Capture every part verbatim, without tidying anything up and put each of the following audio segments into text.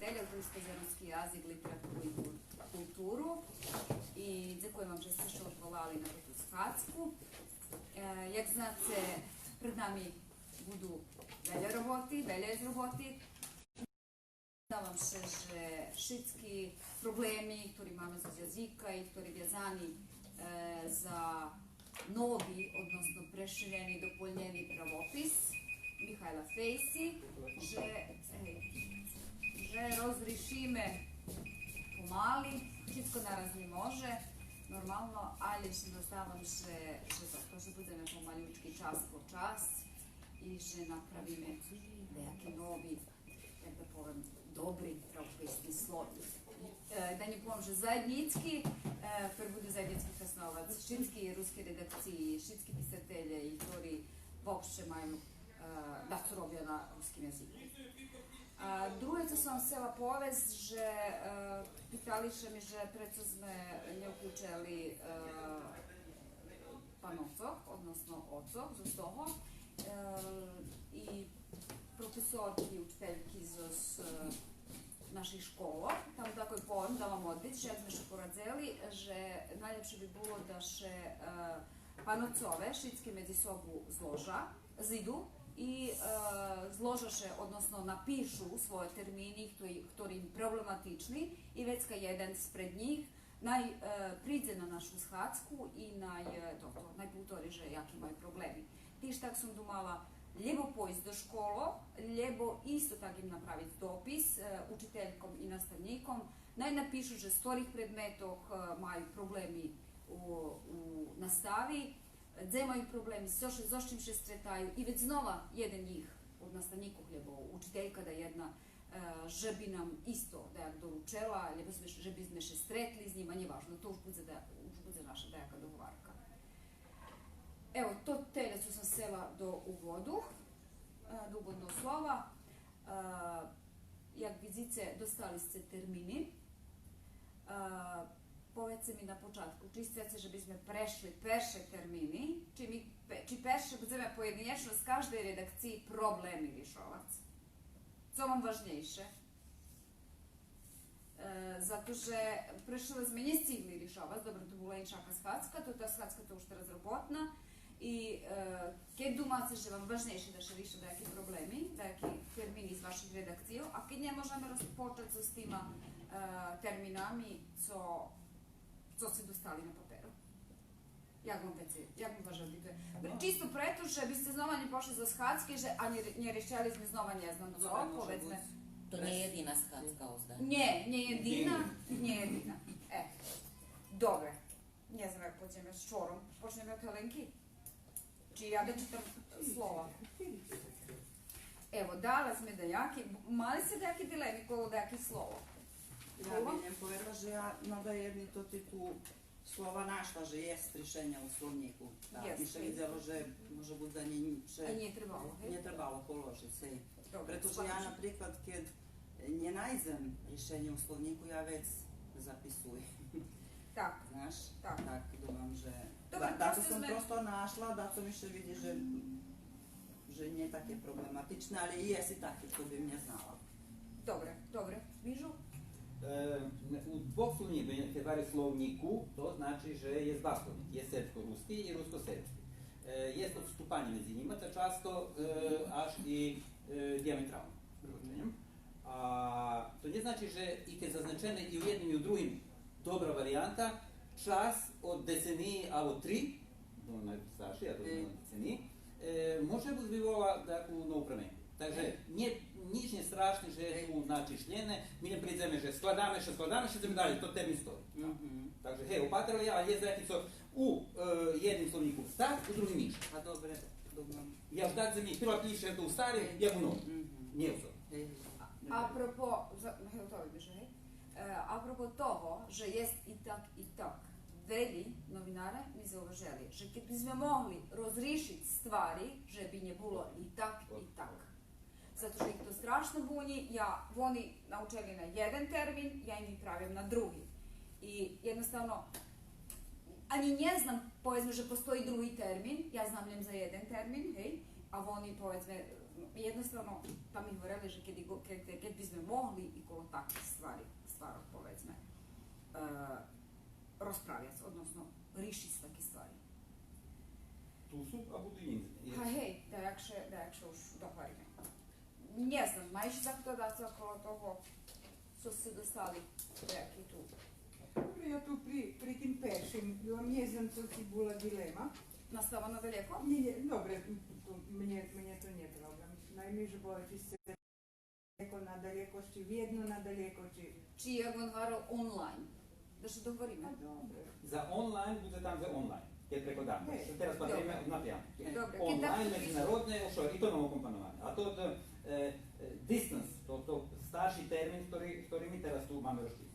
Вельо з Руска за руски язик, литературу и кул-, културу. И дзекуєм вам же сце ше одволали на тоту схадзку. Е, як знаце, пред нами буду вельо роботи, вельо єст роботи. Наздавам ше же шицки проблеми хтори маме зоз язика и хтори вязани, е, за нови, односно преширени, дополнєни правопис Михайла Фейси, же, гей, же розришиме помали, шицко нараз нє може, нормално, але ше наздавам же, же тото, же будземе помалючки час по час и же направиме даяки нови, як да повем, добри правописни словнїк. Е, да нє повем же заєднїцки, е, пер буду заєднїцки хасновац шицки руски редакциї, шицки писателє и хтори вообще маю, е, дацо робя на руским язику. А друге цо сом сцела повесц, же, е, питали ше ми же прецо зме нє уключели, е, паноцох, односно оцох, зоз того, е, и професорки, учительки зоз, е, наших школох. Там такой поем, да вам одвит, же як зме ше порадзели, же найлєпше би було да ше, е, паноцове шицки медзи собу зложа, зиду и, е, зложа ше, односно напишу свойо термини, хтори, хтори им проблематични, и вецка єден спред нїх най, е, придзе на нашу схадзку и най, е, тото, най повтори же яки маю проблеми. Тиж так сом думала лєбо пойсц до школох, лєбо исто так им направиц допис, е, учительком и наставнїком, най напишу же з хторих предметох, е, маю проблеми у, у настави, дзе маю проблеми, зоз, зоз чим ше стретаю, и вец знова єден од нїх, од наставнїкох, лєбо учителька даєдна, е, же би нам исто даяк доручела, лєбо зме, же би зме ше стретли з нїма, нє важно, то уж будзе да, уж будзе наша даяка договарка. Ево, то телє цо сом сцела до уводу, е, до уводного слова. Е, як видзице, достали сце термини. Е, поведзце ми на початку, чи сцеце же би зме прешли перше термини, чи ми пе-, чи перше будземе поєдинєчно з каждей редакциї проблеми ришовац? Цо вам важнєйше? Е, зато же прешли зме нє сцигли ришовац, добре, то була инша схадзка, то та схадзка то уж тераз роботна. И, е, кед думаце же вам важнєйше да ше риша даяки проблеми, даяки термини з ваших редакцийох, а кед нє, можеме розпочац з тима, е, терминами цо, цо сце достали на паперу. Як вам вецей, як вам ваше обидве? Чисто прето же би сце знова нє пошли зоз схадзки, же анї ре-, нє ришели зме знова нє знам цо, поведзме. То нє єдина схадзка, озда. Нє, нє єдина, нє єдина. Е, добре. Нє знам як почнєме, з чором. Почнєме од Геленки? Чи я да читам слова? Ево, дала зме даяки, мали сце даяки дилеми коло даяких словох? Я би лєм поведла же я на даєдни тоти ту слова нашла же єст ришенє у словнїку. Так, ми ше видзело же може буц за нє, же нє требало, гей? Нє требало положиц, гей. Добре, прето же я, наприклад, кед нє найдзем ришенє у словнїку, я вец записуєм. Так. Знаш? Так. Так, думам же... Добре, да, дацо сом просто нашла, дацо ми ше видзи же, же нє таке проблематичне, але и єст и таке цо бим нє знала. Добре, добре. Мижу? Е, у двох словнїку, кед гварю словнїку, то значи же єст два словнїки, єст сербско-руски и руско-сербски. Е, єст одступанє медзи нїма, та часто, е, аж и, е, диаметрално. А то нє значи же и кед зазначене и у єдним и у другим добра вариянта, час од децениї або три, но, найстарши, а то знаме, децениї, е, може буц вивола даяку нову пременку. Так же нє, нїч нє страшне же є ту начишлєне, ми лєм придземе же складаме ше, складаме ше, идземе далєй, то термин стої. Так же, гей, опатрела я, а єст даяки цо у, е, єдним словнїку так, у другим инше. А добре, добре. Я уж так зоз нїх, треба пише то у старим, як у новим. Нє у цо. Гей, гей. Апропо, за-, готови ми же, гей? Е, апропо того же єст и так, и так, велї новинаре ми зауважели же кед би зме могли розришиц ствари, же би нє було и так, и так. Зато же их то страшно бунї, я, вони научели на єден термин, я им виправям на други. И єдноставно, анї нє знам, поведзме же постої други термин, я знам лєм за єден термин, гей, а вони, поведзме, Єдноставно, там ми говорели же кед, кед, кед би зме могли и коло таких ствари, стварох, поведзме, е, розправяц, односно ришиц таки ствари. Ту су, а буду и индзе. Га, гей, да, як ше, да, як ше уж догвариме. Нє знам, маєш за хто дацо коло того цо сце достали, даяки ту. Добре, я ту при, при тим першим, била, нє знам цо ци була дилема. Настава надалеко? Нє, нє, добре, то мнє, мнє то нє проблем. Наймей же була чи сце далеко, надалеко, чи вєдно надалеко, чи... Чи як вон гварел онлайн. Да ше догвариме. А, добре. За онлайн будзе там за онлайн, кед прекладаме. Е. Тераз патриме Добре. напрямку. Добре, кед Онлайн, так медзинародне, офшор, и то мало компоноване. А то, е, е, дистанс, то, то старши термин, хтори, хтори ми тераз ту маме розчисцене.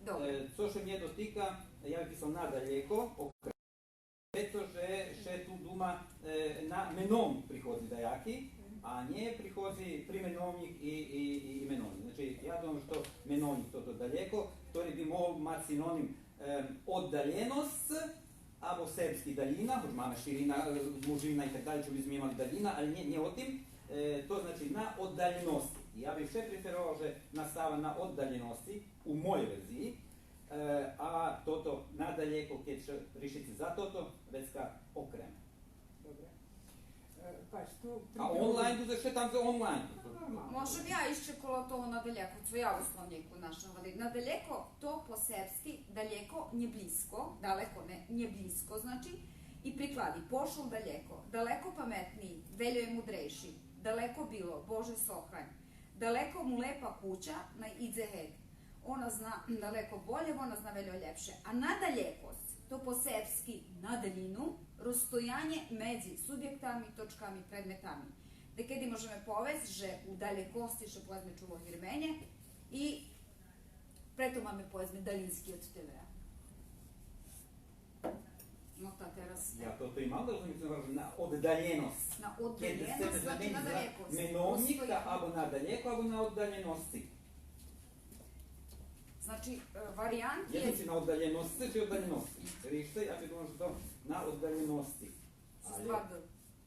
Добре. Е, цо ше мнє дотика, я би писал надалеко, окреме, прето же ше ту дума, е, на меновнїк приходзи даяки, а нє приходзи применовнїк и, и, и, и меновнїк. Значи, я думам же то меновнїк, тото далєко, хтори би могол мац синоним, е, оддалєносц, або сербски далїна, гоч маме ширина, е, множина и так далєй, цо би зме имали далїна, але нє, нє о тим. Е, то значи на оддалєносци. Я би вше преферовал же настава на оддалєносци у моєй верзиї, е, а тото надалеко, кед ше ришице за тото, вецка окреме. Добре. Е, пач, ту А онлайн будзе вше там за онлайн. Нормално. Можем я ище коло того надалеко, цо я у словнїку нашла. Надалеко, то по сербски далєко, нє блїзко, далеко нє, нє блїзко, значи, и приклади, пошол далєко, далеко паметнїй, вельо є мудрейши, далеко било, Боже сохрань, далеко му лепа кућа, най идзе гет. Она зна далеко болє, вона зна вельо лєпше. А надалекосц, то по сербски на далїну, розстоянє медзи субєктами, точками, предметами. Дакеди можеме повесц же у далєкосци ше, поведзме, чуло гирменє и прето маме, поведзме, далїнски од Т В А. Но та тераз. Я то, то и мал да розумим, цо значи на оддалєносц. На Кед оддалєносц, сце значи заменїц за надалекосц. Меновнїк, Постоянно. Або надалеко, або на оддалєносци. Значи, е, вариянт Єдно є ци на оддалєносци, ци оддалєносци. Ришице, я би думал же то на оддалєносци. з Але два Д.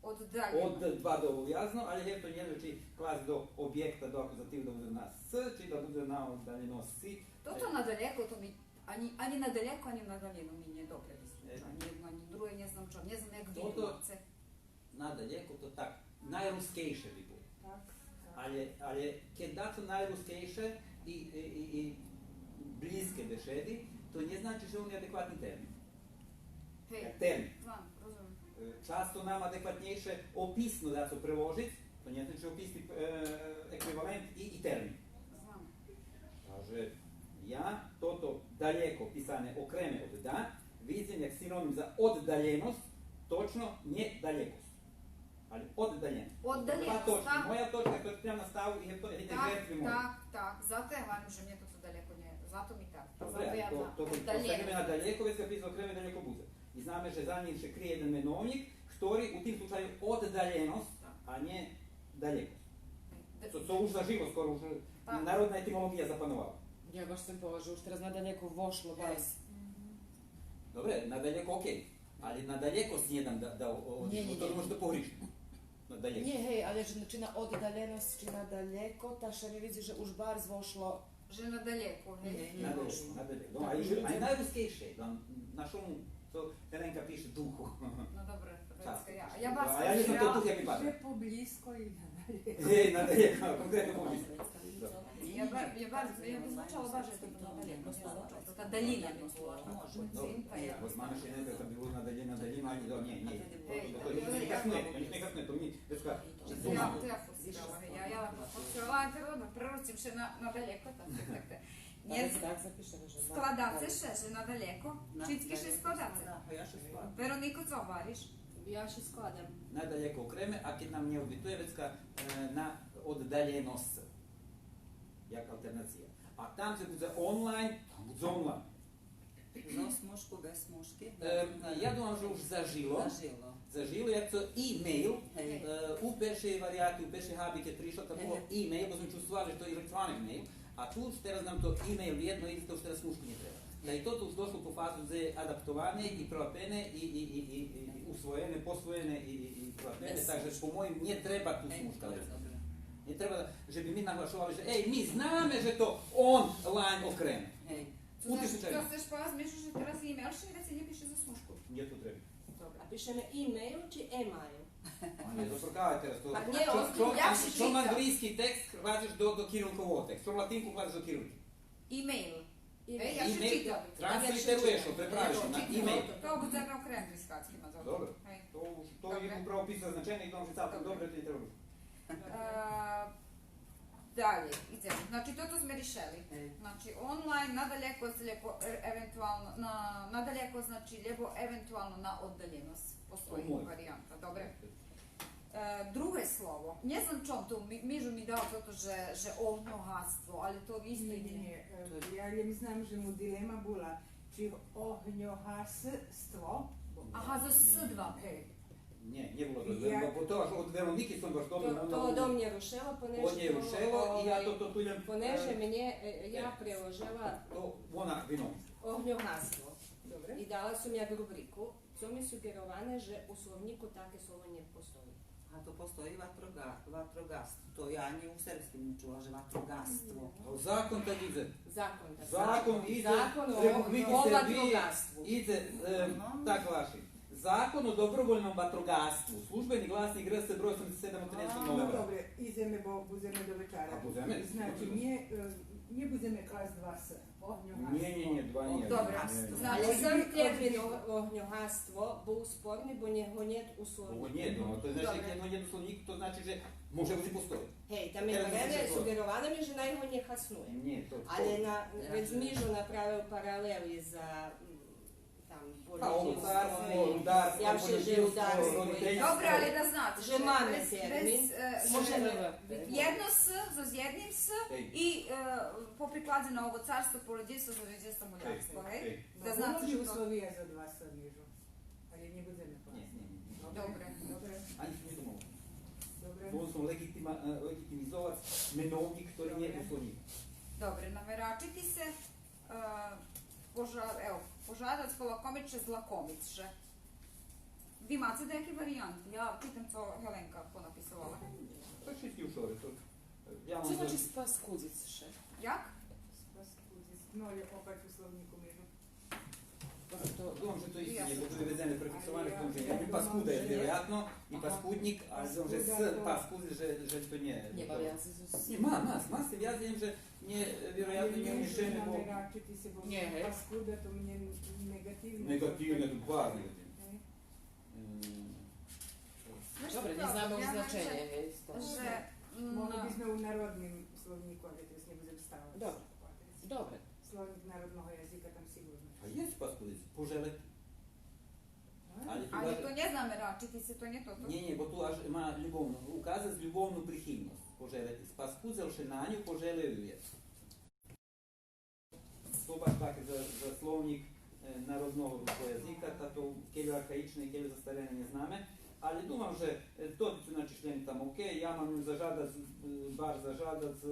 Оддалєно. Од два Д обовязно, але гевто нє знам ци класц до обєкта, до акузативу да будзе на сц, ци да будзе на оддалєносци. Тото надалеко, то ми анї, анї надалеко, анї надалїну ми нє добре вислуча. Е. Анї єдно, анї друге, нє знам чо, нє знам як ви Тото думаце. Надалеко то так, найрускейше би було. Так, так. Але, але кед дацо найрускейше и, и, и, и блїзке бешеди, то нє значи же он є адекватни термин. Гей, Як термин. знам, розумим. Е, часто нам адекватнєйше описно дацо преложиц, то нє значи описни, е, еквивалент и, и термин. Знам. Та же я тото далєко писане окреме од да, видзим як синоним за оддалєносц, точно нє далєкосц. Але оддалєносц. Оддалєносц, Два точки. так. Моя точка, хтора треба на ставу и то, и то Так, жертви мої. так, так. Зато я гварим же мнє тото далєко нє, зато ми так. Добре, Зато але я то, знам. то кед Оддалєносц. поставиме на далєко, вецка писац окреме далєко будзе. И знаме же за нїм ше криє єден меновнїк, хтори у тим случаю оддалєносц, а нє далєкосц. Д- Цо, цо уж зажило скоро, уж Так. народна етимолоґия запановала. Я баш сцем поведзац же уж тераз надалеко вошло, Гей. бас. Добре, надалеко окей. Але надалеко сц нє дам да, да, о, о, Нє, нє, то нє. може да погришим. Надалеко. Нє, гей, але же, значи, на оддалєносц чи надалеко, та ше ми видзи же уж барз вошло. Же надалеко, гей. Нє, нє. Надалеко, надалеко. Но, а и, а и найрускейше, но, на шому, цо Геленка пише, духу. Но добре, Часто я, пише. я барз А я нє знам, то розумела. туй як випада. Же поблїзко и надалеко. Е, надалеко, конкретно поблїзко. Добре. Я бар-, я барз, я би звучала барз, то надалеко. Та далїна би була. Добре. От маме ше нє так било на далїну, на далїну, а нє, нє, нє. Гей, То, то, то, нє, нє, то ми, то ми, вецка, Я, я форсирала, я, я форсирала, а тераз на природи ше на, надалеко, так, так, так. Нє, Так запишеме же. складаце ше, же надалеко. Шицки ше складаце. Да, я ше складам. Веронико, цо гвариш? Я ше складам. Надалеко окреме, а кед нам нє одвитує, вецка, е, на оддалєносц, як алтернация. А там, дзе будзе онлайн, там будзе онлайн. Зоз смужку, без смужки. Е, я думам же уж зажило. Зажило. Зажило, як цо имейл. Гей. Е, у першей вариянти, у першей габи кед пришло, то було Гей. имейл, бо зме чувствовали же то електролник мейл. А ту уж тераз нам то имейл єдно, и то уж тераз смужку нє треба. Та и тото уж дошло у ту фазу дзе є адаптоване и прилапене и, и, и, и, и усвоєне, посвоєне и, и, и прилапене, так же по моїм нє треба ту смужку. Нє треба же би ми наглашовали же, ей, ми знаме же то онлайн окреме. Гей. Цо значи, цо сцеш повесц, Мишо, же тераз имейл ше вецей нє пише за смужку? Нє потребне. Добре. А пишеме имейл чи емайл? А нє, зафркавай тераз то. Па нє, чом анґлийски текст кладзеш до, до кирилкового тексту, чом латинку кладзеш до кирилки? Имейл. Е, я ше читам. Транслитеруєш, преправиш на имейл. То будземе окреме з хацкима. Добре. То, то є управо писане значенє и то може цалком добре, то нє треба. Е, далєй, идземе. Значи, тото зме ришели. Значи, онлайн, надалеко, лєбо, е, евентуално, на, надалеко, значи, лєбо евентуално на оддалєносц. Постої вариянта, добре. Е, друге слово. Нє знам чом то Ми-, Мижо ми дал тото же, же огньогаство, але то исто... Нє, нє, нє. Е, я лєм знам же му дилема була чи огньогаство, бо... Ага, зоз с два п. Гей. Нє, нє було то. Бо то аж од Вероники сом баш добил. То, то одо мнє рушело, понеже... Од нєй рушело и я то, то ту лєм, понеже мнє, е, я преложела то вона вином. Огньогаство. Добре. И дала сом як рубрику. Цо ми суґероване же у словнїку таке слово нє постої. А то постої ватрога-, ватрогас-, то я анї у сербским нє чула же ватрогасство. А закон так идзе. Закон так. Закон идзе, закон о, Републики Сербиї идзе, е, так глаши. Закон о добровольном ватрогаству. Службени гласнїк РС број осамдзесет седам од тринаестого новембра. Но добре, идземе, бо будземе до вечара. А будземе? Значи, нє, е, нє будземе класц два с. Огньогаство. Нє, нє, нє, два нє. Добре. Нє. Значи, сам термин о-, огньогаство бул спорни, бо нє го нєт у словнїку. Бо го нєт, но, то значи, добре, як го нєт у словнїку, то значи же може буц и постої. Гей, та ми суґероване ми же най го нє хаснуєме. Нє, то... Але на, вец Мижо направел паралел и за, м, там, па, овоцарство, рударство, я вше же рударство, родительство. Добре, але да знаце же маме термин. Без, е, може, єдно с, зоз єдним с и, е, по прикладзе на овоцарство, полєдїлство, зоз родительством, мулярство, гей? Да знаце же то условия за два с, Мижо. Але нє будземе... Нє, нє, нє. Добре. Добре. Анї сом нє думал. Добре. Думал сом леґитима-, е, леґитимизовац меновнїк котри нє у словнїку. Добре, намерачити ше. Е, пожа-, ево, пожадац, полакомиц ше, злакомиц ше. Ви маце даяки вариянти? Я читам цо Геленка понаписовала. То шицки у шоре, то, е, я мам... Цо значи спаскудзиц ше? Як? Спаскудзиц. Но, є опак у словнїку, Мижо. Думам же то исто нє, бо ту є везене, префиксоване, думам же нє. Паскуда є вироятно, и паскуднїк, а думам же с паскудзиц, же, же то нє. Нєма вязи зоз... Нє, ма, ма, ма з тим вязи, же нє, вироятно нє умишене, бо... Нє, гей. Паскуда то мнє неґативне. Неґативне, то барз неґативне. Гей. М. Добре, нє знаме уж значенє, гей, исто. Же, м, могли би зме у народним словнїку, але тераз нє будзем ставац. Добре. Добре. Словнїк народного язика там сиґурно. А є паскудзиц, пожелєти. А? Але то нє знаме, рачити ше, то нє тото. Нє, нє, бо ту аж ма любовну, указац любовну прихильносц. Пожелєти. Спаскудзел ше на ню, пожелєл ю єст. То баш таке за, за словнїк, е, народного руского язика, та то кельо архаїчне, кельо застарене, нє знаме. Але думам же, е, тоти цо начишлєни там окей, я мам им зажадац, е, барз зажадац, е,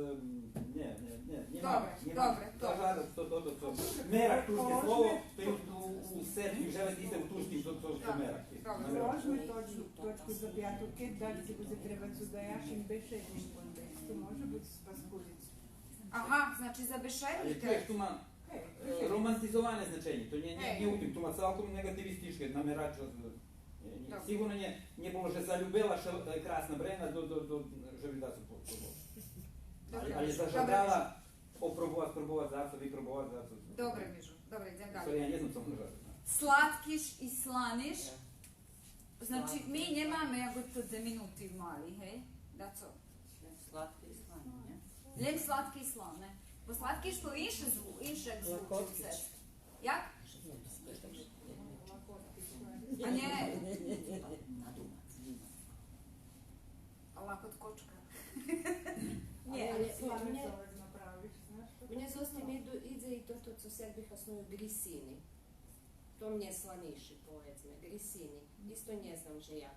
нє, нє, нє, нє мам, нє мам. Добре, добре, добре. Зажадац то, то, то, то. Мерак, турске слово, то є у, у, у сербским, же ви дите у турским, то, то, то мерак. Добре. Можеме точку, точку запяту, кед даци будзе требац у даяким бешедним контексту, може буц спаскудзиц. Ага, значи за бешеду. Але чуєш, ту ма, е, романтизоване значенє, то нє, нє, нє у тим, ту ма цалком неґативистичне, намерача, е, нє, сиґурно нє, нє було же залюбела ше, е, красна Брена до, до, до, же би дацо по-, по-, але, але зажадала опробовац, пробовац зацо, випробовац зацо. Добре, Мижо, добре, идзем далєй. Сорі, я нє знам цо можем жадати. Сладкиш и сланиш. Значи, ми нємаме як будто две минути мали, гей? Дацо? Лєм сладке и слане, нє? Лєм сладке и слане. Бо сладкиш то инше зву-, инше як звучи. Як? А нє. А лакоткочка. Нє, але, але слане мнє, зоз тим иду-, идзе и тото цо Серби хасную, грисини. То мнє сланиши, поведзме, грисини. Исто нє знам же як.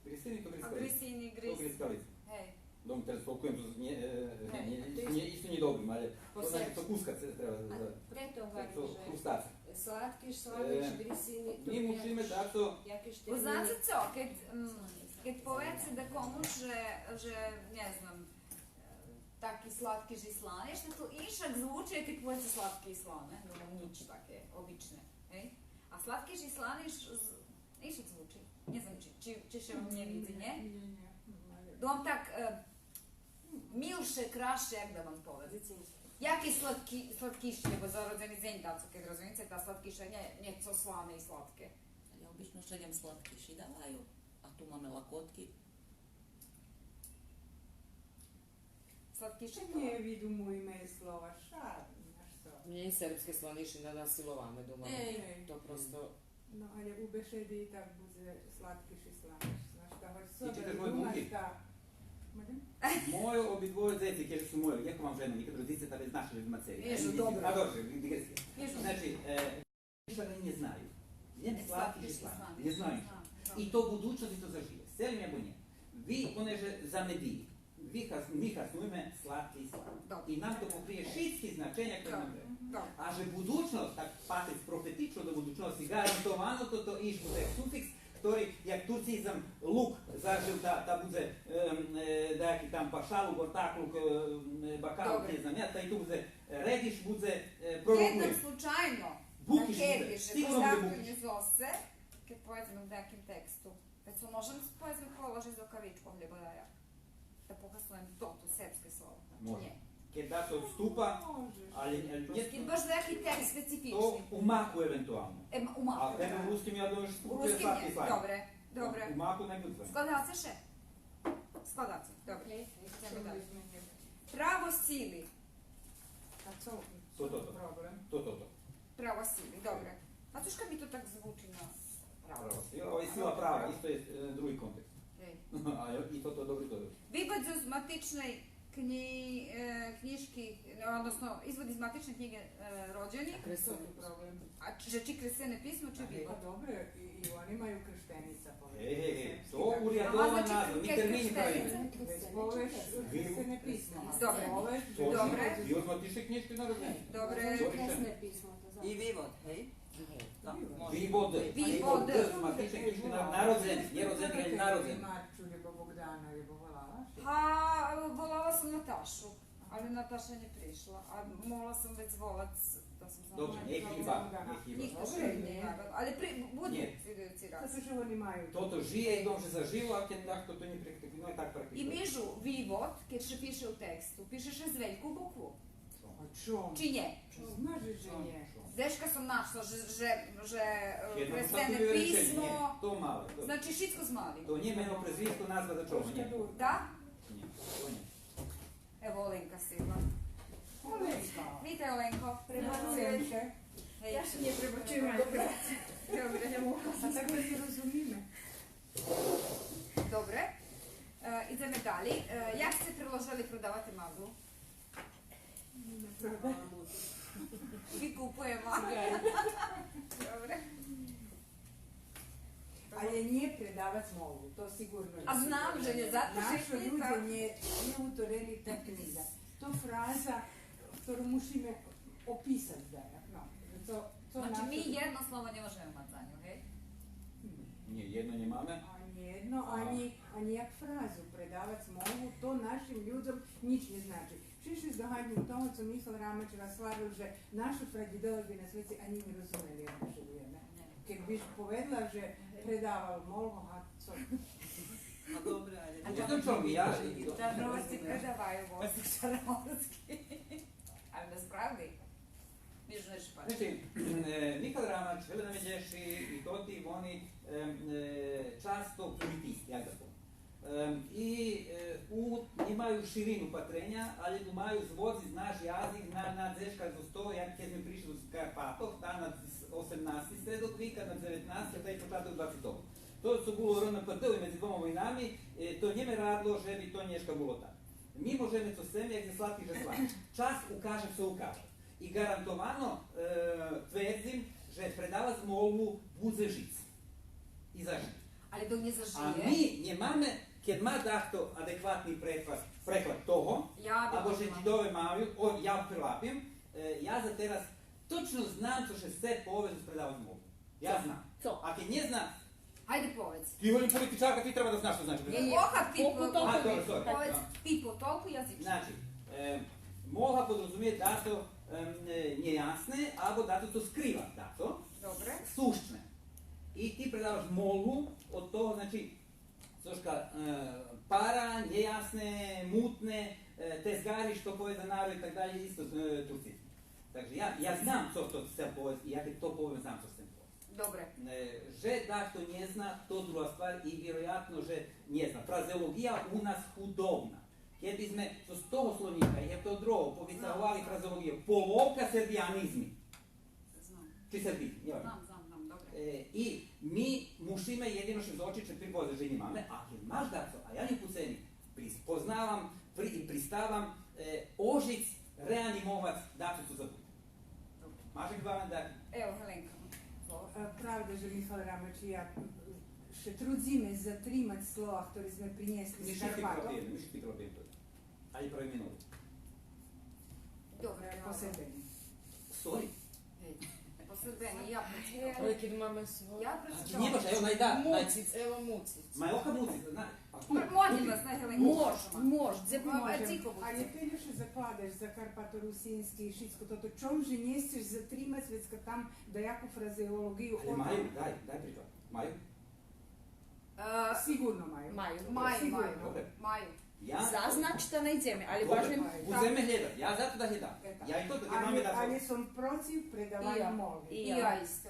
Грисини то грискалица. А грисини, то грискалица. Гей. Дом тераз толкуєм, то нє, е, нє, нє, исто нє добрим, але то значи то кускац треба, а, прето гварим же хрустац. Сладкиш, сладиш, грисини, то ми мушиме дацо. Бо знаце цо, кед, м, кед повеце дакому же, же, нє знам, таки сладкиш и сланиш, та то иншак звучи як кед повеце сладки и слане, но нїч таке, обичне, гей? А сладкиш и сланиш з-, иншак звучи. Нє знам чи, чи, чи ше вам нє видзи, нє? Нє, нє, нє. Думам так, е, милше, красше, як да вам повем. Дзецинске. Яке сладки-, сладкише, бо за родзени дзень дацо, кед розумице, та сладкише нє, нє цо слане и сладке. Я обично шедям сладкиши даваю, а ту маме лакотки. Сладкише то? Нє видум у име слова, шад, знаш цо. Нє сербске сланишина насиловане, думам. Ей. То просто Но, але у бешеди и так будзе сладкиш и сланиш, знаш, та гоч собе думаш та... Мойо обидвоє дзеци, кеже су мойо, як вам жена, нїкад родзице та вец нашли мацери. Єжу, добре. А, добре, дигерзке. Значи, е, нїч нє знаю. Лєм сладкиш и сланиш. Нє знаю. И то будучносц и то заживе. Сцели ми або нє. Ви, понеже за медиї. Ви хас-, ми хаснуєме сладки и слани. Добре. И нам то покриє шицки значеня котрі нам треба. Добре. А же будучносц, так патриц профетично до будучносци, гарантовано то, то иш будзе суфикс, котри, як турцизам лук зажив, та, та будзе, ем, е, даяки там пашалук, ортаклук, ем, е, бакалук, нє знам я, та и ту будзе, е, редиш будзе, е, пророкує. Кед случайно, букиш будзе, сиґурно будзе букиш. Нє зосце, кед поведзме у даяким тексту. Вец то можем, поведзме, положиц до кавичкох, лєбо даяк. Да похаснуєм тото сербске слово, значи, нє. Кед дацо одступа, але, але нє... Кед баш даяки текст специфични. То у маку евентуално. Е, ма-, у маку, да. А у руским я думам же... У руским нє. Добре, добре. У маку нє будзе. Складаце ше? Складаце, добре. Окей. Идземе далєй. Право сили. А цо, цо то проблем? То, то, то. Право сили, добре. А цошка ми то так звучи на право. Право сили. Ова сила права, исто єст, е, други контекст. Гей. А и то, то добре, добре. Вивод з матичней кни-, е, кнїжки, односно извод из матичней кнїжки, е, родзених. А креслени писмо. А чи, же чи креслени писмо, чи вивод? А добре, и, и они маю крштеница. Гей, гей, гей, то урядова назва, ми термини правиме. Вец повеш, крстене писмо. Добре. Добре. И од матичней кнїжки народзених. Добре. Крстене писмо, то знам. И вивод, гей? Гей. Да, може. Вивод. Вивод. З матичней кнїжки на-, народзени, нє родзени, але народзени. Марчу, лєбо Богдана, лєбо волала ше? Га, волала сом Наташу. Але Наташа нє пришла, а могла сом вец волац, та сом знала. Добре, нє хиба, нє хиба. Нїхто ше нє явел, але при-, будзе шлїдуюци раз. Тото жиє и думам же заживо, а кед так, то, то нє практикує, нє так практикує. И мижу вивод, кед ше пише у тексту, пише ше з вельку букву. А чом? Чи нє? Знаш же нє. Дзешка сом нашла же, же, же, е, крестене писмо. То мале, то. Значи, шицко з малим. То нє мено, презвиско, назва, да чого, нє? Да? Нє, то нє. Ево, Оленка сидла. Оленка. Витай, Оленко. Пребачуєм ше. Гей. Я ше нє пребачуєм, добре. Добре. А так да ше розумиме. Добре. Е, идземе далєй. Е, як сце преложели предавац маглу? Неправда. Викупуєме. Добре. Але нє предавац молву, то сиґурно нє. А знам же нє, зато ше питам. Нашо людзе нє, нє уторели та книза. То фраза котру мушиме описац даяк, но. Цо, цо... Значи, ми єдно слово нє можеме мац за ню, гей? Нє, єдно нє маме. Анї єдно, анї, анї як фразу предавац молву, то нашим людзом нїч нє значи. Пришли зме до гаднї того, цо Михал Рамач раз гварел, же нашо прадїдове би на свеце анї нє розумели як ми шедуєме. Кед биш поведла же предавал молву, а цо? А добре, але... А то чом я? Чарновоци предаваю воздух, Чарновоци. Але насправди, нїч не шпати. Значи, е, Михал Рамач, Гелена Медєши и тоти, вони, е, е, часто пуритисти, як да повем. Ем, и, е, у, имаю ширину патреня, але думаю зводзиц наш язик на, на дзешка зоз того, як кед зме пришли з Карпатох, та на з-, осемнасти средок вика, на дзеветнасти, та и початок двацетого. То цо було Р Н П Д медзи двома войнами, е, то нє мерадло же би то нєшка було так. Ми можеме цо сцеме, як зме сладки же слад. Час укаже цо укаже. И гарантовано, е, твердзим же предавац молву будзе жиц. И зажиє. Але док нє зажиє. А ми нє маме Кед ма дахто адекватни преклад, преклад того, або же дїдове маю, о, я прилапим, е, я за тераз точно знам цо ше сце повесц з предавац молгу. Я знам. Цо? А кед нє зна... Гайде, поведз. Ти, гварим, политичарка, ти треба да знаш цо значи предавац молгу. Нє, нє. Колку толку. А, добре, сори. Поведз ти по толку язично. Значи, е, молга подрозумиє дацо, ем, е, нєясне, або дацо цо скрива дацо. Добре. Сущне. И ти предаваш молгу од того, значи, цошка, е, пара, нєясне, мутне, е, тезгари, што поведзе народ и так далєй, исто, е, турцизми. Так же я, я знам цо, цо сцем повесц и я кед то повем, знам цо сцем повесц. Добре. Е, же дахто нє зна, то друга ствар и вироятно же нє зна. Фразеолоґия у нас худобна. Кед би зме з того словнїка, и то друго, повицаговали фразеолоґию, половка сербиянизми. Знам. Чи Сербиї, нє важно. Знам, знам, знам, добре. Е, и ми мушиме єдино ше зоочиц, ше припознаш же нє маме, а кед маш дацо, а я нє куцени, приспознавам, при-, приставам, е, ожиц, реанимовац дацо цо забуте. Добре. Маш даки план? Ево, Геленка. Слово. Е, правда же, Михал Рамач и я ше трудзиме затримац слова хтори зме принєсли з Карпатох. Ми шицки то робиме, ми шицки то робиме. А и правиме нови. Добре, Посербени. Сори. Гей, Посербени, я прочитала. Але кед маме свойо. Я прочитала. Значи, нє може, ево, най да, най- Муциц, ево, Муциц. Ма, ока Муциц, знаш. А ту, молим вас, най Геленка. Мож, мож, дзе би можем. А як ти ше закладаш за карпаторусински и шицко тото, чом же нє сцеш затримац вецка там даяку фразеолоґию? Але маю, дай, дай приклад. Маю. Е, сиґурно маю. Маю. Маю, сиґурно. Маю. Добре. Маю. Я... Зазнач та найдземе, але... Добре, важне... Будземе глєдац. Я за то да глєдам. Е, так. Я и то, кед маме дацо. Але сом процив предаваня молги. И я. И я исто.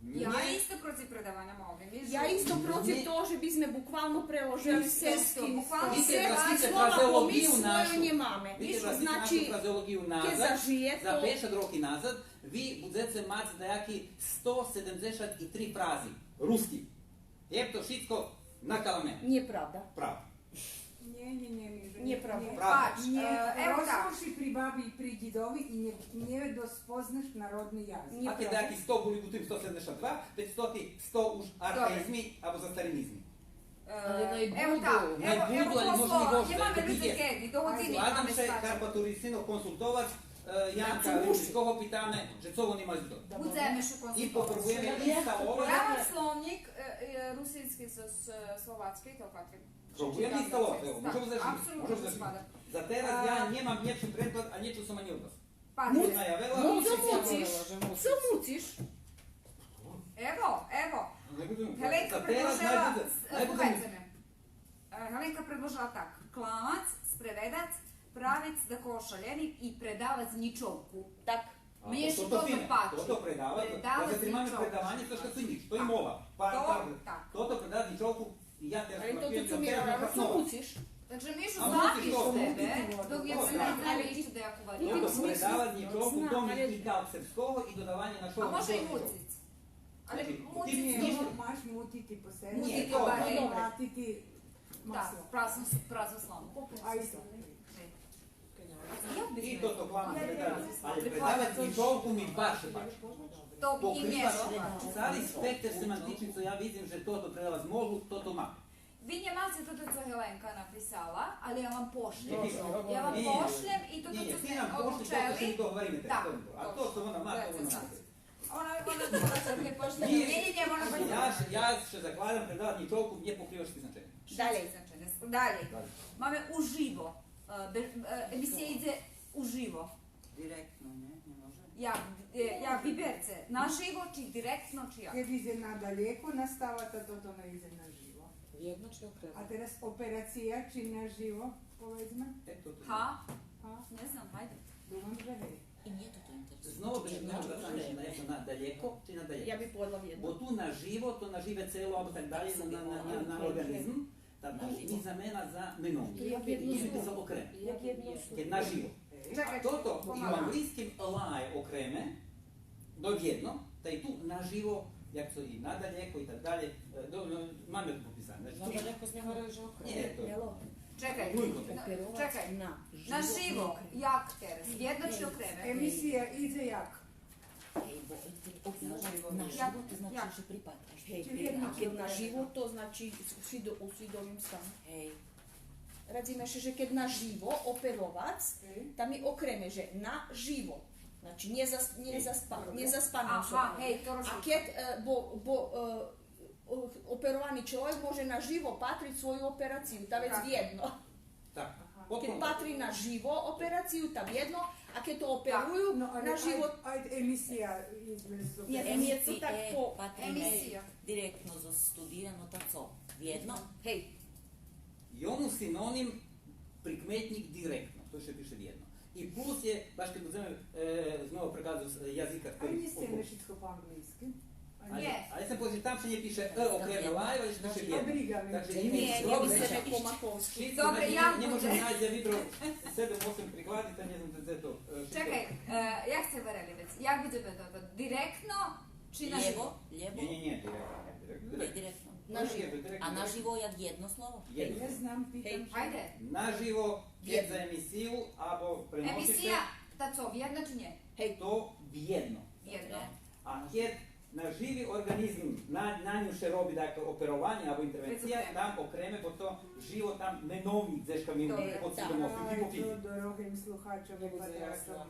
Я исто процив предаваня молги. Я исто процив того же би зме буквално преложели сербски, буквално сербски слова, бо ми свойо нємаме. Видзице, врацице нашу фразеолоґию назад, за пейдзешат роки назад, ви будзеце мац даяки сто седемдзешат и три фрази руски. Єб то шицко накаламене. Нє правда. Правда. Нє, нє, нє, ми же... Нє правда. Правда. Нє, е, ево так. Розкоши при баби и при дїдови и нє, нє розпознаш народни язик. А кед даяки сто були у тим сто седемдзешат два, вец тоти сто уж архаизми або застаринизми. Е, ево так, ево, ево, але може ми... Нємаме людзе кеди, до годзини маме стати. Складам ше карпаторусинох консултовац, е, Янка Римского питаме же цо вони маю за то. Будземе ше консултовац. И попробуєме инсталовац. Я мам словнїк, е, е, русински з, з словацки, то патрим. Пробуєме инсталовац, ево, можеме зачнєц. Апсолутно, можеме зачнєц. За тераз я нємам нїчий преклад, а нє чул сом анї од вас. Патрим. Цо муциш? Цо муциш? Ево, ево. Геленка предложела, слухайце ме. Е, Геленка предложела так. Кламац, спреведац, правиц дакого шаленим и предавац нїчовку. Так. Мнє ше тото пачи. Тото предавац, предавац нїчовку. Предаваня, то што цо нїч, то и мова. Тото предавац нїчовку, и я тераз... Але тото цо ми... Цо муциш? Так же ми ше злапим з тебе, док нє... Дали ище даяку варианту. Тото предавац нїчовку, то ми и као сербского и додаваня на шо. А може и муциц. Але муциц... Нє, маш мутити по сербски. Мутити, барем. Платити масло. Да, празно, празно слово. А исто. И тото главно предавац. Але предавац нїчовку ми баш ше пачи. То и мнє ше пачи. Цали спектер семантични, цо я видзим же тото предавац молгу, тото ма. Ви нємаце тото цо Геленка написала, але я вам пошлєм. Я вам пошлєм и тото цо зме одлучели. Так, а то цо вона ма, то вона... Она, она, она ше не почне. Нє, нє, нє, она... Я ше, я ше закладам предавац нїчовку, нє покрива шицки значеня. Далєй. Далєй. Далєй. Маме уживо. Е, бе-, е, емисия идзе уживо. Директно, нє? Нє може? Як, е, як виберце, наживо чи директно, чи як? Кед идзе надалеко настава, та тото нє идзе наживо. Вєдно чи окреме? А тераз операция чи наживо, поведзме? Ето, то... Га? Га? Нє знам, гайде. Думам же гей. И мнє тото интересує. Знова би ше могла врацац на, на далєко чи на далєко. Я би поведла вєдно. Бо ту наживо, то на живе цело, або так далєй, на, на, на, на, на орґанизм, та ту ми замена за меновнїк. Як єдно слово. Кед наживо. Чекай, а тото у анґлийским alive окреме, до вєдно, та и ту наживо, як цо и надалеко и так далєй, е, до, до, маме то пописане. Значи, надалеко зме гварели же окреме. Нє, то... Чекай, чекай. Наживо, як тераз? Вєдно чи окреме? Емисия идзе як? Гей, бо ти, на живо, на живо то значи же припадац. Гей, а кед на живо, то значи у свидо-, у свидовим стану. Гей. Радзиме ше же кед на живо оперовац, там и окреме же на живо. Значи, нє зас-, нє заспа-, нє заспана особа. Аха, гей, то розумим. А кед, е, бо, бо, е, о-, оперовани чловек може на живо патриц свою операцию, та вец вєдно. Так. Кед патри на живо операцию, та вєдно, а кед то оперую на живо... Айде, емисия, нє, емисия, так, е, по... Емисия. Директно зоз студия, но та цо? Вєдно? Гей. Йому синоним прикметнїк директно, то ше пише вєдно. И плюс є, баш кед будземе, е, знова преклад з язика... А нє сцеме шицко по анґлийски? Нє. Але сцем поведзиц, там ше нє пише е окреме лайв, але ше пише вєдно. Так же нє, нє, нє, нє, нє, нє можем найсц за витро седем-осем приклади, та нє знам дзе то, е, шицко. Чекай, е, як сце верели вец? Як будземе то, то директно чи на живо? Лєбо, лєбо. Нє, нє, нє, директно, нє, директно, директно. Нє директно. Наживо. А наживо як єдно слово? Єдно. Нє знам, питам ше. Айде. Наживо, кед за емисию або преносице. Емисия, та цо, вєдно чи нє? Гей. То вєдно. Вєдно. А кед на живи орґанизм, на, на ню ше роби, так, оперованє або интервенция, там окреме, бо то живо, там меновнїк дзешка ми... Добре, так. Дорогим слухачом, патриархом.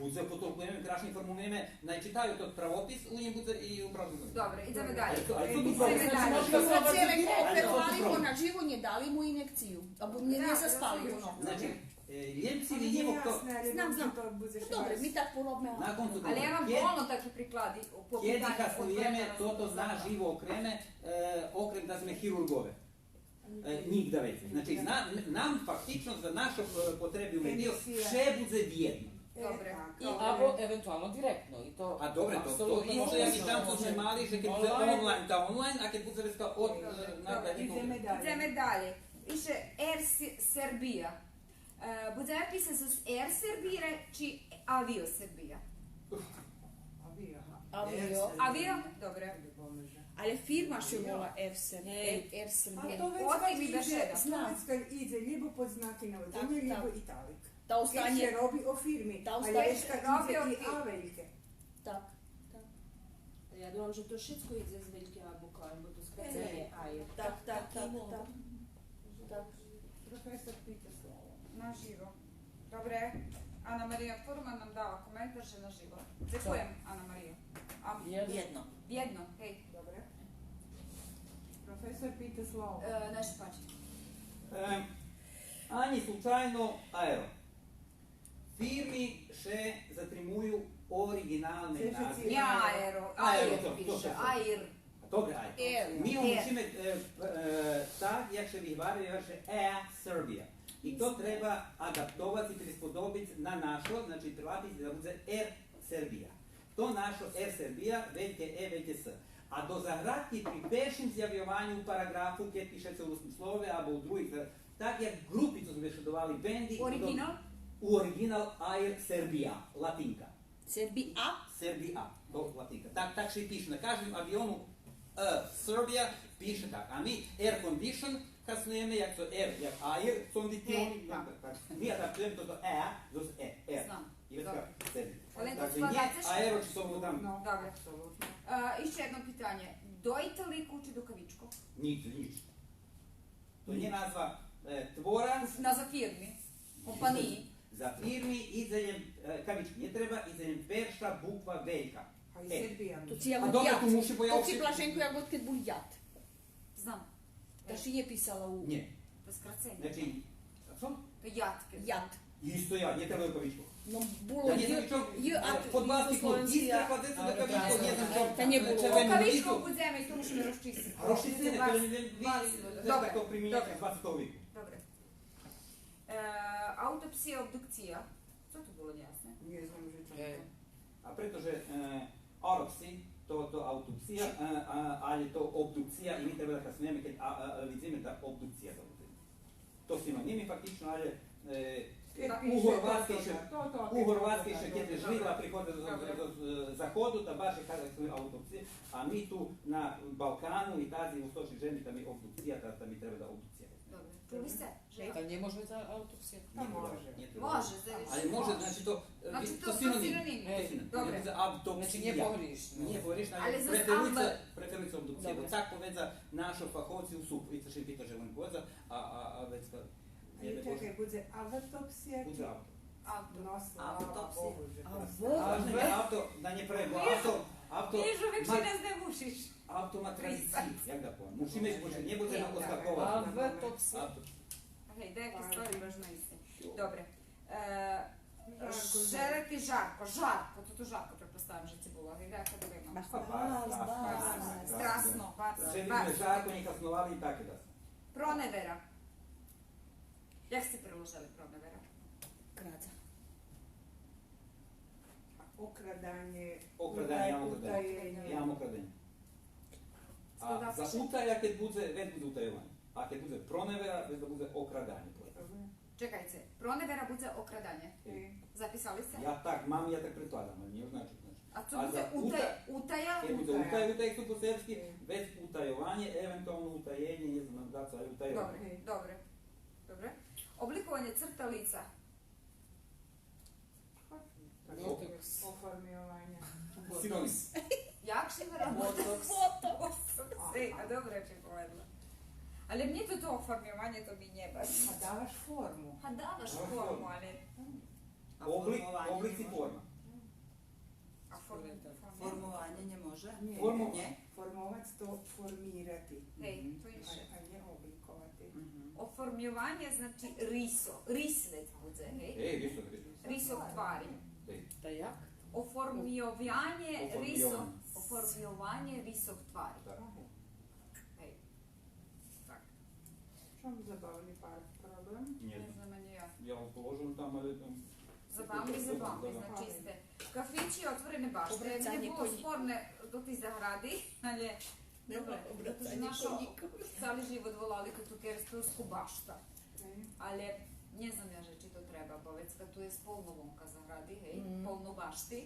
Будзе, потолкуєме, крашнє формулуєме, най читаю тот правопис, у нїм будзе и управдано. Добре, идземе далєй. Идземе далєй. Оперовали го наживо, нє дали му инєкцию, або нє, нє заспали го. Значи, е, лєм ци нє мог то... Знам, знам. Добре, ми так поробиме. На концу... Але я мам волно таки приклади по питаню. Кед хаснуєме тото наживо окреме, е, окрем да зме хирурґове. Е, нїґда вецей. Значи, зна-, н-, нам фактично за нашу, е, потребу у медийох вше будзе вєдно. Добре. Е, так, добре. Або евентуално директно, и то... А добре, то, то апсолутно исто як и там цо зме мали, же кед будзе онлайн, та онлайн, а кед будзе вецка од, е, на... Добре, идземе далєй. Идземе далєй. Ище Ер Си-, Сербия. Е, будземе писац зоз Ер Сербия чи Авио Сербия? Авио. Авио? Добре. Але фирма ше вола Ер Сер-, Ер Сербия. А то вецка идзе, то вецка идзе лєбо под знаки наводзеня, лєбо италик. Та останє... Кед ше роби о фирми, та останє... Але вецка идзе и А вельке. Так, так. Я думам же то шицко идзе з велькима буквами, бо то скраценє Аир. Так, так, так, так. Так. Професор пита слово. Наживо. Добре. Ана Мария Фурман нам дала коментар же наживо. Дзекуєм, Ана Мария. Вєдно. Вєдно, гей. Добре. Професор пита слово. Е, най ше пачи. Е, анї случайно Аеро. Фирми ше затримую ориґиналней назви. Нє Аеро, Аир пише, Аир. Добре, Аир. Ми го мушиме, е, е, так, як ше виговаря, виговаря ше Air Serbia. И то треба адаптовац и присподобиц на нашо, значи, прилапиц да будзе Ер Сербия. То нашо Ер Сербия, вельке Е, вельке С. А до заградки при першим зявйованю у параґрафу, кед пишеце у русним слове, або у других, так як ґрупи цо зме бешедовали, бенди, у ориґинал Air Serbia, латинка. Сербия? Сербия, то латинка. Так, так ше и пише. На каждим авиону, е, Serbia пише так. А ми air condition хаснуєме, як то ер, як аир, кондиционер, так, так. Ми адаптуєме тото е, зоз е, ер. Знам. И вецка Сербия. Але то складаце ше. Аеро чи сом там. Добре. Е, ище єдно питанє. До италику чи до кавичкох? Нїч, нїч. То нє назва, е, твора. Назва фирми, компаниї. За фирми идзе лєм, е, кавички нє треба, идзе лєм перша буква велька. А и Сербия. То ци як... А добре, ту муши... То ци, Блаженко, як кед бул ЯТ. Знам. Та ши нє писала у... Нє. То скраценє. Значи, а цо? То ЯТ. ЯТ. Исто ЯТ, нє треба до кавичкох. Но, було Й, Й, а, под вас Югословенски, исто кладзеце до кавичкох, нє знам цо. Та нє було. Червени... О кавичкох будземе, и то мушиме розчисциц. Розчисциц, то приминєце з двацетого вику. Добре. Е, аутопсия, обдукция. Цо ту було нєясне? Нє знам же чом. Е. А прето же, е, аутопсия, то, то аутопсия, е, а, але то обдукция, и ми треба да хаснуєме кед, а, а, видзиме да обдукция да будзе. То синоними фактично, але, е, у Горватскей ше, у Горватскей ше кед жридла приходза з, з, з, з заходу, та баш ше каза аутопсия, а ми ту на Балкану и тази восточни жеми, та ми обдукция, та, та ми треба да обдукция. Добре. Чули сце? Та нє може за аутопсия. Нє може. Може, зависи. Але може, значи то, е, Значи, то, то синоним. Е, то синоним. Добре. Значи, нє погришно. Нє погришно, але преферує ше, преферує ше обдукция. Добре. Бо так поведза нашо фаховци у СУП. И цо ше пита же вони поведза, а, а, а вецка... Нє, чекай, будзе автопсия чи... Будзе авто. Авто. Но, слава Богу же... Авто. Важне авто, да нє правим авто, авто... Мижу, векше нє знемушиш. Авто ма традициї, як да повем. Мушиме ше почати, нє будземе одскаковац. Автопсия. Авто. Гей, даяки ствари важнейше. Добре. Е, жарко, жарко, жарко, то, то жарко, предпоставям же ци було, гей, даяка долина. Баш, баш, баш. Страсно, баш, баш. Же би зме жарко нє хасновали и таке дас. Проневера. Як сце преложели проневера? Крадза. Окраданє, окраданє, я мам окраданє. Утаєнє. Я мам окраданє. А за утая, кед будзе, вец будзе утайованє. А кед будзе проневера, вец да будзе окраданє. Чекайце, проневера будзе окраданє. Е. Записали сце? Я так мам, я так предкладам, але нє значи, значи. А цо будзе ута-, утая? Кед будзе утая, утая су по сербски, вец утайованє, евентуално утаєнє, нє знам, да, цо є утайованє. Добре, добре. Добре. Обликованє црта лица. Ботокс. Оформйованє. Синоним. Як ше вера? Ботокс. Ботокс. Ей, а добре ши поведла. Але мнє тото оформйованє, то ми нє баш. А даваш форму. А даваш форму, але... Облик, облик и форма. А форму-, форму-... Формованє нє може? Нє. Форму-... Нє? Формовац то формирати. Гей, то инше. А, а нє обликовати. Оформйованє значи рисо, рис вец будзе, гей? Гей, рисо, рисо. Рисо твари. Гей. Та як? Оформйованє рисо, оформйованє рисо твари. Так. Гей. Так. Чом забавни пар-, проблем? Нє знам. Нє знам анї я. Я го положим там, але там... Забавни, забавни, значи исте. Кафичи, отворене баште. Нє було спорне до тей загради, але добре, зато же нашо цали живот волали ту керестурску башта. Але нє знам я же чи то треба, бо вецка ту єст полно вонка загради, гей, полно башти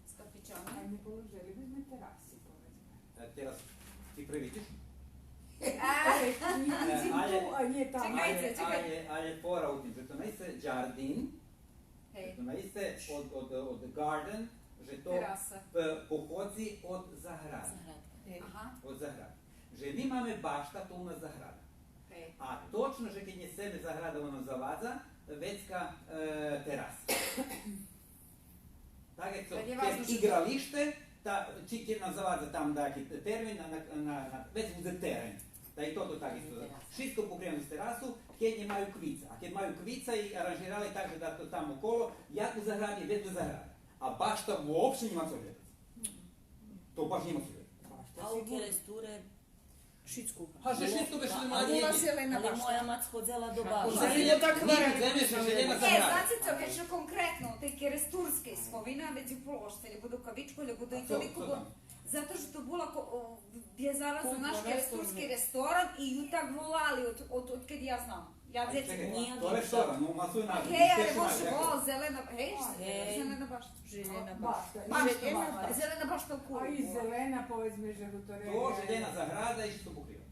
з кафичами. А нє положели би зме тераси, поведзме. Е, тераз ти превидзиш? Е, нє, нє, нє там. Чекайце, чекайце. Але, але фора у тим же то нє єст джардин, гей, то нє єст од, од, од ґарден, же то, е, походзи од загради. Заградка. Гей. Ага. Од загради. Же ми маме башта, то у нас заграда. Гей. А точно же кед нє сцеме заграда, вона нам завадза, вецка, е, тераса. Так як то, кед иґралиште, та, чи кед нам завадза там даяки термин, на, на, на, на, вец будзе терен. Та и тото так исто. Шицко покриваме з терасу, кед нє маю квица. А кед маю квица и аранжирали так же да то там около, як у загради, вец будзе заграда. А башта вообще нєма цо гледац. То баш нєма цо гледац. А у Керестуре шицко. Га, же шицко беш... Була зелена башта. Але моя мац ходзела до башти. Нє, знате цо, кед ше конкретно тей керестурскей сповина, вец у положци, лєбо до кавичку, лєбо до... А цо, цо там? Зато же то була ко-, о, вязала за наш керестурски ресторан и ю так волали од, од, одкед я знам. Я... Чекай, то ресторан, но, ма свой назив. Гей, але може, о, зелена, гей, зелена башта. Желєна башта. Башта, башта. Желєна башта у Кулу. А и зелена, поведзме же гуторе. То желєна заграда и шицко покрива.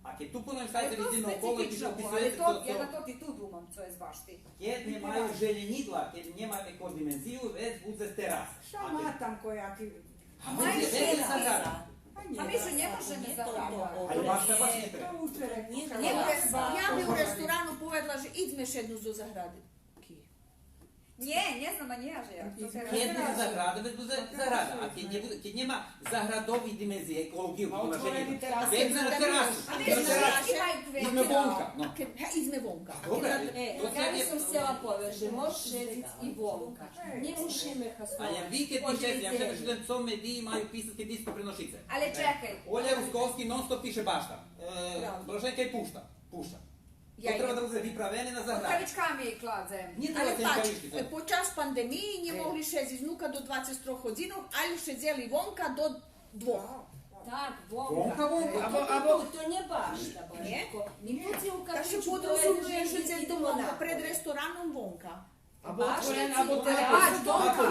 А кед ту по новим стаєце видзиме около, специфично, але то, я на то ти ту думам, цо єст башти. Кед нє маю желєнїдла, кед нєма еко димензию, вец будзе тераса. Ша ма там кояки... А ми же заграда. А ми же нє можеме заграда. Але башта баш нє треба. Нє, я би у ресторану поведла же идзме шеднуц до загради. Нє, нє знам, а нє, же я. Кед будзе заграда, вец будзе заграда. А кед нє будзе, кед нєма заградови димензиї, еколоґию, вец на терасу. А ми же терасу. Идзме вонка, но. Кед, га, идзме вонка. Добре. Е, я би сом сцела повесц же мож шедзиц и вонка. Нє мушиме хасновац. Але ви кед пишеце, я ше питам цо медиї маю писац кед исто преношице. Але чекай. Оля Русковски нон-стоп пише башта. Е, Брошенка и пушта. Пушта. То треба да будзе виправене на загради. Рукавичками кладзем. Нє треба... Але пач, е, под час пандемиї нє могли шедзиц внука до двацец трох годзинох, але шедзели вонка до двох. Так, вонка. Вонка, вонка. Або, або то нє башта, бо нє. Та ше подрозумює же цо то пред рестораном вонка. Або отворена, або тераса. Баш, вонка.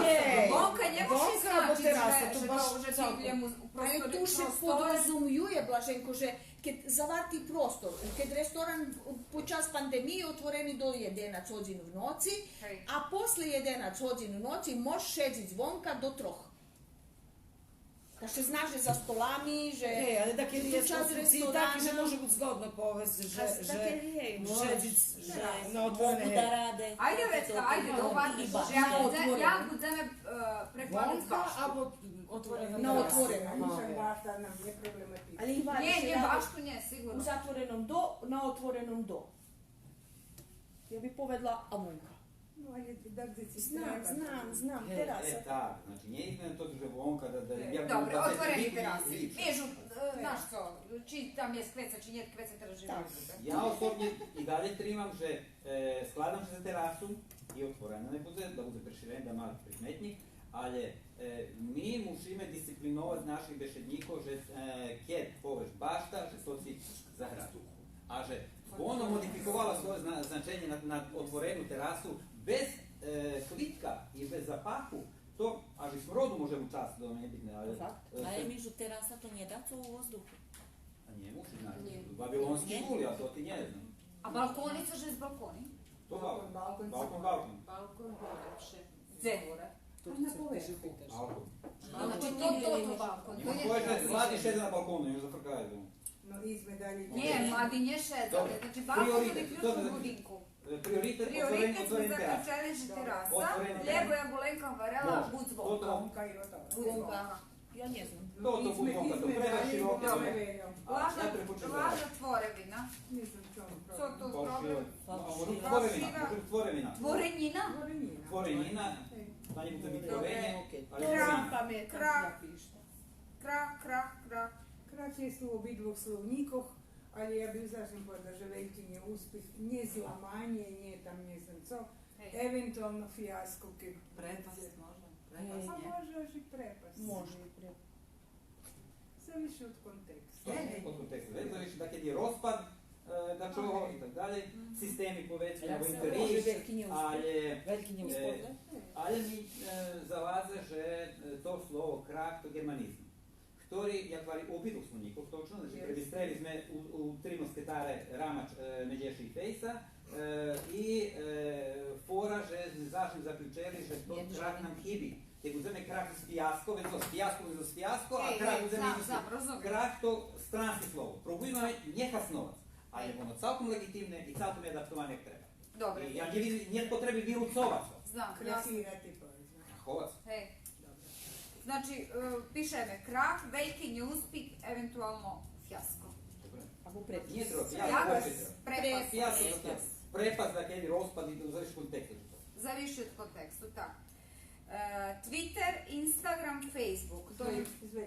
Вонка нє може значиц же, же то, же то лєм у простори. Але ту ше подрозумює, Блаженко, же кед заварти простор, кед ресторан под час пандемиї отворени до єденац годзин в ноци, а после єденац годзин в ноци мож шедзиц вонка до трох. Та ше зна же за столами, же... Гей, але дакеди єст час ресторана таки же може буц згодно повесц же, же шедзиц, же на отворене. Айде, Вецка, айде, договориме ше. Як будземе, як будземе, е, прекладац башту? Або отворено. На отворено. Башта нам нє проблематична. Нє, нє, башту нє, сиґурно. У затвореном до, на отвореном до. Я би поведла, а вонка. Но, але так же ци... Знам, знам, знам, тераса. Е, так, значи, нє изменя то же вонка, да, да, я... Добре, отворени тераси. Межу, е, знаш цо, чи там єст квеца, чи нєт квеца, тераз же... Так. Я особнє и далєй тримам же, е, складам ше за терасу и отворена нєк будзе, да будзе преширена, да ма прикметнїк, але, е, ми мушиме дисциплиновац наших бешеднїкох же, е, кед повеш башта, же то ци заграда. А же воно модификовало своє зна-, значенє на, на отворену терасу без, е, квитка и без запаху, то аж и смроду може учасц, то нє битне, але... То факт. Е, але межу тераса то нє дацо у воздуху. А нє муши, значи, вавилонски були, а то ти нє знам. А балкони, цо же з балкони? То балкон. Балкон, балкон, балкон. Балкон горе, вше. Дзе? Горе. А на поверху. Балкон. Значи, то, то, то балкон. Нє, то нє балкон. Млади шеда на балкону, нє зафркаю. Но, изме далєй. Нє, млади нє шеда. Добре. Значи, балкон то виключно у будинку. Приоритет, отворени, отворени тераса. Приоритет зме заключели же тераса, лєбо як Оленка гварела, будз вонка. Будз вонка. Я нє знам. То, то будз вонка, то превиши широке. Добре. Лажна, лажна творевина. Нє знам цо то проблем. Фалшива. Може, творевина. Творенїна? Творенїна. Та нє будзе творенє, але творенїна. Крах, крах, крах, крах. Крах єст у обидвох словнїкох, але я би заш поведла же вельки нєуспих, нє зламанє, нє там нє знам цо, евентуално фијаско, кед... Препасц може? Препасц, нє? А може аж и препасц. Може и препасц. Завиши од контексту. Од контексту, вец, завиши, так, кед є розпад, е, дачого и так далєй, системи, поведзме, або интерес, але, вельки нєуспих, е, але ми, е, завадза же, е, то слово крах то ґерманизм. Хтори, як гварим, у обидвох словнїкох, точно, значи, пребистрели зме у, у Три москетаре, Рамач, е, Медєши и Фейса, е, и, е, фора же зме заш заключели же то крах нам хиби. Кед будземе крах зоз фијаско, вец зоз фијаско, вец зоз фијаско, а крах будземе... Крах то странске слово. Пробуєме нє хасновац, але воно цалком леґитимне и цалком є адаптоване як треба. Добре. И я нє, нє потреби вируцовац. Знам, ясно. Краховац. Гей. Добре. Значи, е, пишеме крах, вельки нєуспих, евентуално фијаско. Добре. Або препасц. Нє треба, фијаско. Препасц. Фијаско, препасц, так, єден розпад и завиши од контексту. Завиши од контексту, так. Е, Твитер, Инстаґрам, Фейсбук. То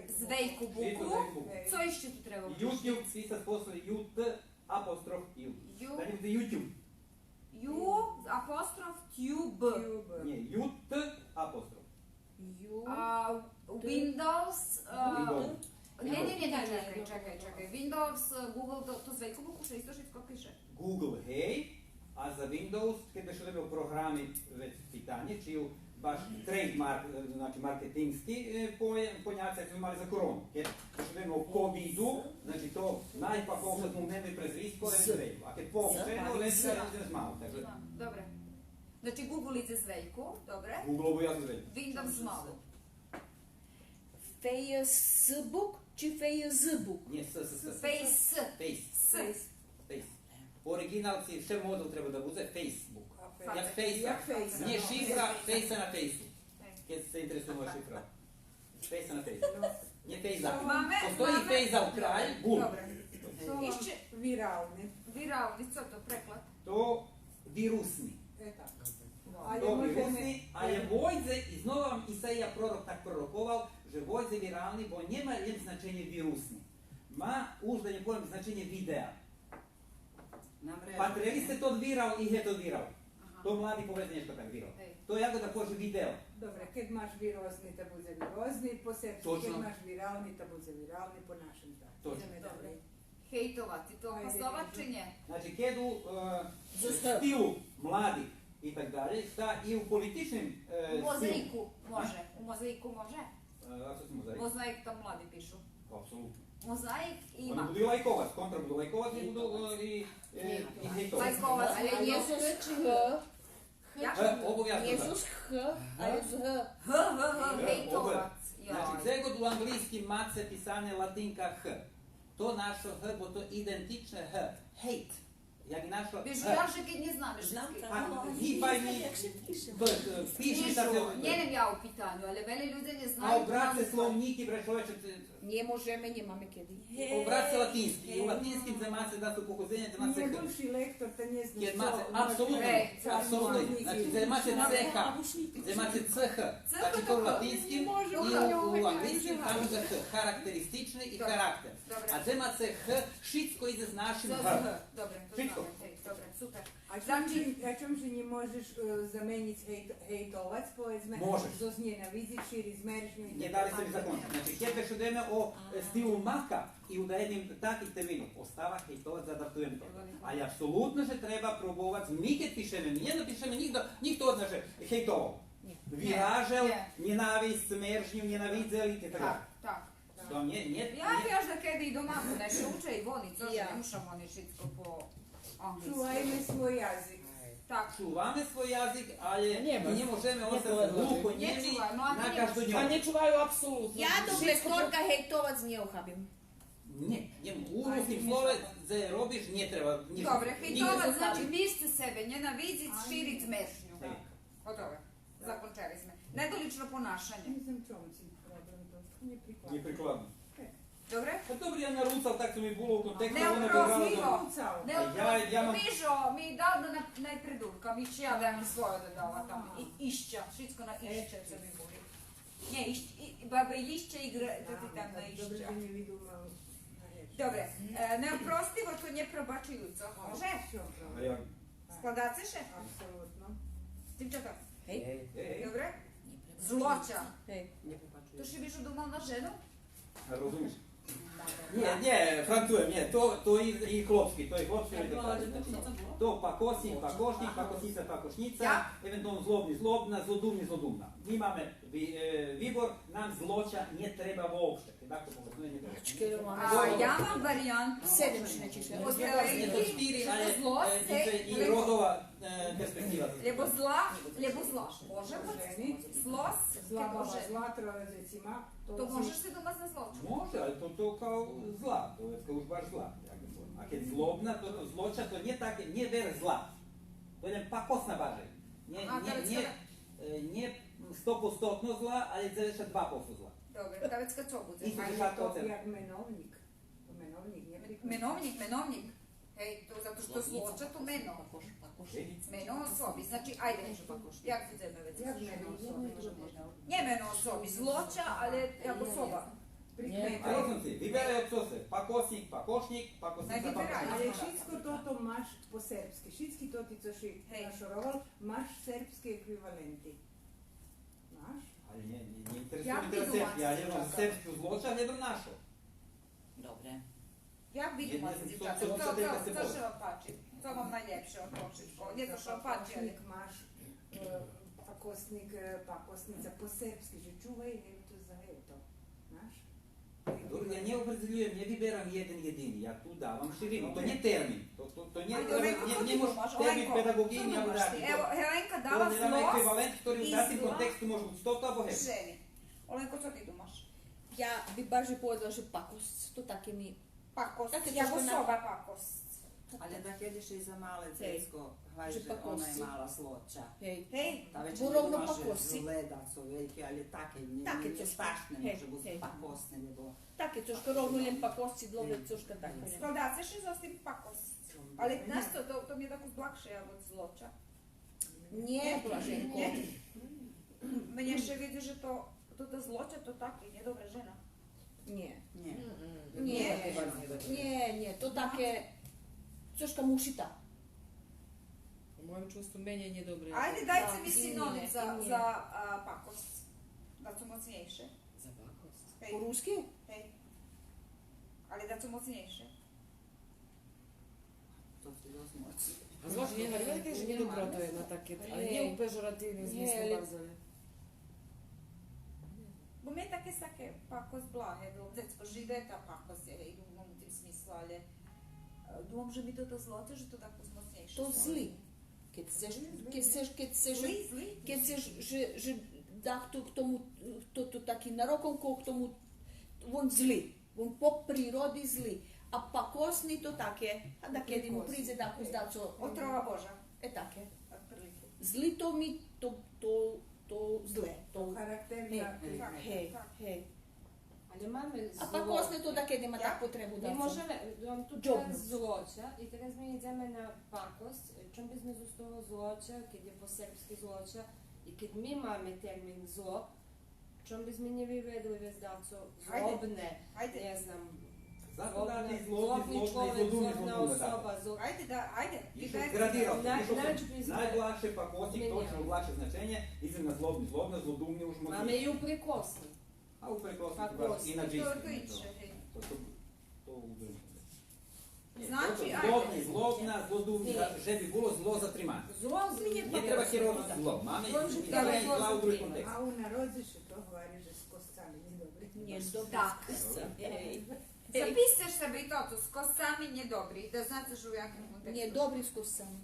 з вельку букву. Цо ище ту треба? Ютюб, писац после Ю Т апостроф Ю. Ю. Та нє будзе Ютюб. Ю, апостроф, тюб. Нє, Ю Т апостроф. Ю. А, Windows, е, Windows. Нє, нє, нє, нє, чекай, чекай, чекай. Windows, е, Google, то, то з вельку букву ше исто шицко пише. Google, гей, а за Windows, кед ше робело програми, вец питанє, чи баш трейдмарк, е, значи маркетингски, е, поє-, поняце, як зме мали за корону. Кед ше робело ковиду, значи то найпаковше змовнене презвиско, вец вельку. А кед поовшено, вец, вец мало. Так же... Добре. Значи, Google идзе з вельку, добре. Google обовязно з вельку. Windows з малу. Facebook чи Facebook? Нє, С, С, С. Фейс. Фейс. С. Фейс. Оригинал ци вше модел треба да будзе Facebook. Як фейс. Як фейс. Нє шифра, фейса на фейсу. Кед ше интересує моя шифра. Фейса на фейсу. Нє фейза. Постої фейза у край, бум. Добре. Ище вирални. Вирални, цо то, преклад? То вирусни. Е, так. То вирусни, але войдзе, и знова вам Исаия пророк так пророковал, же войдзе вирални, бо нєма лєм значенє вирусни. Ма уж, да нє повем, значенє видеа. Патрели сце тот вирал и гей тот вирал. Ага. То млади поведзе нєшка так вирал. Гей. То як да повеш видео. Добре, кед маш вирозни, та будзе вирозни, по сербски. Точно. Кед маш вирални, та будзе вирални, по нашим так. Точно. Идземе далєй. Гейтовац, то хасновац чи нє? Значи, кед у, е, стилу младих и так далєй, та и у политичним, е, У мозаїку може. У мозаїку може? Е, а цо ци мозаїк? Мозаїк там млади пишу. Апсолутно. Мозаїк и... Вони буду и лайковац, контра буду лайковац и буду, е, и, е, и гейтовац. Лайковац. Але нє зоз х. Як? Г, обовязно. Нє зоз х, але з г. Г, г, г, гейтовац. Значи, дзе год у анґлийским маце писане латинка х, то нашо г, бо то идентичне г. Гейт. Як и нашо г. Виш, я же кед нє знам шицки. А, гибай ми, пиши та се. Нє лєм я у питаню, але велї людзе нє знаю. А обраце словнїки, бре, човече, Нє можеме, нємаме кеди. Обраце латински. И у латинским дзе маце дацо походзенє, дзе маце х. Нєбувши лектор, та нє знам. Кед маце, апсолутно, апсолутно. Значи, дзе маце ц х. Дзе маце ц х. Значи, то у латинским и у, у анґлийским там же х. Характеристични и характер. А дзе маце х, шицко идзе з нашим г. Добре, то знаме. Шицко. Гей, добре, супер. А чом же, а чом же нє можеш, е, заменїц гейт-, гейтовац, поведзме, зоз нєнавидзиц, шириц мерзню и так далєй? Нє дали сце ми закончиц. Значи, кед вец идземе о, е, стилу Мака и у даєдним таким термину, остава гейтовац, задатуєм то. Але апсолутно же треба пробовац, ми кед пишеме, ми нє напишеме нїґдзе, нїхто од нас же гейтовал. Виражел нєнависц, мерзню, нєнавидзел и так далєй. Так, так. То нє, нє, я нє. Я дакеди и дома нєшто уча и вони, цо же, нє муша вони шицко по анґлийски. Чувайме свой язик. Так. Чуваме свой язик, але нє можеме остац глухонєми на каждодньове. А нє чуваю апсолутно. Я добре, шицко, корка гейтовац нє охабим. Нє, нє, у руским слове, дзе робиш, нє треба нїч. Добре, гейтовац, значи, мерзиц себе, нєнавидзиц, шириц мерзню. Так. Готове. Закончели зме. Недолично понашанє. Нє знам чом ци проблем то. Нєприкладно. Нєприкладно. Е. Добре? Па добре, я наруцал, так цо ми було у контексту, вона би брала до... Неопростиво. Неопростиво. Вижу, ми давно на, най придурка, ми ще я дам своє додала там. И, ища, шицко на ища, цо ми були. Нє, ищ-, и, и бабе ища и гре-, то ти там на ища. Добре, же нє виду мало. Добре, е, неопростиво, то нєпробачуюцо. Може? А як? Складаце ше? Апсолутно. Дівчата? Гей. Гей. Добре? Злоча. Гей. То ши биш думал на жену? Розумиш? Нє, нє, француєм, нє, то, то и, и хлопски, то и хлопски, и так далєй. Значи, то пакоснїк, пакошнїк, пакосница, пакошнїца, евентуално злобни, злобна, злодумни, злодумна. Ми маме ви-, е, вибор, нам злоча нє треба вообще. А я мам вариянту. Седем ши напишеме. Нє то штири, але, е, и родова, е, перспектива. Лєбо зла, лєбо зла. Може буц зло, зла, зла, троє дзеци ма, то можеш си думац на злочу. Може, але то, то као зла, то вецка уж баш зла, як би поведзем. А кед злобна, то, то злоча, то нє таке, нє верх зла. То лєм пакосна баржей. Нє, нє, нє, е, нє сто проценти зла, але дзеведзешат два проценти зла. Добре, та вецка цо будзе? Исто як меновнїк. Меновнїк, нє прикладно. Меновнїк, меновнїк. Гей, то зато што злоча то мено. Мено особи, значи, айде, як будземе вецка? Як мено особи? Нє мено особи, злоча, але як особа. Прикметна. Розумиш, виберай од цо сце. Пакоснїк, пакошнїк, пакосница, пакошнїца. Але шицко тото маш по сербски. Шицки тоти цо ши нашоровал, маш сербски еквиваленти. Маш? Але нє, нє, нє интересує ме тераз сербски, але сербски злоча, глєдам нашо. Добре. Як ви думаце, дзивчата? Цо, цо, цо ше вам пачи? Цо вам найлєпше од того шицкого? Нє то ше вам пачи, але... Пакосник маш, е, пакосник, е, пакосница по сербски, же чувай гевто за гевто. Знаш? Добре, я нє опредзелюєм, нє виберам єден єдини, я ту давам ширину. То нє термин, то, то, то нє, нє, нє може термин педаґоґийни або дидактики. Ево, Геленка дала злосц еквивалент, котри у датим контексту може буц тото або гевто. Оленко, цо ти думаш? Я би баржей поведла же пакосц, то таке ми... Пакосц, як особа пакосц. Але дакеди ше и за мале дзецко гвари же она є мала злоча. Гей. Гей. Та вец нє думаш же зле дацо вельке, але таке нє, таке нє страшне, може буц пакосне, лєбо... Таке цошка ровно лєм пакосц, добре, цошка таке. Складаце ше зоз тим пакосц. Але знаш цо, то, то ми є дакус блажше як злоча. Нє, Блаженко. Мнє ше видзи же то, то, то злоча, то таке, нєдобра жена. Нє. Нє. Нє. Нє, нє, то таке, цошка мушита. У моїм чувству менєй нєдобре. Айде, дайце ми синоним за, за, а, пакосц. Дацо моцнєйше. За пакосц? Гей. По руски? Гей. Але дацо моцнєйше. То ти досц моцне. А злочин нє, нє, нє, нє, нє, то є на таке, але нє у пежоративним змислу барз, але... Бо ми таке сяке пакосц благе, бо дзецко живе, та пакосц є, гей, думам у тим смислу, але, е, думам же ми тото злочин, же то таке моцнєйше слово. То зли. Кед сцеш, кед сцеш, кед сцеш, зли, зли, кед сцеш же, же дахто к тому, хто то таки нароком, ко к тому, вон зли. Вон по природи зли. А пакосни то таке, а дакеди му придзе дакус дацо. Отрова Божа. Е, таке. Отприлике. Зли то ми, то, то, то зле. То характерна. Гей, гей, гей. Але маме зло. А пакосни то дакеди ма так потребу дацо. Ми можеме, мам ту тераз злочин, и тераз ми идземе на пакосц, чом би зме з того злочин, кед є по сербски злочин, и кед ми маме термин зло, чом би зме нє виведли вец дацо злобне, нє знам, злобни, злобни чловек, злобна особа, зло... Айде, да, айде. Градира, най-, най-, найблажше пакосни, точно блажше значенє, идзе на злобни, злобна, злодумни уж може. Маме и упрекосни. А упрекосни, пакосни. Иначе то, то инше, гей. То, то, то у другим контексту. Значи, злобни, злобна, злодумни, же би було зло затримане. Зло, зло. Нє треба херовац зло. Маме и зла у други контекст. А у народзе ше то говори же з косцами нєдобри. Нєдобри з косцами. Так. Гей. Запишеш себе и тото, з косцами нєдобри, да знаце же у яким контексту. Нєдобри з косцами.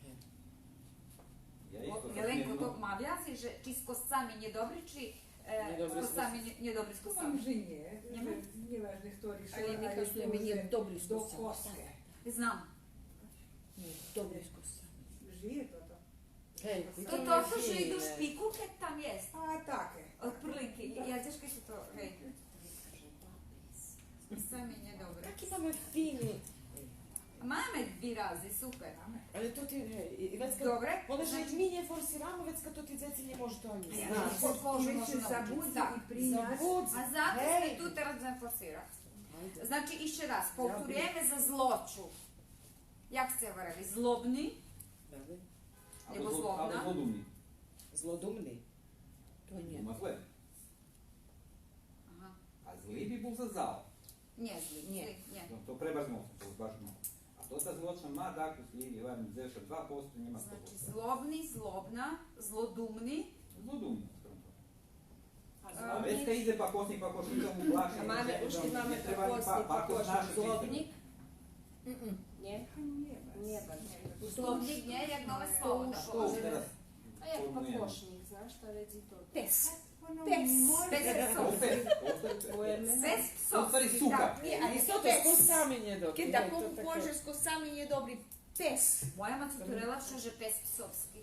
Гей. Я исто... Єленко, то ма вязи, же чи з косцами нєдобри, чи, е, з косцами нє-, нєдобри з косцами? Думам же нє, же нєважне хто ришел, але ми казуєме нєдобри з косцами. Знам. Нєдобри з косцами. Жиє тото. Гей, то тото же и до шпику, кед там єст. А, таке. Отприлике, я тежко ше то, гей. Сцами нєдобри. Таки маме фини. Маме вирази, супер. Але то ти, гей, и, и вецка... Добре. Вона же ми нє форсираме, вецка то ти дзеци нє можу то анї знац. Нє можу, може набуц. Так. Забудзе. А зато зме ту тераз, зме форсирац. Айде. Значи, ище раз, повторюєме за злочу. Як сце говорели? Злобни? Або зло-, або злодумни. Злодумни. То нє. Дума зле. Ага. А зли би бул за зал. Нє, зли, нє. Зли, нє. То, то пребарз моцно, то баш моцно. А тота злоча ма дакус, гварим, дзешдзет два посто, нєма сто посто. Значи, злобни, злобна, злодумни. Злодумни, скоро то. А вецка идзе пакосни, пакосни, то му блажше. А маме, уж кед маме пакосни, пакосни, злобни. Нє? Нє баш. Злобни нє, як нове слово. А як пакошнїк, знаш, та вец и то. Пес. Пес. Пес псовски. Пес псовски. У ствари сука. Нє, але то з косами нєдобри. Кед такому повеш з косами нєдобри, пес. Моя ма цо турела, же пес псовски.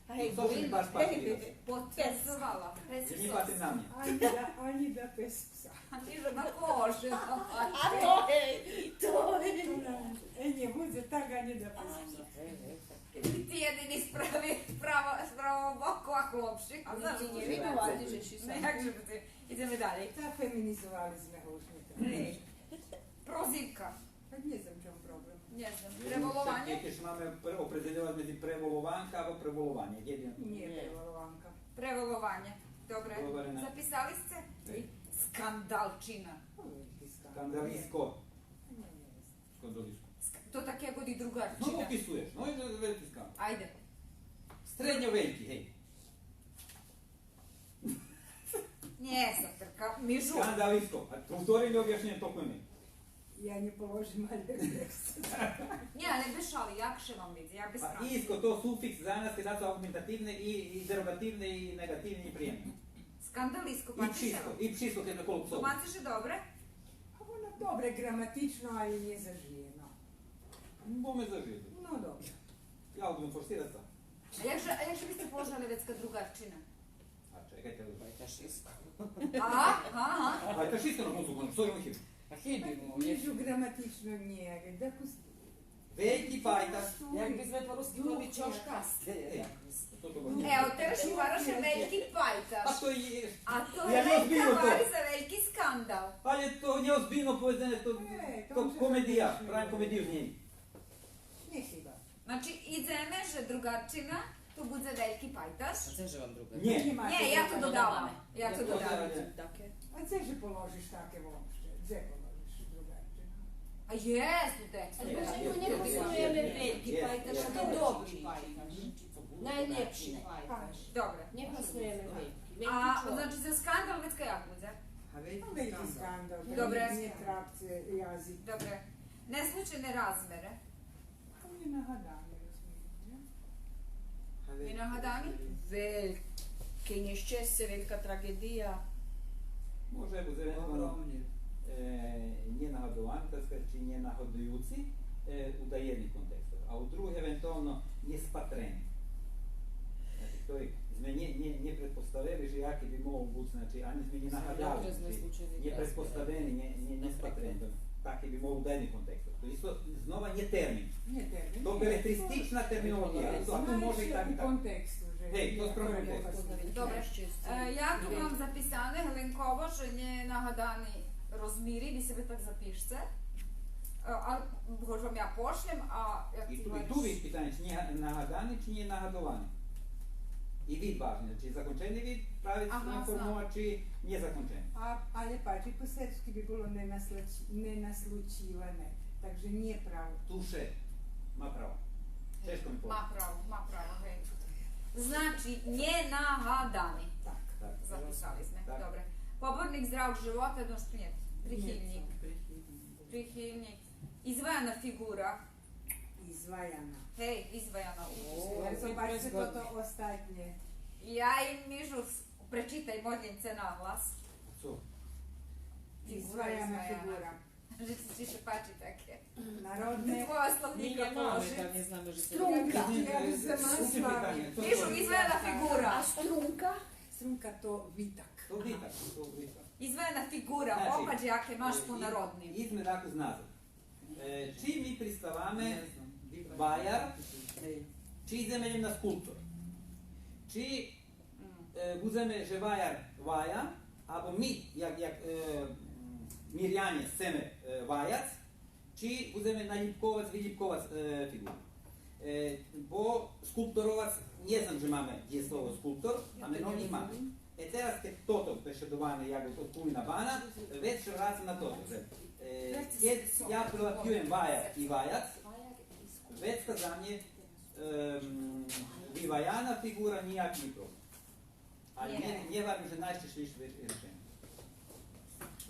Гей, то же баш патри. Потвердзовала. Пес псовски. Нє патри на мнє. Анї да, анї да пес пса. Анї же на коже. А то гей, то гей. Е, нє, будзе так, анї да пес пса. Ти єдини з прави-, з права-, з правого боку, а хлопши. А за што нє видовати же ши са. Но, як же будзе? Идземе далєй. Так феминизовали зме го уж ми то. Гей. Прозивка. Та нє знам чом проблем. Нє знам. Преволованє? Кед маме пре-, опредзельовац медзи преволованка або преволованє, єдино. Нє, преволованка. Преволованє. Добре. Записали сце? Скандалчина. О, велики скандал. Скандалиско. Нє, нє знам. Скандалиско. Ск-, то так як и другарчина. Знову описуєш. Но, и велики скандал. Айде. Средньо велики, гей. Нє, сатирка, мижу. Скандалиско. А повтори ми обяшнєнє, толку ми. Я нє положим, але... Нє, але без шали, як ше вам видзи, я без... А шали. Иско, то суфикс за нас, кед дацо ауґментативне и, и дерогативне, и неґативне, и приємне. Скандалиско, и пачи ше вам. И пшиско, и пшиско, кед около псов. Тумаци ше добре? А воно добре ґраматично, але нє зажиєно. Бо ме зажиєте. Но, добре. Я будзем форсирац. А як же, а як же би сце положели вецка другарчина? А чекайте. Пайташиско. Ага, ага. Пайташиско на концу, што же хиби? А хиби му, нє. Нїч ґраматично нє, але дакус... Вельки пайташ. Як би зме по руски повели, чошкасте. Е, то, то... Е, от тераз гвариш вельки пайташ. А то и... А то... Я нє озбийньо то. Гвари за вельки скандал. Але то нє озбийньо поведзене, то, то комедия, правим комедию з нєм. Нє хиба. Значи, идземе же другарчина, то будзе вельки пайташ. А цо же вам другарчина? Нє. Нє, я то додавам. Я то додавам. А дзе же положиш таке вообще? Дзе положиш другарчина? А єст у тексту. Але ми нє познаваме вельки Пайташ, то добри пайташ. Найлєпши пайташ. Добре. Нє хаснуєме вельки. А, значи, за скандал вецка як будзе? А вельки скандал, добре. Нє трапце язик. Добре. Неслучайне размере. Нєнагадани, розумиєте, нє? Нєнагадани? Вельке нєщесце, велька траґедия. Може бу евентуално, е, нєнагадовани, так сказати, чи нєнагадуюци, е, у даєдних контекстох, а у других евентуално нєспатрени. Значи, то зме нє, нє, нє предпоставели же яки би могол буц, значи, анї зме нє нагадали, значи, нє предпоставени, нє, нє, нєспатрени. Таки би могол у даєдних контекстох. То исто знова нє термин. Нє термин. То белетристична терминолоґия. То, а ту може и так и так. Гей, то спрам контексту. Добре. Е, я ту мам записане, Геленково, же нєнагадани розмири, ви себе так запишце. Е, а, може вам я пошлєм, а як... И ту, и ту вид питанє, чи нєнагадани, чи нєнагадовани. И вид важни, значи закончени вид, правиц форму, чи нєзакончени. А, але пачи, по сербски би було ненаслуч-, ненаслучиване, так же нє право. Туше, ма право. Чежко ми повесц. Ма право, ма право, гей. Значи, нєнагадани. Так. Так. Записали зме. Так. Добре. Поборник здравого живота, но што нє? Прихильник. Прихильник. Изваяна фиґура. Изваяна. Гей, изваяна. О, зобачце тото остатнє. Я им мижу с-, пречитай, модлїм ше наглас. Цо? Фиґура изваяна. Изваяна фиґура. Же ци ше пачи таке. Народне. Твоя словнїка положи. Струнка. Я би се мала славити. Пишу изваяна фиґура. А струнка? Струнка то витак. То витак, то витак. Изваяна фиґура, значи, опач яке маш по народним. Идзме таку назад. Е, чи ми приставаме ваяр, чи идземе на скулптор? Чи, е, будземе же ваяр вая, або ми, як, як, е, м, Мирянє, сцеме, е, ваяц, чи будземе налїпковац, вилїпковац, е, фиґуру? Е, бо скулпторовац, нє знам же маме дїєслово скулптор, а меновнїк маме. Е, тераз, кед тото бешедоване як одповим на бана, вец ше врацам на тото, же, е, кед я прилапюєм ваяр и ваяц, вецка за мнє, ем, виваяна фиґура нїяк нє проблем. Але нє, нє верим же найщешлївше ришенє.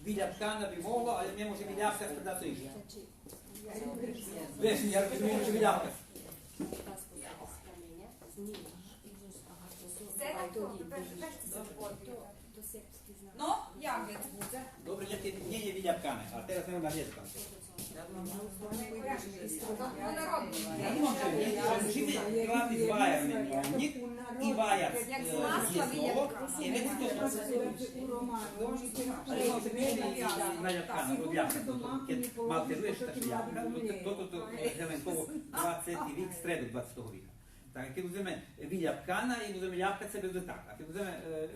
Виляпкана би могло, але нє може виляпкац, то дацо инше. Веш, я розумиєм же виляпкац. Но, як вец будзе? Добре, нє, нє, нє виляпкане, а тераз нє мам наглєдати там. Мушиме класти ваяр меновнїк и ваяц, е, дїєслово, и вец то. Але може бути наляпкана, одляпкана, кед малтеруєш, так ляпка, то, то, то, то, Геленково, двацети вик, средок двацетого вика. Так, кед будземе виляпкана и будземе ляпкац, будзе так. А кед будземе, е, е, е,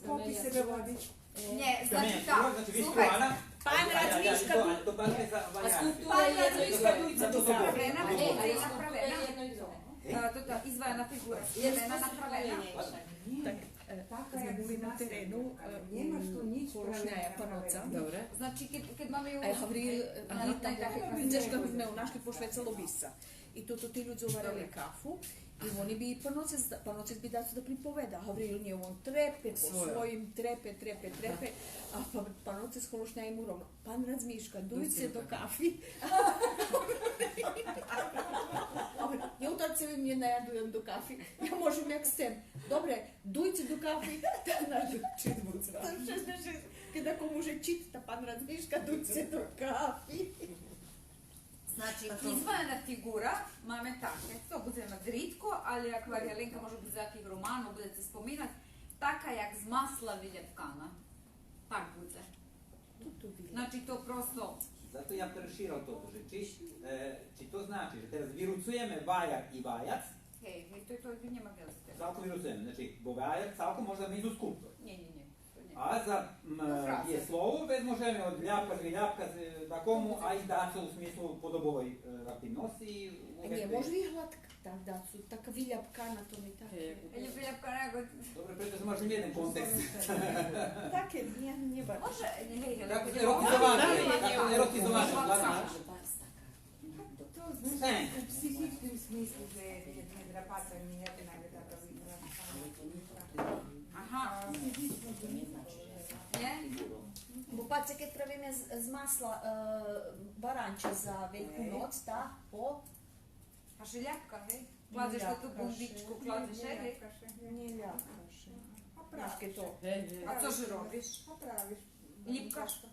Попи себе водиц. Нє, значи так, значи, слухайце. Пан Радзмишка, пан Радзмишка, дуйце до кафи. Е, то, то, изваяна фиґура, сцена направена. Так, е, зме були на терену, е, у Холошняя паноца. Добре. Значи, кед, кед маме... Е, Гавриїл, е, Анита, Ґеґа зме нашли, пошвецало би ше. И тото ти людзе варели кафу, и вони би паноцец, паноцец би дацо да приповеда. Гавриїл нє, он трепе по своїм, трепе, трепе, трепе, а па-, паноцец з Холошняя му ровно: „Пан Радзмишка, дуйце до кафи.“ А он: „Я у татцевим нє наядуєм до кафи, я можем як сцем.“ „Добре, дуйце до кафи.“ Та на чит будзе. Та шейсц на шейсц. Кед кому же чит, та пан Радзмишка, дуйце до кафи. Значи, изваяна фиґура, маме таке, то будземе мац ридко, але як гвари Геленка, може буц з яких романох будзеце споминац, така як з масла виляпкана. Так будзе. Значи, то просто... Зато я перширал тото, же чи, е, чи то значи же тераз вируцуєме ваяр и ваяц? Гей, гей, то, то нєма вєзы. Цалком вируцуєме, значи, бо ваяр цалком може да ми и скулптор. Нє, нє, нє. А за, м, дїєслово вец можеме одляпкац, виляпкац, е, дакому, а и дацо у смислу подобовей, е, активносци. Нє, може и гладка, так, дацо, така виляпкана, то ми так. Е, виляпкана, як... Добре, прето же маш лєм єден контекст. Таке, нє, нє баш. Може, нє, нє, так, еротизоване, так, еротизоване. То, то, значи, у психичним Мислим же нє драпаца, нє, нє, нє, нє, нє, Ага. Нє? Бо пац, кед правиме з, з масла, е, баранче за Вельку ноц, та, по... А ше ляпка, гей? Кладзеш на ту бумбичку, кладзеш, гей? Нє ляпка ше. А правиш. А цо же робиш? А правиш. Лїпкаш?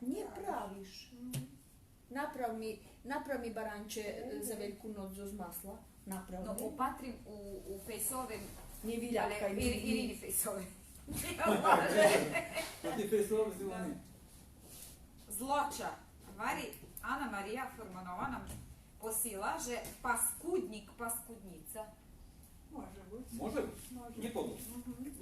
Нє, правиш. Направ ми, направ ми баранче, е, за Вельку ноц зоз масла. Направ ми. Но, опатрим у, у Фейсови. Нє виляпкай ми. Ирини Фейсови. Ти Фейсови си вони. Злоча. Вари, Ана Мария Фурманова нам посила же паскуднїк, паскуднїца. Може буц. Може буц. Нє подло.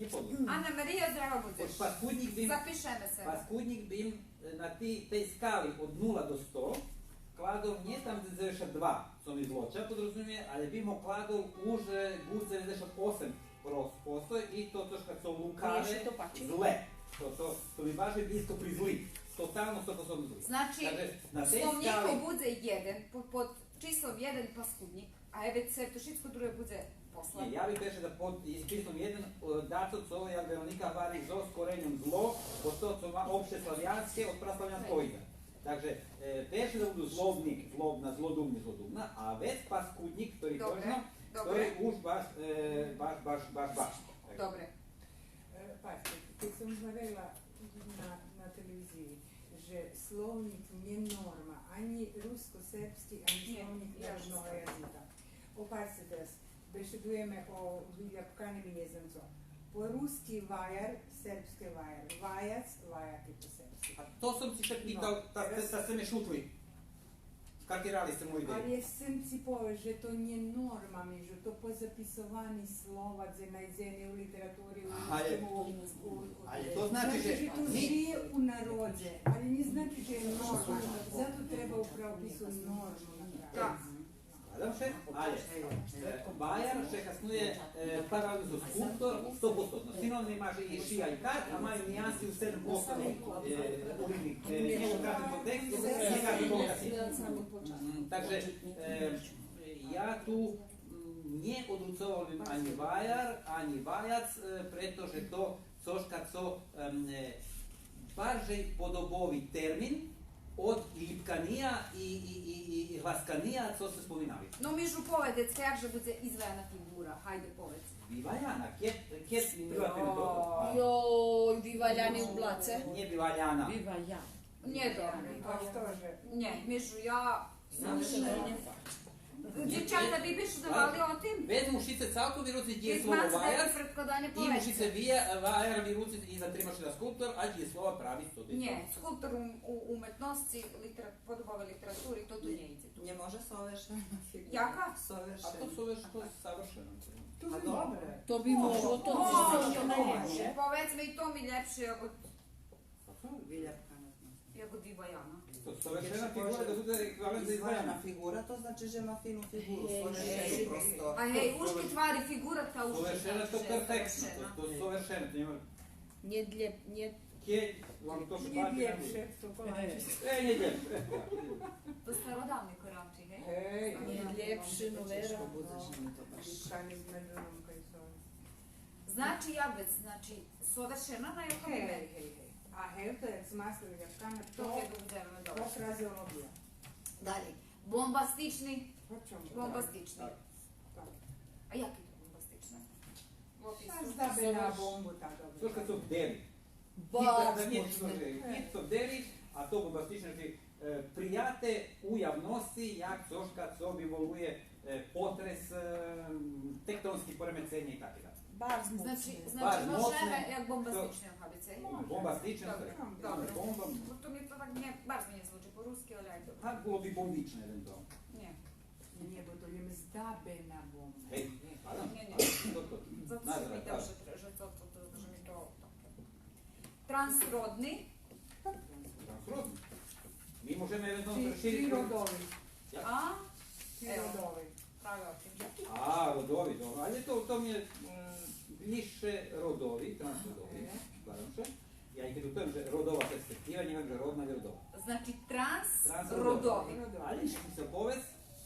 Нє подло. Ана Мария, здрава будзеш. Паскуднїк бим, запишеме ше. Паскуднїк бим, е, на тей, тей скали од нула до сто кладол нє там дзешат два, цо ми Злоча подрозумює, але бим го кладол уж, е, буц дзеведзешат осем посто и то цошка цо лукаве, зле. То, то, то ми баш блїзко при зли. Тотално сто посто зли. Значи, у словнїку будзе єден, по-, под числом єден паскуднїк, а вец то шицко друге будзе после. Нє, я би перше да под, из числом єден, е, дацо цо, як Вероника гвари, зоз кореньом зло, бо то цо ма общеславянске, од праславянского идзе. Так же, е, перше да буду злобнїк, злобна, злодумни, злодумна, а вец паскуднїк, хтори точно, хтори уж баш, е, баш, баш, баш, баш. Добре. Е, пачте, кед сом гварела на, на телевизиї же словнїк нє норма, анї руско-сербски, анї словнїк народного язика. Опачте тераз, бешедуєме о виляпканим и нє знам цо. По руски ваяр, сербски ваяр, ваяц, ваяки по сербски. А то сом ци ше питал, та, та, та сце ме шутли. Скартирали сце мою идею. Але сом ци повела же то нє норма, Мижу, то позаписовани слова дзе найдзени у литератури, у... Але, у, у, але то значи же то жиє у народзе, але нє значи же є норма. Зато треба у правопису норму направиц. Так. Складам ше, але, е, ваяр ше хаснує, е, паралелно зоз скулптор, сто посто. Синонимаш и ши и кар, а маю ниянси у седем посто, е, у ризних, е, нєшто каждим контексту, нє каждим контексту. М, так же, е, я ту, м, нє одруцовал бим анї ваяр, анї ваяц, е, прето же то цошка цо, ем, е, баржей подобови термин од лїпкания и, и, и, и, и гласкания, цо сце споминали. Но, Мижу, поведз, як же будзе изваяна фиґура, гайде, поведз. Виваяна, кед, кед приватне тото. Йой, виваляни у блаце. Нє виваляна. Виваяна. Нє, добре. А хто же? Нє, Мижу, я Дївчата, ви би ше давали о тим? Вец мушице цалком вируциц дїєслово ваяц, и мушице вия-, ваяр вируциц и затримац ше на скулптор, а дїєслова правиц сто. Нє, скулптор у, у уметносци, литера-, подобовей литератури, то ту нє идзе. Нє може совершена фиґура. Яка? Совершена. А то соверш-, то савршено. А добре. То би могло, то би могло. Поведзме, и то ми лєпше, як од... Виляпкана. Як од виваяна. То, совершена фиґура да будзе еквивалент за изваяна. Изваяна фиґура, то значи же ма фину фиґуру, совершену просто. А гей, уж кед гвари фиґура, та уж... Совершена то перфектно, то, то совершено, то нєма. Нє лєп-, нє... Кед вам то ше пачи, нє лєпше, то коланче. Е, нє лєпше. То стародавни коралчи, гей? Гей. Нє лєпше, но вера. Тешко будзе же ми то баш. Значи, як вец, значи, совершена на якому... Гей, гей, гей. А гей, то як з маслом, як кана, то, то кед будземе, добре. То красе воно було. Далєй. Бомбастични. По чому? Бомбастични. Так. Так. А яки то бомбастични? Та здабе на бомбу, так, добре. Цошка цо вдери. Барз моцни. Гіт цо вдери, а то бомбастични, значи, е, прияте у явносци як цошка цо виволує, е, потрес, е, тектонски поремеценя и так далєй. Барз моцни. Значи, значи, можеме як бомбастични, габице? Бомбастични, добре, так. Добре. Бомба. Бо то ми то так нє, барз ми нє звучи по руски, але айде. Так було би бомбични евентуално. Нє. Нє, бо то лєм здабе на бомбу. Гей, нє, нє, нє. Зато ше питам же, же цо то, то, же ми то таке. Трансродни. Трансродни. Ми можеме евентуално... Чи, чи родови. А? Чи родови. Праве о тим. А, родови, добре. Але то, то ми є, м, блїзше родови, трансродови. Складам ше. Я и кед гварим же родова перспектива, нє гварим же родна или родова. Значи, трансродови. Трансродови. Але ище ми ше повесц,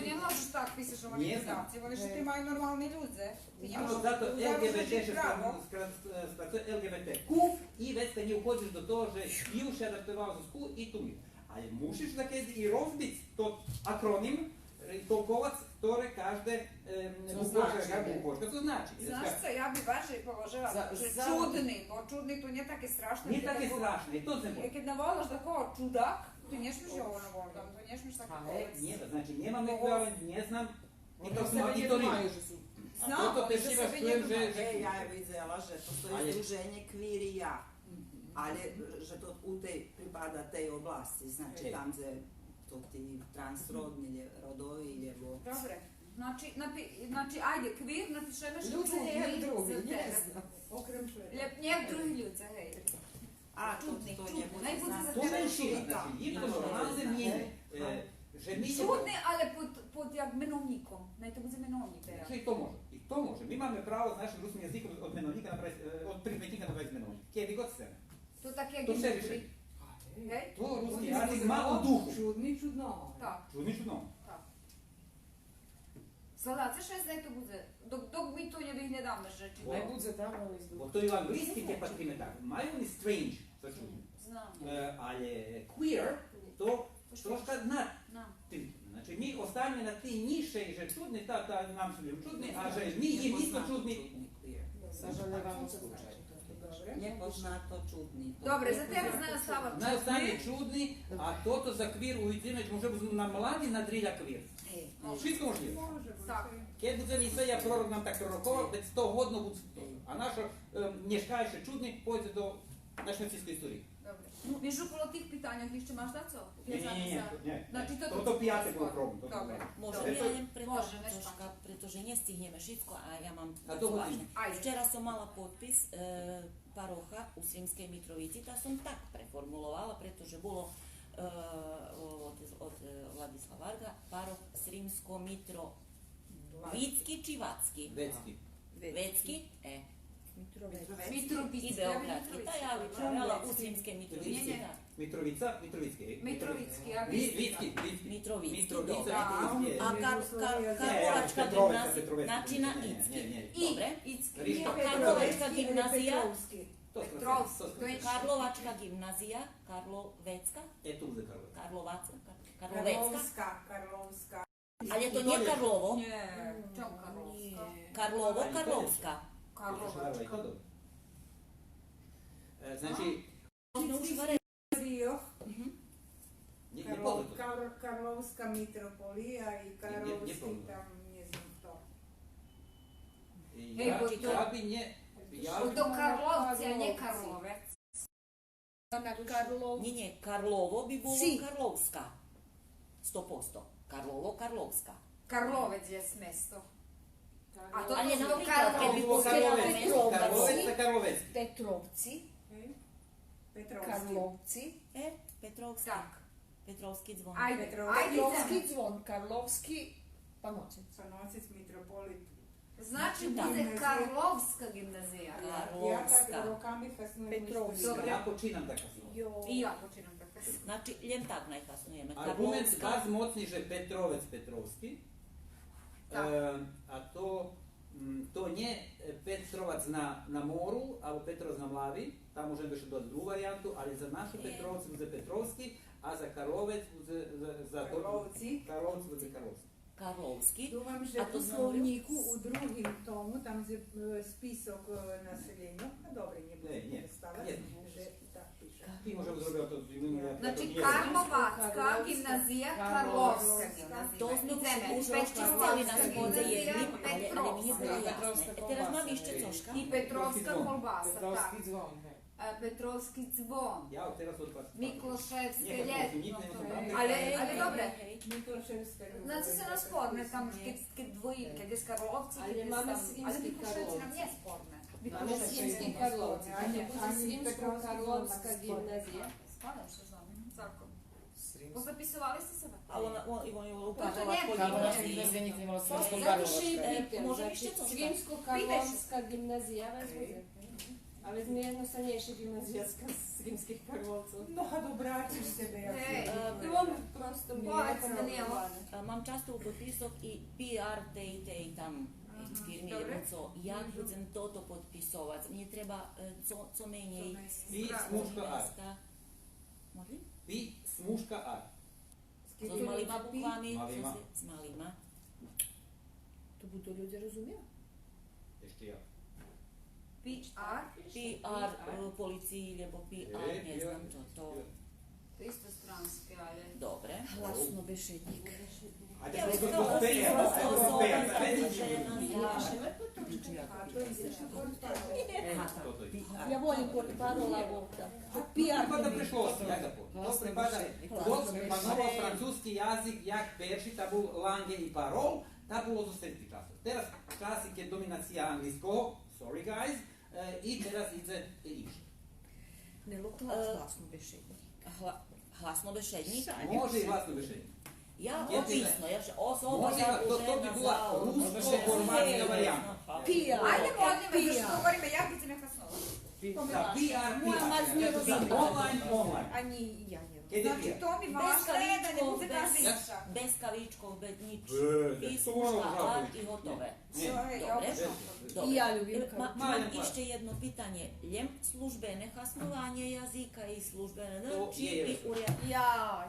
Ти нє можеш так писац о манифестациї, вони ше тримаю нормални людзе. Ти нє можеш. Зато Л Ґ Б Т ше право. Скра-, скра-, скрацує Л Ґ Б Т Ку и вец та нє уходзиш до того же и уж ше адаптовал зоз Ку и ту. Але мушиш дакеди и розбиц тот акроним, е, толковац хторе кажде, е, буквочка, значи, буквочка, цо значи. Знаш цо, я би баржей положела же чудни, бо чудни то нє таке страшне. Нє таке страшне, то нє. Кед наволаш дакого чудак, ти нє смиш його наволац, ти нє смиш таке повесц. Нє, значи, нємам еквивалент, нє знам. Знам, але за себе нє думаю же су. А тото теши ше, чуєм же, же... Е, я видзела же то, то є здруженє Квир и я. Але же то у тей припада тей обласци, значи, там же то ти трансродни, лє-, родови, лєбо... Добре. Значи, напи-, значи, айде, квир напишеме же чудни. Людзе нє други, нє знам. Окрем чудних. Лєбо нє други людзе, гей. А, чудни, то, то чудни. Най будзе за тебе меншина, значи, їм то нормалне мнєнє. Е, же ми... Чудни, але под, под як меновнїком. Най то будзе меновнїк тераз. Значи, и то може, и то може. Ми маме право з нашим руским язиком од меновнїка направиц, е, од прикметнїка направиц меновнїк. Кеди год сцеме. То так як и мудри. Гей? То руски язик ма у духу. Чудни, чудного. Так. Чудни, чудного. Так. Згадате ше, най то будзе, док, док ми то нє виглєдаме, же чи... Най будзе там, але з... Бо то и у анґлийским, кед патриме так, маю они strange за чудни. Знам. Е, але queer то трошка над тим. Значи, ми остане на тей нїзшей, же чудни, та, та, нам су чудни, а же ми їм исто чудни. Сажалєвам у случаю. Нєпознато чудни. Добре, за тераз най остава чудни. Най остане чудни, а тото за квир увидзиме, може буц на млади надрилє квир. Е, може. Шицко можлїве. Так. Кед будземе, и све я пророк нам так пророковал, вец сто годно будзе то. А нашо, ем, нєшкайше чудни пойдзе до нашей нацийскей историї. Добре. Миже коло тих питаньох ище маш дацо? Нє, нє, нє, нє. Значи, тото пияте було проблем, тото було. Добре. Можем я лєм преточка, прето же нє стигнєме шицко, а я мам... А то важне. Айде. Вчера сом мала подпис, е, пароха у Сримскей Митровици, та сом так преформуловала, прето же було, е, од, од, е, Владислав Варґа, парох Сримско-Митро-, Вицки чи Вацки? Вецки. Вецки? Е. Митровицки. Митровицки. И беоґрадски. Та я виправела у Сримскей Митровици, так. Митровица, Митровицки, е? Митровицки, а... Вицки, Вицки. Митровицки, добре. А Кар-, Кар-, Карловачка ґимназия, значи на ицки. Добре. Ицки. А Карловачка ґимназия? Петровски. Карловачка ґимназия, Карловецка? Е, ту будзе Карловецка. Карловацка, Кар-, Карловецка. Карловска, Карловска. Але то нє Карлово. Нє, чом Карловска? Карлово, Карловска. Карловачка. Е, значи, Карловска митрополия и Карловски там, нє знам хто. Гей, бо то Карловци, а нє Карловец. Нє, нє, Карлово би було Карловска. Сто посто. Карлово, Карловска. Карловец єст место. А то... Але наприклад, кед би постерали Петровци. Петровци. Карловци. Е, Петровски. Так. Петровски дзвон. Айде, айде. Петровски дзвон, Карловски, Паноцец. Паноцец, митрополит. Значи, будзе Карловска ґимназия. Карловска. Я так роками хаснуєм. Петровска. Добре. Я починам так хаснуєм. И я починам так хаснуєм. Значи, лєм так най хаснуєме. Арґумент барз моцни же Петровец, Петровски. Так. Е, а то, м, то нє, е, Петровац на, на мору, або Петровац на Млави, там можеме ище додати другу вариянту, але за нашу Петровци будзе Петровски, а за Карловец будзе, за, за Карловци. Карловци будзе Карловски. Карловски. Думам же у словнїку у другим тому, там же, е, список, е, населєньох, а добре, нє будзем ставац, же так пише. Ти може зробиш то з... Значи, Карловацка ґимназия, Карловска ґимназия. То зме уж розчисцели на сходзе єдним, але, але ми нє було ясне. Е, тераз мам ище цошка. И Петровска колбаса, так. Петровски дзвон, гей. Е, Петровски дзвон. Я тераз одпад... Миклошевске лєто. Але, але добре. Миклошевске лєто. Значи, су нам спорне там, кед, кед двоїм, кед єст Карловци, кед єст там, але Миклошевци нам нє спорне. Миклошевски Карловци, а нє Сримско-Карловска ґимназия. Спорне, што знам, закон. Позаписовали сце ше? А вона, вон, и вон указала... Сримско-Карловска ґимназия, вец будзе. Але ми єдноставнєйше ґимназияцка з Римских Карловцох. Но, а добрачиш себе, як... Гей, е, просто ми... Поведз, Даниело. Е, мам часто у подписох и пи ар тей, тей там, е, фирми, добре, єдно цо. Як будзем тото подписовац? Мнє треба, е, цо, цо менєй... Пи смужка ар. Може? Пи смужка ар. З малима буквами? Малима. З малима. То буду людзе розуміли. Єште як? Пи ар? Пи ар, е, полициї, лєбо пи ар, нє знам тото. То исто странске, але... Добре. Гласнобешеднїк. Ајде, я волим портпарол, а вовка. Пи ар. Припада прешлосци, ајде по. То припада, док пановал французки язик, як перши, та бул ланґе и парол, та було зоз сербских часох. Тераз часи кед доминация анґлийского, sorry guys, е, и тераз идзе инше. Нє, глас-, гласнобешеднїк. Гла-, гласнобешеднїк? Може и гласнобешеднїк. Я описно, я же особа... Може, за то, то би була руско-хорватска вариянта. Пи ар. Ајде, модриме, зашто говориме, як би сце ме хасновали? За пи ар, пи ар. Онлайн, онлайн. Анї я нє розумим. Кед є пи ар? Значи, то ми важне да нє будзе та зица. Без кавичкох, без нїч. Без, без, то мора... Пи смужка ар и готове. Добре. Добре. И я любим кавички. Е, ма-, мам ище єдно питанє. Лєм службене хаснованє язика и службене, чи и уря-... Я,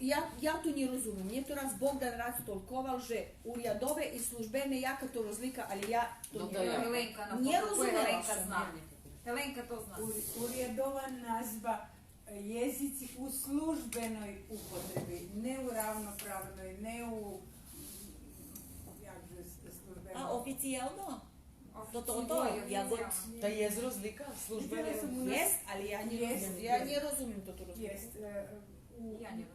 я, я то нє розумим. Мнє то раз Богдан раз толковал же урядове и службене, яка то розлика, але я то нє розумим. Геленка то зна. Геленка то зна. Ур-, урядова назва єзици у службеной употреби, нє у равноправной, нє у, як же, с-, службеной. А официялно? То, то, то, я го... Та єст розлика, службене. Єст, але я нє розумим. Я нє розумим тоту розлику. Єст, е, у,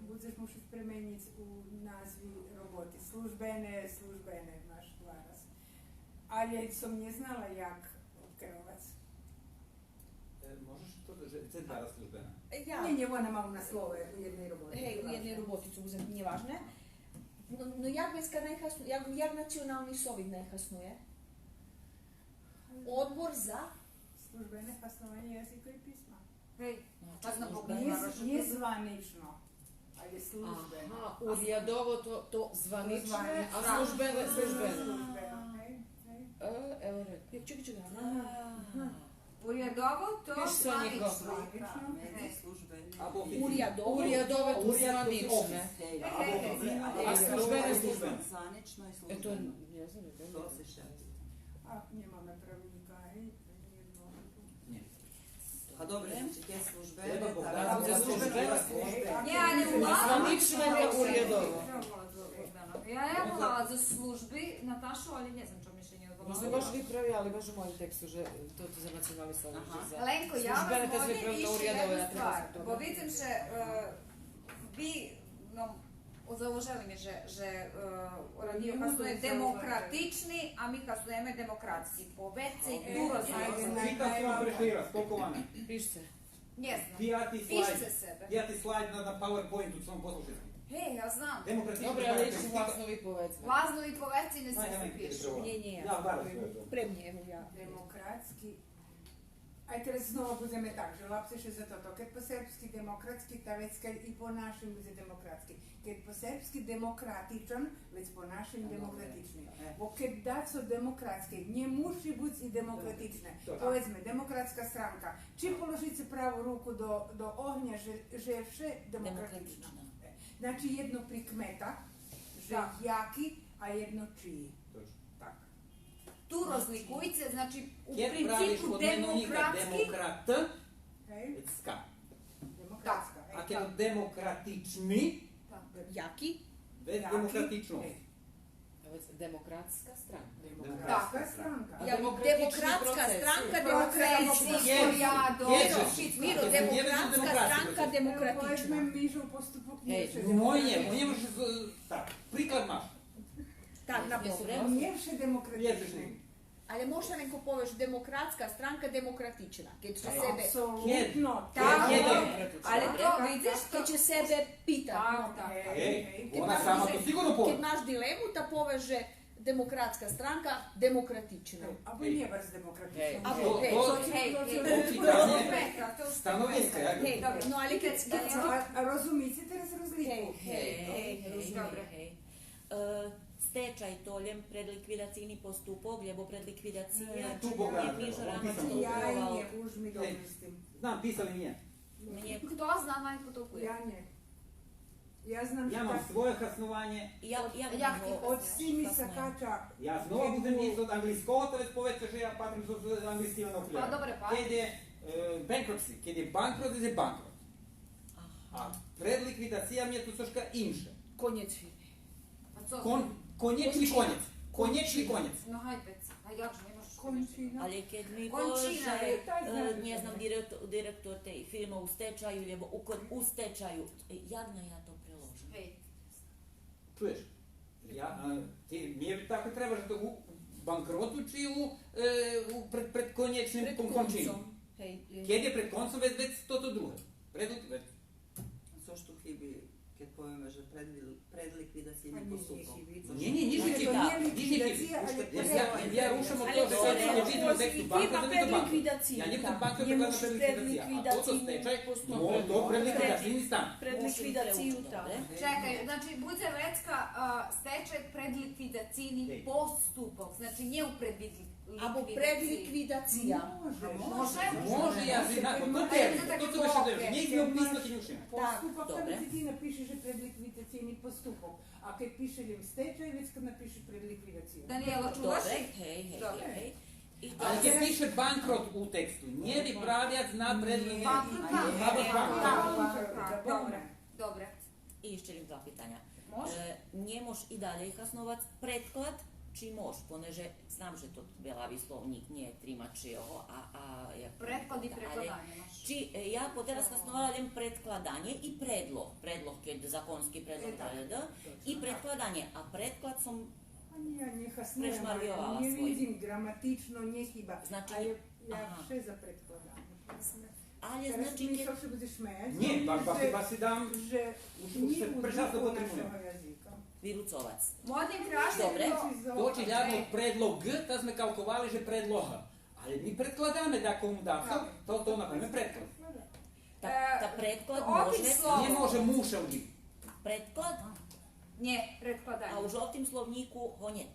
будзеш мушиц пременїц у назви роботи. Службене, службене, маш два раз. Але сом нє знала як одкеровац. Е, можеш то, же це зараз службена? Е, я. Нє, нє, вона ма у наслове у єдней роботи. Гей, у єдней роботи, цо уж нє важне. Но, но як вецка най хаснує, як, як Национални совит най хаснує? Одбор за? Службене хаснованє язика и писма. Гей, нє, нє званично. Але службено. Ага, урядово то, то званичне, а службене, службене. Службено, гей, гей. Е, ево ред. Чекай, чекай, ага. Урядово то званично. Або урядово. Урядово то званичне. Гей, гей, гей. А службене, службене. Званично и службено. Ето, нє знам, то се ше... А, нємаме правнїка, гей. Нє. А добре, значи, є службене, та службене. Нє, а нє у вас. Службене, урядово. Я, я волала за служби, Наташу, але нє знам чом ми ше нє одволала. Може, баш виправи, але баш у моїм тексту, же то, то за Национални совит, же за... Ага. Ленко, я вас молїм ище єдну ствар, бо видзим же, е, ви, но, Зауважели ми же, же, е, радио хаснує демократични, а ми хаснуєме демократски. Поведзце и ту розлику. Читац сом вам прешли раз, толко вам є. Пишце. Нє знам. Пияти слайд. Пишце себе. Пияти слайд на, на PowerPoinту, сом послушац. Гей, я знам. Демократични. Добре, але ище гласно виповедзме. Гласно виповедзце, нє сце се пишу. Нє, нє, я знам. Пре мнє, ево я. Демократски. Ајде тераз знова будземе так, же лапце ше за тото. Кед по сербски демократски, та вецка и по нашим будзе демократски. Кед по сербски демократичан, вец по нашим демократични. Бо кед дацо демократске, нє муши буц и демократичне. Поведзме, Демократска странка. Чим положице праву руку до, до огня, же, же вше демократична. Демократична. Значи, єдно прикмета, же яки, а єдно чиї. Точно. Так. Ту розликуйце, значи, у принципу демократски. Кед правиш од меновнїка демократ, гей, ска. Демократска, гей, так. А кед демократични, так. Яки? Вец демократично. Гей. Вец демократска странка. Демократска странка. А демократични процеси? Демократска странка, демократични. Миро, демократска странка, демократична. Гей. Моє, моє, так, приклад маш. Так, например. Нє вше демократичне. Але можеш ленко повеш демократска странка демократична, кед ше себе... Апсолутно. Так, але то, видзиш, кед ше себе пита. Так, так. Гей, вона сама то сиґурно пове. Кед маш дилему, та повеш же Демократска странка, демократична. Або нє баш демократична. Або, гей, гей, гей. Становиска, як? Гей, добре, но але кед, кед... А, а розумице тераз розлику? Гей, гей, гей, добре. Е, стечай то лєм предликвидацийни поступок, лєбо предликвидация, е, ту Богдан, нє пише, он писал. Я и нє, уж ми добре з тим. Знам, писали нє. Мнє... Хто зна най потокує? Я нє. Я знам... Я мам своє хаснованє. Я, я... Од сими сакача. Я знова будзем исц од анґлийского, то вец поведзце же я патрим з, з анґлийским окуляром. Па добре, па. Кед є, е, bankruptcy, кед є банкрот, є банкрот. Аха. А предликвидация мнє ту цошка инше. Конєц фирми. А цо? Кон-, конєчни конєц. Конєчни конєц. Но гайде, а як же, нє можеш... Кончина. Але кед ми поведзе, е, нє знам, директор, директор тей фирми у стечаю, лєбо у кон-, у стечаю, е, як най я то преложим? Гей. Чуєш? Я, а, ти, мнє так треба же то у банкроту чи у, е, у пред, пред конєчним... Пред концом. Гей, гей. Кед є пред концом, вец, вец тото друге. Пред, вец. Цо ж ту хиби, кед повеме же предликвидацийни поступок? Нє, нє, нїч нє хиби. Нїч нє хиби. Я, я рушам од того же кед видзим у тексту банкрот, то банкрот. Я нє будзем банкрот, нє будзем предликвидация. А тото стечай, то предликвидацийни стан. Предликвидацию, так. Чекай, значи, будзе вецка, а, стечай предликвидацийни поступок, значи, нє у предликвидацию. Або предликвидация. Може, може. Може, я знам, то термин, то цо вше... Нє зме описали нїч. Так, добре. Кед ти напишеш же предликвидацийни поступок, а кед пише лєм стечай, вецка напишеш предликвидация. Даниела, чуваш? Добре, гей, гей, гей. Але кед пише банкрот у тексту, нє виправяц на предлик... Банкрот, так. Добре, добре. И ище лєм два питаня. Мож? Е, нє мож и далєй хасновац предклад, чи мож? Понеже знам же тот белави словнїк нє трима чи його, а, а як... Предклад и прекладанє, мож. Чи, е, я потераз хасновала лєм предкладанє и предлог. Предлог, кед законски предлог, е, так, да, и предкладанє. А предклад сом... Анї я нє хаснуєм, нє видзим, ґраматично нє хиба. Значи, а я, я вше за предкладанє. Але, значи, кед... Нє, баш, баш, баш дам, уж, уж ше пречасто потребує вируцовац. Добре. То очиглядно предлог, та зме калковали же предлог. Але ми предкладаме дакому дацо, то, то направиме предклад. Та, та предклад може... Нє може, мушел би. Предклад? Нє, предкладанє. А у жолтим словнїку го нєт.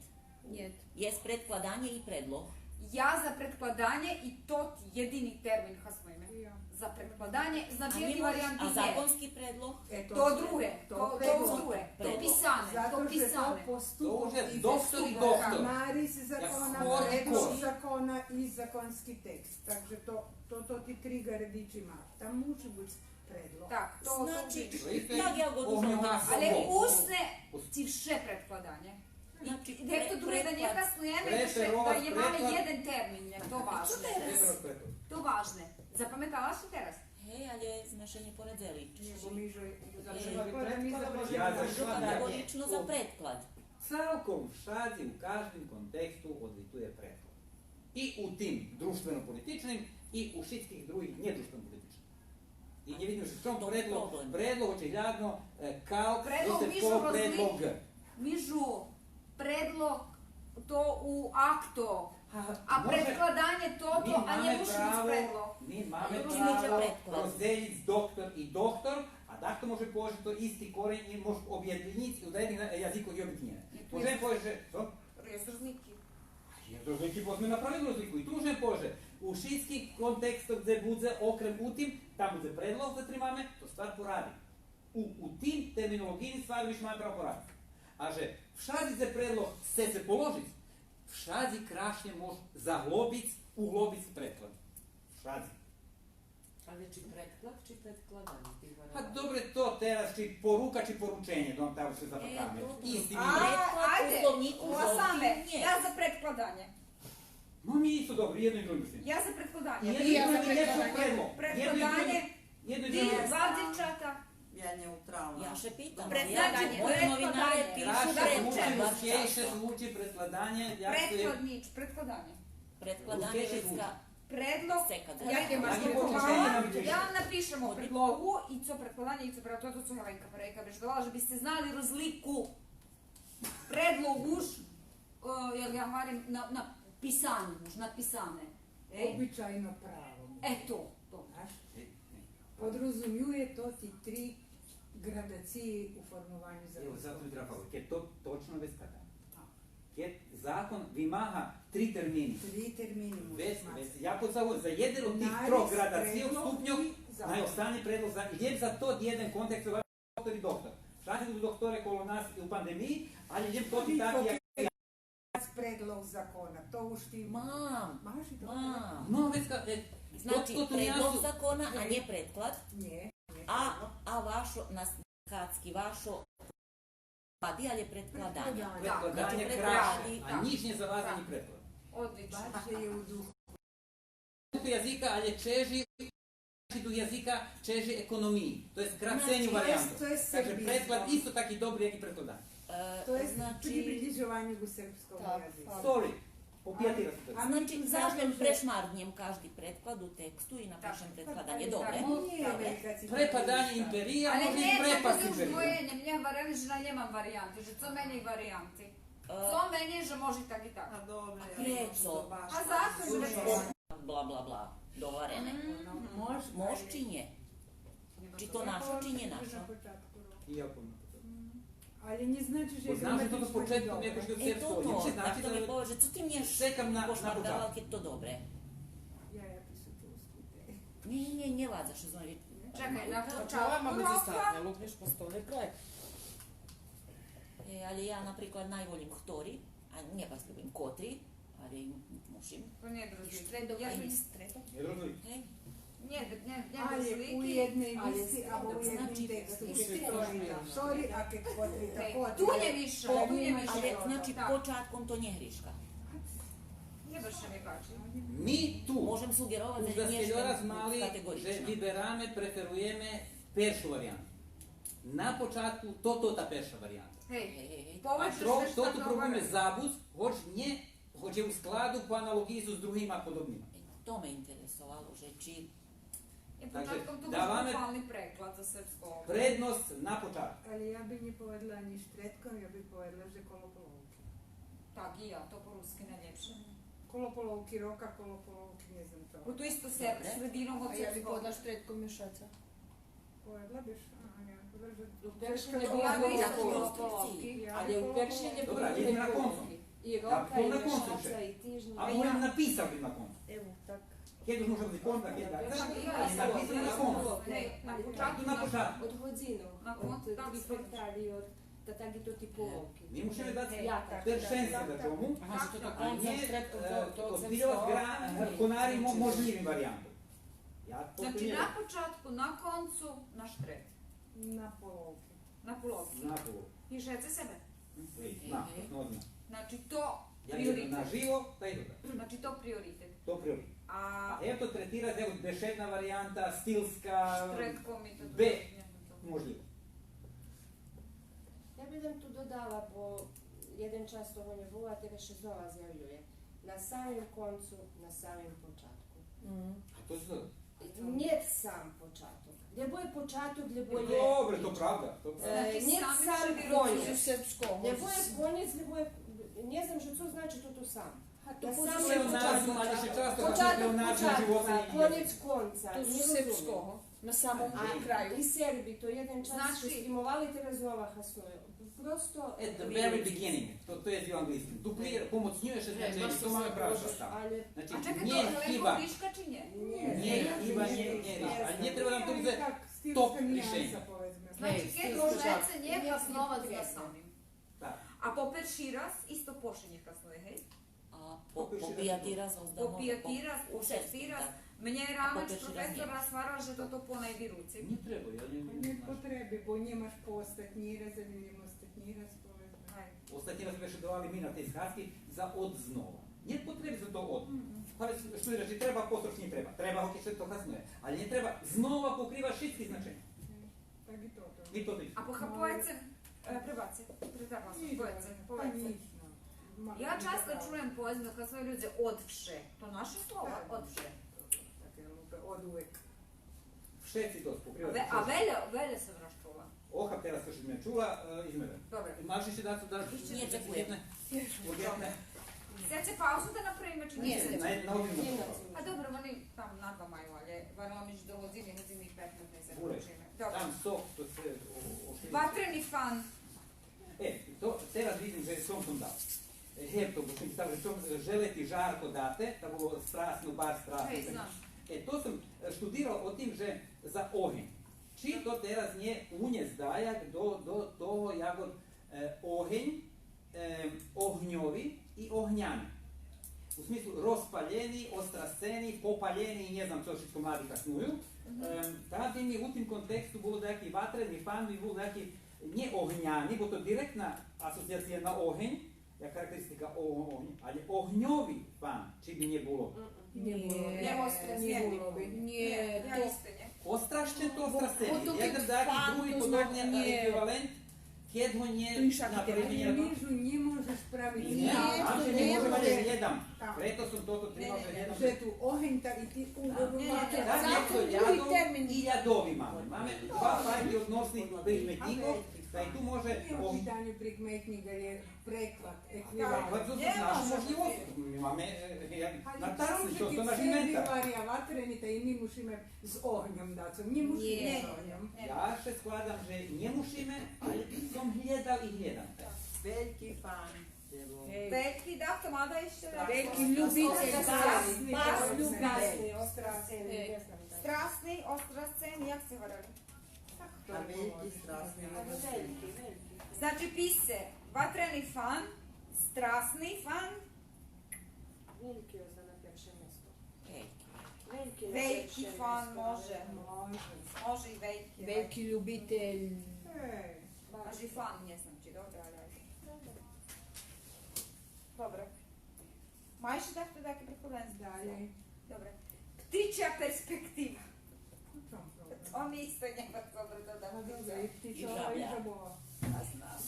Нєт. Єст предкладанє и предлог. Я за предкладанє и тот єдини термин хаснуєме. За предкладанє, значи, єдни вариянти нє. А законски предлог? То друге, то, то друге. То писане, то писане. То уж є доктор и доктор. Нарис закона, предлог закона и законски текст. Так же то, то, то ти три ґаредичи маш. Там муши буц предлог. Так, то, то... Значи, так як го дуже... Але усне ци вше предкладанє. Значи, нє, то друге да нє хаснуєме, то вше, да нє маме єден термин, нє, то важне. То важне. Запаметала ши тераз? Гей, але зме ше нє порадзели. Нє, бо ми же... Я за предклад. Катеґорично за предклад. Цалком вшадзи, у каждим контексту одвитує предклад. И у тим дружтвено-политичним, и у шицких других нєдружтвено-политичним. И нє видзим же в чом предлог, предлог очиглядно, е, калк, предлог. Межу предлог то у акто, а предкладанє тото, а нє муши буц предлог. Ми маме право роздзелїц доктор и доктор, а дахто може повесц же то исти корень и може обєдиниц и у єдних язикох и обєдиня. Можеме повесц же, цо? Єст розлики. А єст розлики, бо зме направели розлику. И ту можеме повесц же у шицких контекстох дзе будзе, окрем у тим, там будзе предлог, затримаме, то ствар поради. У, у тим терминолоґийним стварох вше маме право поради. А же вшадзи дзе предлог сце ше положиц, вшадзи крашнє мож заглобиц, углобиц предклад. Вшадзи. Але чи предклад, чи предкладанє? А добре, то тераз чи порука, чи порученє, да вам там ше запакаме. Исти ми... Предклад у словнїку нє. Я за предкладанє. Но, ми исто добре, єдно и друге, мислим. Я за предкладанє. Єдно и друге, єдно и предлог. Предкладанє. Єдно и друге. Два дзивчата. Я нєутрална. Я ше питам. Предкладанє. Мої новинаре пишу предклад. Рускейше звучи предкладанє, як то є? Предкладанє. Предкладанє. Рускейше звучи. Предлог. Як є... Я вам напишем о предлогу и цо предкладанє, и цо предклад, то цо Геленка Перейка веждовала, же би сце знали розлику. Предлог уж О, як я гварим, на, на писану, уж написане. Е? Обичайно право. Е, то, то. Знаш? Подрозумює тоти три градациї у формованю закона. Ево, зато треба, кед то точно вец када. Кед закон вимага три термини. Три термини може... Вец, вец, я подзавод за єден од тих трох градацийох, ступньох, най остане предлог за, лєм за тот єден контекст, доктор и доктор. Шта ше ту докторе коло нас и у пандемиї, але лєм тоти таки як... Предлог закона, то уж ти... Мам, маш и то? Мам. Но, вецка, е, значи, то, то, то предлог закона, а нє предклад. Нє, нє. А, а вашо, на, на хацки, вашо предклади, але предкладанє. Предкладанє. Предкладанє, значи, крашнє, предклади. А нїч нє завадзи предклад. Одлично. Баш є у духу язика, але чежи, значи, дух язика чежи економиї. То єст краценю вариянти. Значи, то єст, то єст сербизм. Так же предклад исто таки добри як и предкладанє. Е, то єст значи, при приближованю ґу сербскому язику. Так, так. Сори, по пияти раз. А, а значи, ми ту каждим прешмаргнєм кажди предклад у тексту и напишем предкладанє. Так, так, так. Добре. Добре. Препаданє империї, а може и препасц империї. Але нє, то уж моє, нє, мнє гварели же на нємам вариянти, же цо менєй вариянти. Е, цо менєй же може так и так. А добре. А прецо? А зато же... Бла, бла, бла. Договарене. Мгм. Мож, мож чи нє? Чи то нашо, чи нє нашо? И я помням. Але нє значи же... Бо знам же тото початком якош... Е, тото, так то ми поведз же, цо ти мнє чекам на, на початку, кед то добре. Я, я пишу по руску. Нє, нє, нє, нє вадзи, шо знам. Чекай, на початку рока. Е, але я, наприклад, най волїм хтори, а нє баш любим котри, але мушим. То нє дружи. Стредо, я... Нє дружи. Гей. Нє, нє, нє дружи. Але у єдней висци або у єдним тексту, кед хтори, а кед котри, та котри. Ту нє више, ту нє више. Але, значи, початком то нє гришка. Нє баш ше ми пачи. Ми ту можем суґеровац уж даскельо раз мали же вибераме, преферуєме першу вариянту. На початку то, то та перша вариянта. Гей, гей, гей, гей. А то, то ту пробуєме забуц, гоч нє, гоч є у складу по аналоґиї з другима подобнима. Е, то ме интересовало, же чи... Е, початком ту був буквални преклад за сербского. Так же, даваме предносц на початку. Але я би нє поведла анї штредком, я би поведла же коло половки. Так, и я, то по руски найлєпше. Коло половки рока, коло половки, нє знам чого. Бо то исто се-, средином од сербского. А я би поведла штредком мешаца. Поведла биш, ага, нє, поведла же... У першей нє було половки, але у першей нє було половки. Добре, идзем на концу. И рока, и мешаца, и тижнї. А я написал бим на концу. Ево, так. Кед уж можем да кончиме, так, так, так, написал на концу. Гей, на початку. На початку. Од годзинох, од три квартали, од, та так и тоти половки. Ми мушиме дац першенство дачому, а нє, е, одбиловац гра-, конари мо-, можлївим вариянтом. Значи, на початку, на концу, на штред. На половки. На половки. На половки. Пишеце себе? Знам, точно знам. Значи, то приоритет. Я идзем на живо, та и добре. Значи, то приоритет. То приоритет. А ето третирац, ево, бешедна вариянта, стилска, штред, бе, можлїво. Я би лєм ту додала, бо єден час того нє було, а тераз ше знова зявює. На самим концу, на самим початку. А то што? Нєт сам початок. Лєбо є початок, лєбо є... Добре, то правда, то правда. Е, нєт сам конєц. Лєбо є конєц, лєбо є, нє знам же цо значи тото сам. На самим початку. Початок початка, конєц конца. То з сербского. На самом краю. И Серби то єден час ше стримовали, тераз знова хаснує. Просто... At the very beginning. То, то єст и у анґлийским. Дуплиє, помоцнює ше значенє, то маме правда там. Значи, нє хиба. А чекай, то лєм гришка чи нє? Нє хиба, нє, нє гришка. Але нє треба нам то будзе топ ришенє. Значи, кед можеце нє хасновац на самим. Так. А по перши раз исто по ше нє хаснує, гей? А по, по пияти раз, по пияти раз, по шести раз. Мнє ранєш професор раз гварел же тото понайвируци. Нє треба, я нє... Нє потреби, бо нємаш по остатнї раз, анї нємаш остатнї раз, поведзме. Гей. Остатнї раз зме ше бешедовали ми на тей схадзки за од знова. Нє потреби за то од. Але што значи, треба, по србски нє треба. Треба го кед ше то хаснує. Але нє треба знова покривац шицки значеня. Так и тото. И тото исто. А по-, поведзце, е, пребачце, пребачце, поведзце, поведзце. Я часто чуєм, поведзме, кед хасную людзе од вше. То наше слово, од вше. Таке глупе, одувек. Шицки то покриват. А вельо, вельо сом розчула. Ох, а тераз кед ше ме чула, е, измерен. Добре. Маш ище дацо да... Нє, дзекуєм. Урґентне. Сце паузу да направиме, чи нє? Нє, на, на годзину. А добре, вони там надва маю, але варила ми же до годзини, годзини и петнац нє закончиме. Добре. Там сок, то сце о, о... Ватрени фан. Е, то тераз видзим же сом, сом дал. Е, гевто, бо сом читал же сом, е, же лєти жарко дате, та було страсно, баш страсно. Гей, знам. Е, то сом, е, штудирал о тим же за оген. Чи то тераз нє унєсц даяк до, до того як от, е, оген, е, огньови и огняни. У смислу розпалєни, острасцени, попалєни и нє знам цо шицко млади хасную. Е, та би ми у тим контексту було даяки ватрени фан, би бул даяки нє огняни, бо то директна асоцияция на оген, як характеристика о-, огню, але огньови фан, чи би нє було? Нє було. Нє, нє було би. Нє, то остращен, то острасени. Єден даяки други подобни еквивалент, кед го нє направиме. Ми же нє можеш правиц. Нє, нє можеш, глєдам. Прето сом тото тримал же глєдам. Же ту оген, та и ти у... Так, нє, то лядо и лядови маме. Маме два файни односни предметнїкох, та и ту може... Нє у питаню предметнїк, але преклад, еквивалент. Преклад зоз нашу можлївосцу. Ми маме, е, як на таси, то, то наш инвентар. Варя ватрени, та и ми мушиме з огньом дацо. Нє мушиме з огньом. Я ше складам же нє мушиме, але сом глєдал и глєдам. Вельки фан. Вельки, да, хто ма да ище раз? Вельки любитель. Страсни, страсни, острасени, нє знам. Страсни, острасени, як сце гварели? А вельки, страсни, вельки, вельки. Значи, пишце ватрени фан, страсни фан. Вельки за на перше место. Вельки. Вельки фан може. Може. Може и вельки. Вельки любитель. Аж и фан, нє знам чи добре, але... Добре. Ма ище дахто даяки прекладенство? Далєй. Добре. Птича перспектива. То ми исто нє баш добре додам. А добре, и птицова и жабова.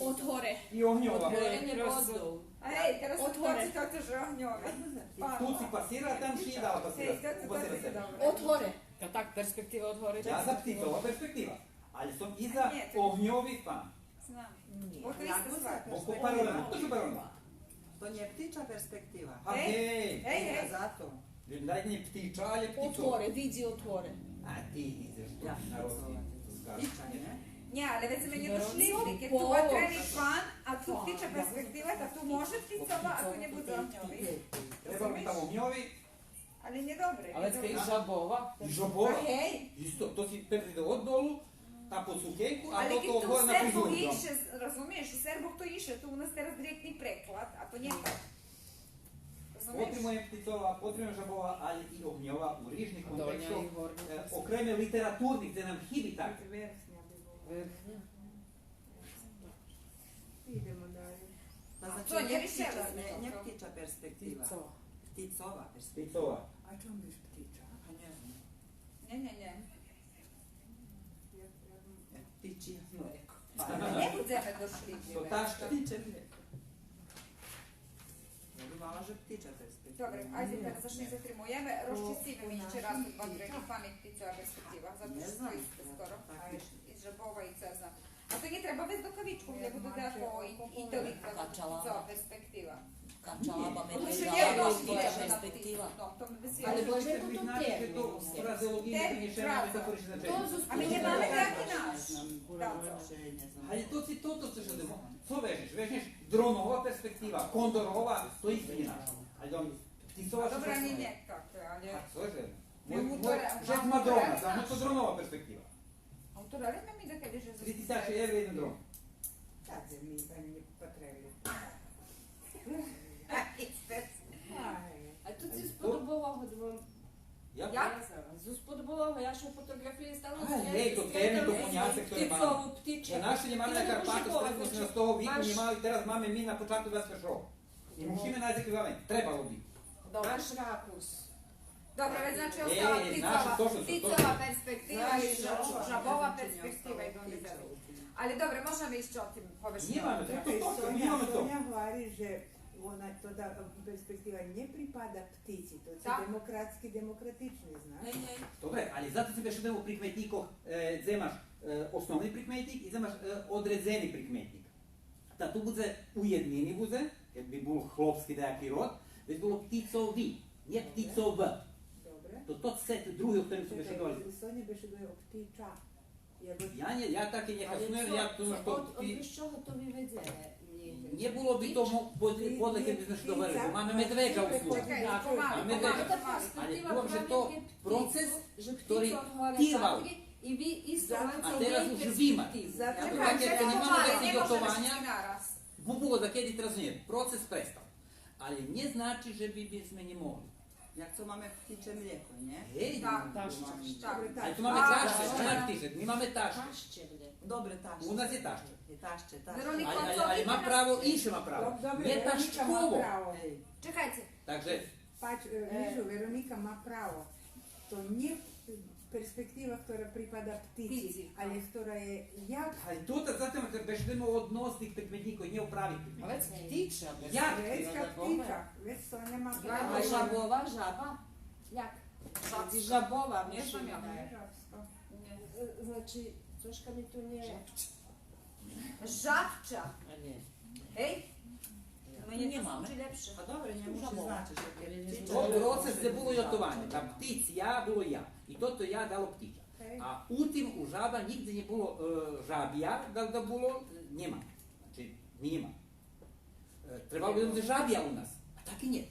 Од горе. И огньова. Од горе, нє од долу. А гей, тераз сом то читала же огньова. Ту ци пасира, а там ши дала пасира. Гей, то, то, то, то, добре. Од горе. Та так, перспектива од горе. Я за птицова перспектива. Але сом и за огньови фан. Знам. Бо то иста ствар. Бо паралелно, то су паралелно. То нє птича перспектива. А гей, гей, гей. Зато. Дай нє птича, але птицова. Отвори, видзи отвори. А ти идзеш ту на розгин. Птича, нє? Нє, але вец зме нє дошли, кед ту ватрени фан, а ту птича перспектива, та ту може птицова, а ту нє будзе огньови. Треба ми там огньови. Але нє добре. А вец кед и жабова? И жабова. А гей. Исто, то ци перспектива од долу, та под сукенку, а то, то горе на фризуру. Але кед то у Сербох ище, розумиєш, у Сербох то ище, то у нас тераз директни преклад, а то нє так. Розумиєш? Потримуєме птицова, потримуєме жабова, але и огньова у рижних контекстох, е, окреме литературних, дзе нам хиби так. Верхня би була. Верхня. Идземе далєй. Та значи, то нє ришели зме, нє птича перспектива. Птицова. Птицова перспектива. Птицова. А чом биш птича? А нє знам. Нє, нє, нє. Як треба? Птичи млеко. Нє будземе дошлїдни. То та што птиче млеко. Я думала же птича перспектива. Добре, айде тераз зашли затримуєме, розчисциме ми ище раз два, три, фан и птицова перспектива, зато же то исте скоро. А и жабова и цо я знам. А то нє треба весц до кавичку, нє буду даяко и, и толико птицова перспектива. Качала ба ме... Перспектива. Але може бути термин. А ми нємаме даяки наш. Але то ци тото цо ше демо. Цо вежнєш? Вежнєш дронова перспектива, кондорова, то истина. Але птицова... Добре, нє, нє, так, але... А цо же? Мой, мой шеф ма дрона, знам, то дронова перспектива. Авторе, ми дакеди же... Три тисячи евро єден дрон. Та ми анї нє потребни. А ту ци сподобало го двом. Як? Як? Зоз сподобало го, я ше фотоґрафуєм стало. А, гей, то термин, то поняце, хторе маме. Птицову, птиче. Та наши нємаме на Карпатох, стресли зме ше з того вику, нємали, тераз маме ми на початку двацец першого. И мушиме найсц еквивалент. Требало би. Добре. Наш ракурс. Добре, вец, значи, остала птицова, птицова перспектива и жабова перспектива и донезе. Але добре, можеме ище о тим повесц. Нємаме то, то, то, нємаме то. Соня гвари же Вона, тота перспектива нє припада птици, то ци демократски, демократични, знаш? Гей, гей. Добре, але зато ци бешедуєме о прикметнїкох, е, дзе маш, е, основни прикметнїк и дзе маш, е, одредзени прикметнїк. Та ту будзе у єднини будзе, кед би бул хлопски даяки род, вец було птицови, нє птицов. Добре. То, то сет други, о хторим сце бешедовали. Чекай, сце нє бешедовали о птича. Я нє, я таки нє хаснуєм, я думам же то... Од, од чого то виведзене? Нє було би то подле кед би зме ше договорили, бо маме медведжа у слуги. Маме медведжа. Але думам же то процес хтори тирвал. А тераз уж вимар. Зато так як нємаме вецей йотованя, бо було дакеди, тераз нє, процес престал. Але нє значи же би, би зме нє могли. Як цо маме птиче млєко, нє? Гей, так, так, так. Але ту маме ташче, нє ташче, ми маме ташче. Ташче млєко. Добре, ташче. У нас є ташче. Є ташче, ташче. Вероника, але, але, але ма право, инше ма право. Добре, нє Вероника ма право. Гей. Чекайце. Так же... Пач, е, Мижу, Вероника ма право. То нє перспектива хтора припада птици, але хтора є як... Але ту та затим бешедуєме о односних прикметнїкох, нє о правих прикметнїкох. Вец птича, як? Вец птича, вец то нєма... Жабова, жаба. Як? Жабова, нє знам я. Е, значи, цошка ми ту нє... Жабча. Гей? Менї то звучи лєпше. А добре, нє муши значиц же... Процес дзе було йотованє, там птиця було я. И тото я дало птича. А у тим у жаба нїґдзе нє було, е, жабя, да, да було, нєма. Значи, нєма. Е, требало би да будзе жабя у нас. А так и нє.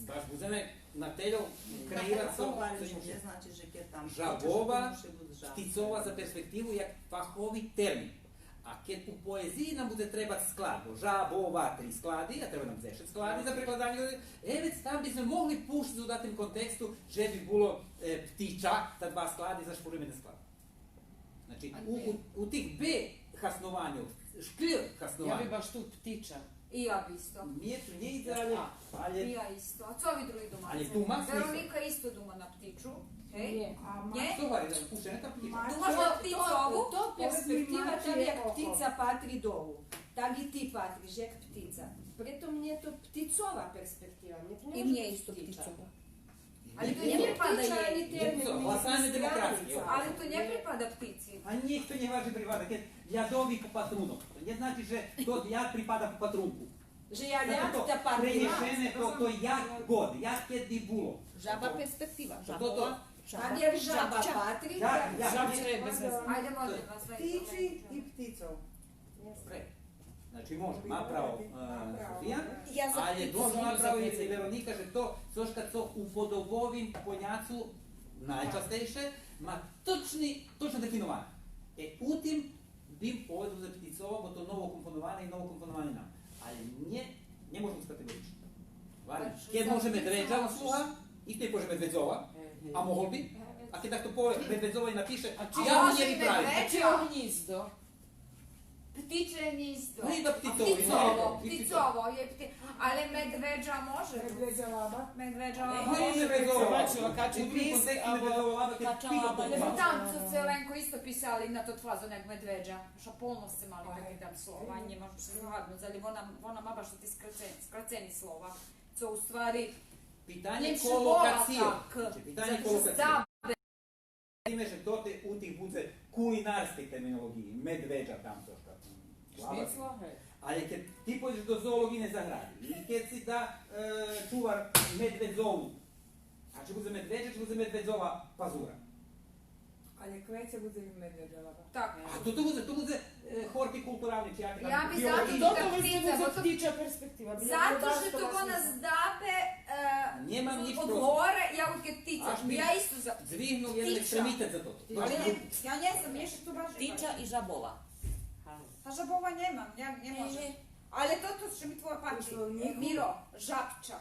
Баш будземе на тельо креирац цо, цо нє муши. Жабова, птицова за перспективу як фахови термин. А кед у поезиї нам будзе требац склад, бо жабова три склади, а треба нам дзешец склади за прекладанє, е, вец там би зме могли пущиц у датим контексту же би було, е, птича, та два склади зашпоруєме єден склад. Значи, у, у, у тих б хаснованьох, шкль хаснованьох. Я би баш ту птича. И я би исто. Мнє ту нє идзе, але, але... И я исто. А цо ви други думаце? Але ту ма смисла. Вероника исто дума на птичу. Гей? Нє. Нє? Цо гвари, да пуше, нє та птича. Думаш на птицову? То перспектива, так як птица патри долу, так и ти патриш як птица. Прето мнє то птицова перспектива. И мнє исто птицова. Але то нє припада єй. Гласаєме демократски. Але то нє припада птици. А нїхто нє гвари же припада. Кед лядови по патрунок, то нє значи же то ляд припада по патрунку. Же я ляд та патрунок. Пренєшене то, то як год, як кед би було. Жаба перспектива. Жабова. Так як жаба патри. Айде, може, птичи и птицов. Добре. Значи, може, ма право, е, София, але може ма право и Вероника же то цошка цо у подобовим поняцу найчастейше ма точни, точно дефиноване. Е, у тим бим поведзел же птицова, бо то новокомпоноване и новокомпоноване нам. Але нє, нє можеме катеґорично. Варим, кед може медведжа у слуга, исто як може медведзова, а могол би, а кед дахто пове медведзова и напише, я му нє виправим. А чи о гнїздо? Птиче гнїздо. Гей, да птицово, птицово, є пти-, але медведжа може буц. Медведжа лаба. Медведжа лаба. Гей, медведжа лаба. Медведжа лаба. Там цо сце ленко исто писали на тот фазон як медведжа. Шо полно сце мали таки там слова, нє можем ше згаднуц, але вона, вона ма баш тоти скрацени, скрацени слова. Цо у ствари питанє колокациї. Значи, питанє колокациї. Видиме же тоти у тих будзе кулинарскей терминолоґиї, медведжа там цошка. Шницла, гей. Але кед ти пойдзеш до зоолоґийней загради, и кед ци да, е, чувар медведзову, а чи будзе медведжа, чи будзе медведзова пазура? Але квеце будзе медведжа лаба. Так. А то, то будзе, то будзе, е, гортикултурални чи як там, биолоґийни. Я би зато же то птица, бо то птича перспектива. Зато же то вона здабе, е, нємам нїч проти. Одгоре, я кед птица, я исто за птича. Дзвигнул єден екстремитет за тото. Але я нє знам, єст ту баш... Птича и жабова. Та жабова нємам, я нє можем. Але тото ше ми твоє пачи. Миро, жабча.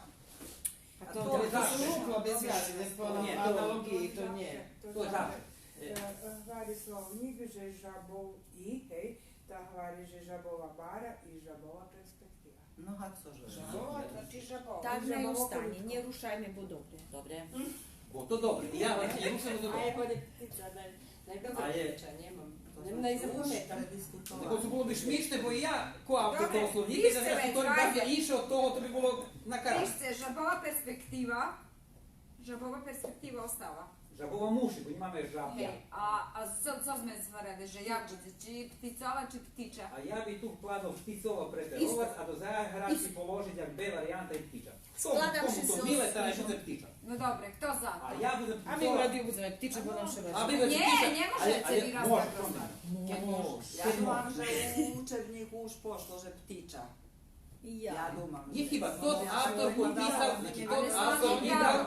А то, то су рукла без вязи, без аналоґиї, то нє. То жабча. Е, гвари словнїк же жабов и, гей, та гвари же жабова бара и жабова перспектива. Но, а цо же? Жабова, значи жабова. Так най остане, нє рушайме, бо добре. Добре. Бо то добре. Я гварим, нє рушайме, бо то добре. Айде, птица, дай. Нека запише, нємам. Нємам да ih zapameti. Tako su bilo bi smišne, bo i ja, ko avtor tog slovnjika, da sam to baš više od toga, to bi bilo na kraj. Пишце, жабова перспектива. Жабова перспектива остава. Жабова муши, бо нємаме жабя. Гей, а, а цо, цо зме зварели, же як будзе, чи птицова, чи птича? А я би ту вкладал птицова претеровац, а до заградки положиц як Б вариянта и птича. Складам ше зоз... Миле, та будзе птича. Но добре, хто за то? А я будзем птицова. А ми у радию будземе птича, бо нам ше важи. А ви будзете птича? Нє, нє можеце ви раз так роздавац. Може. Я думам же у учебнїку уж пошло же птича. Я думам же. Нє хиба, тот автор подписал, значи, тот автор вибрал,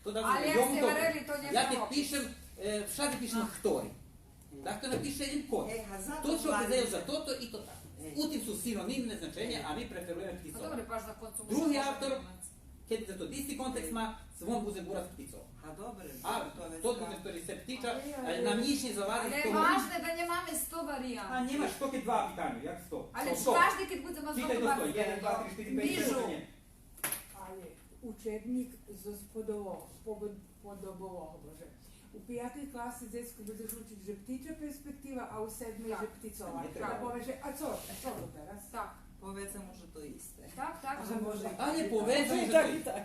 тот автор, але як сце гварели, то нє... Я кед пишем, е, вшадзи пишем хтори. Дахто напише лєм котрий. Точно везею за тото и то так. У тим су синонимне значенє, а ми преферуєме птицова. Други автор, кед за тот исти контекст ма, вон будзе гурац птицова. А добре, а то будзе хтори ше птича, але нам нїч нє завади. Але важне да нємаме сто вариянти. А нємаш сто кед два питаня, як сто? Але кажди кед будзе мал... Читай до сто, єден, два, три, штири, пейц, шейсц, седем. Але учебнїк зоз подобового, побо-, подобового, боже. У пиятей класи дзецко будзеш учиц же птича перспектива, а у седмей же птицова. Нє треба. А пове же, а цо, цо то тераз? Так. Поведзме му же то исте. Так, так. Але поведзме му же то исте.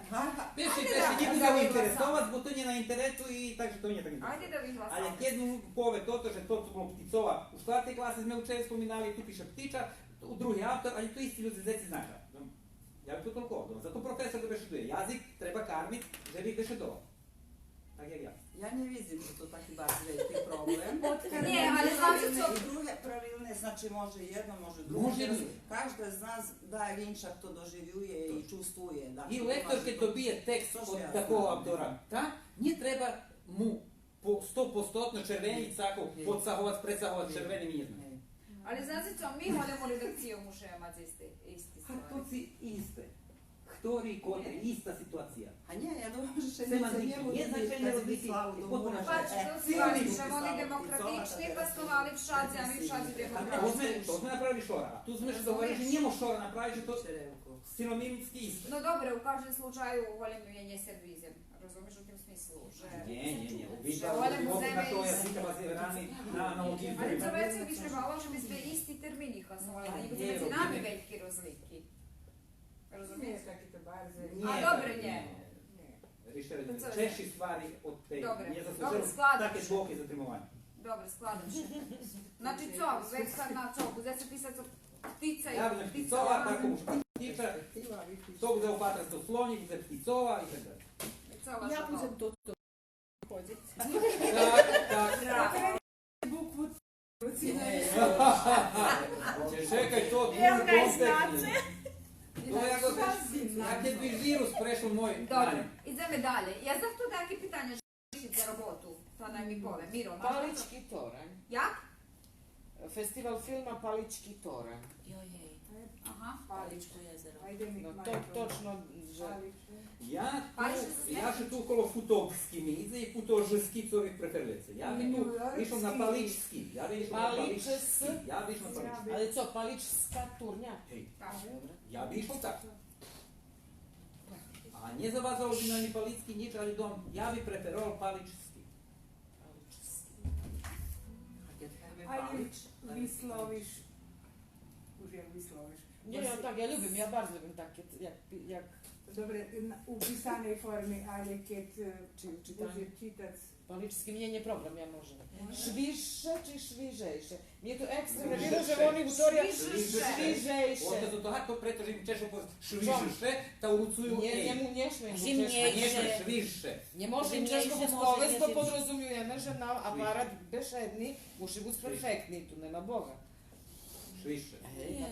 Пише, пише, нє будзе го интересовац, бо то нє на интернету и так же то нє так интересує. Айде да вигласаме. Але кед му пове тото же то цо було птицова, у штвартей класи зме учели, споминали, ту пише птича, у други автор, але то исти людзе, дзеци знача. Я би то толко, зато професор да бешедує. Язик треба кармиц же би бешедовал. Так як я. Я нє видзим же то таки баш вельки проблем. Нє, але значи цо... И друге правилне, значи, може єдно, може друге. Може. Кажди з нас даяк иншак то доживює и чувствує, да. И лектор кед добиє текст од такого автора, та нє треба му по-, стопостотно червенїц, тако подсаговац, предсаговац червеним и нє знам. Але знаце цо, ми голєм редакцийом мушиме мац исти, исти ствари. А то ци исте. Хтори, котри, иста ситуация. А нє, я думам же ше нє, нє значенє розлики. Паче, то су важни же вони демократични, па су мали вшадзи, а ми вшадзи демократични. То зме, то зме направили шора. А ту зме ше договорели же нє мож шора направиц, же то синонимски исте. Но добре, у каждим случаю голєм є нєсервизем. Розумиш, у тим смислу, же... Нє, нє, нє. Же голєм у земи... нашого язика базирани на аналоґию. Але цо вецей би требало же би зме исти термини хасновали, да нє будзе медзи нами вельки розлики. Розумиш? Нє, таки то барз... А, добре, нє. Чежши ствари од тей. Добре, добре, складам ше. Таке длуге затримованє. Добре, складам ше. Значи, цо, вецка на цо, будзе ше писац птица и птицова, так, птица, то будзе опатрац тот словнїк, будзе птицова и так далєй. Я будзем тото. Так, так. Букву Ц. Чекай, то други контекст. То як, як кед би вирус прешол мой. Добре, идземе далєй. Я знам ту таке питанє. За роботу, та най ми пове. Миро, маш... Палички торань. Як? Фестивал филма Палички торань. Йой, гей. Ага. Паличко єзеро. Но, то точно же... Я ту, я ше ту коло футовски ми идзе и футожски, цо ви преферуєце. Я би ту ишол на паличски. Я би ишол на паличски. Я би ишол на паличски. Але цо, паличска турня? Гей. Так. Я би ишол так. А нє завадзало би ми анї палицки нїч, але дом, я би преферовал паличски. Паличски. А як висловиш, уж як висловиш. Нє, я так, я любим, я барз любим так, як, як... Добре, на, у писаней форми, але кед, е, чи у читаню? Будзе читац. Паличски мнє нє проблем, я можем. Може. Швижше чи швижейше? Мнє ту екстра нервира же вони гуторя швижейше. Швижейше. Односно то, то прето же им чежко повесц швижше, та уруцую ей. Нє, нє му, нє шмеєм. Зимнєйше. А нє швижше. Нє може им чежко буц повесц, бо подрозумюєме же нам апарат бешедни муши буц перфектни, ту нема Бога. Швижше. Гей,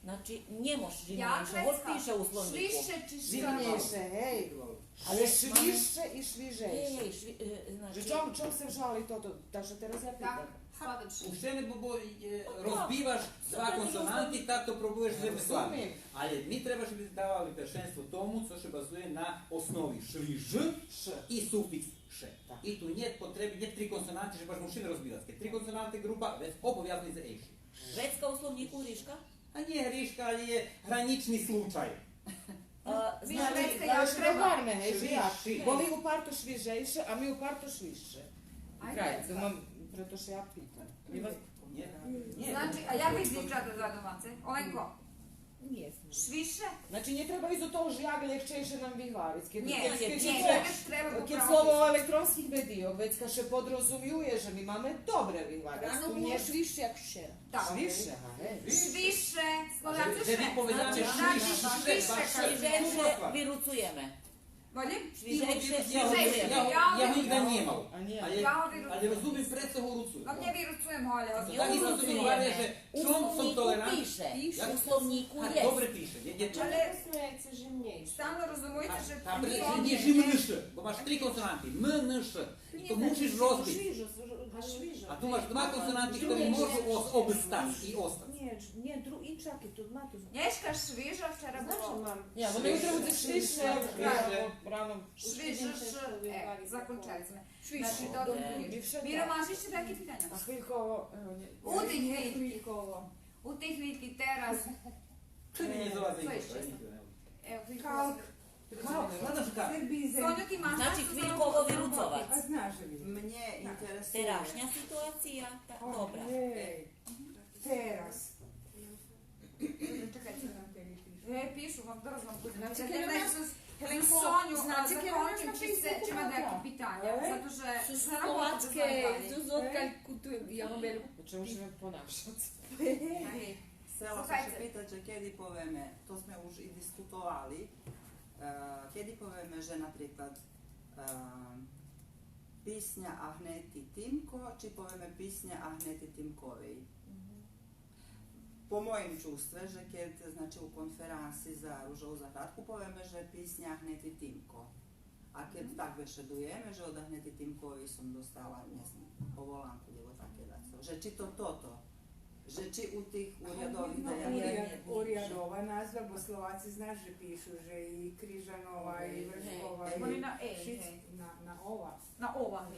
значи, нє мож зимнєйше, го пише у словнїку. Швижше чи швижше? Зимнєйше, гей. Але швижше и швижейше. Гей, гей, шви-, е, значи... Же чом, чом сце вжали тото, та же тераз я питам. Так, складам ше. Уж нє, бо, бо, е, розбиваш два консонанти, так то пробуєш себе складиц. Розумим. Але ми треба же би давали першенство тому цо ше базує на основи швиж и суфикс ше. Так. И ту нєт потреби, нєт три консонанти же баш мушиме розбивац. Кед три консонанти ґрупа, вец обовязно идзе ейши. Вецка у словнїку гришка? А нє гришка, але є гранїчни случай. А, значи, вецка, я... Швижше. Бо ви упарто швижейше, а ми упарто швижше. Айде, край, вецка. Думам, Прето ше я питам. Нє, нє. Значи, а як ви, дзивчата, задумаце? Оленко? Нє знам. Швише? Значи, нє треба исц до того же як лєгчейше нам вигвариц. Нє, нє, нє, треба кед слово о електронских медийох, вецка ше подрозумює же ми маме добре вигвариц. Рано було швише як вчера. Так. Швише, ага, гей. Швише, складаце ше. Же ви поведзали швише, швише, швише, вируцуєме. Молим? Швижейше. Я го, я го нїґда нє мал. А нє. Але, але розумим, прецо го руцуєме. Но, нє вируцуєме го, але го... Так исто сом и гварел же чом сом толерант-... У словнїку пише. У словнїку єст. Добре пише. Але стално розумуєце же... Та пре-, нє, нє, нє, бо маш три консонанти. М, Н, Ш. И то мушиш розбиц. А ту маш два консонанти, хтори можу ос-, обстац и остац. Нє, нє, дру-, иншаки, ту ма ту. Нєшка швижо, вчера було. Значи, мам. Нє, воно ютро будзе швише, рано, рано. Швиже, ш-, е, закончали зме. Швише. Значи, добре. Миро, маш ище таке питаня? А хвильково, ево, нє, у тей хвильки. Хвильково. У тей хвильки тераз. Цо ище? Ево, хвильково. Калк. Калк. Соню, ти маш... Значи, хвильково вируцовац. А знаш же ми. Мнє интересує. Терашня ситуация, та, добре. Тераз. Чекайце. Е, пишу вам, дораз вам будзе. Значи, кед у нас, Соню, значи, кед у нас написано, чи ма даяки питаня, зато же су словацке, зоз одкаль ку ту, я вам велю. Чому ше не понавшац? Хцела сом ше питац же кеди повеме, то зме уж и дискутовали, е, кеди повеме же, наприклад, е, писня Агнети Тимко, чи повеме писня Агнети Тимковей? По моїм чувстве, же кед, значи, у конферанси за Ружову заградку повеме же писня Агнети Тимко. А кед так бешедуєме, же од Агнети Тимковей сом достала, нє знам, поволанку, лєбо таке дацо. Же чи то тото, же чи у тих урядових даяцох. Урядова назва, бо Словаци, знаш же пишу же и Крижанова, и Вршкова, и шицки на, на ова. На ова.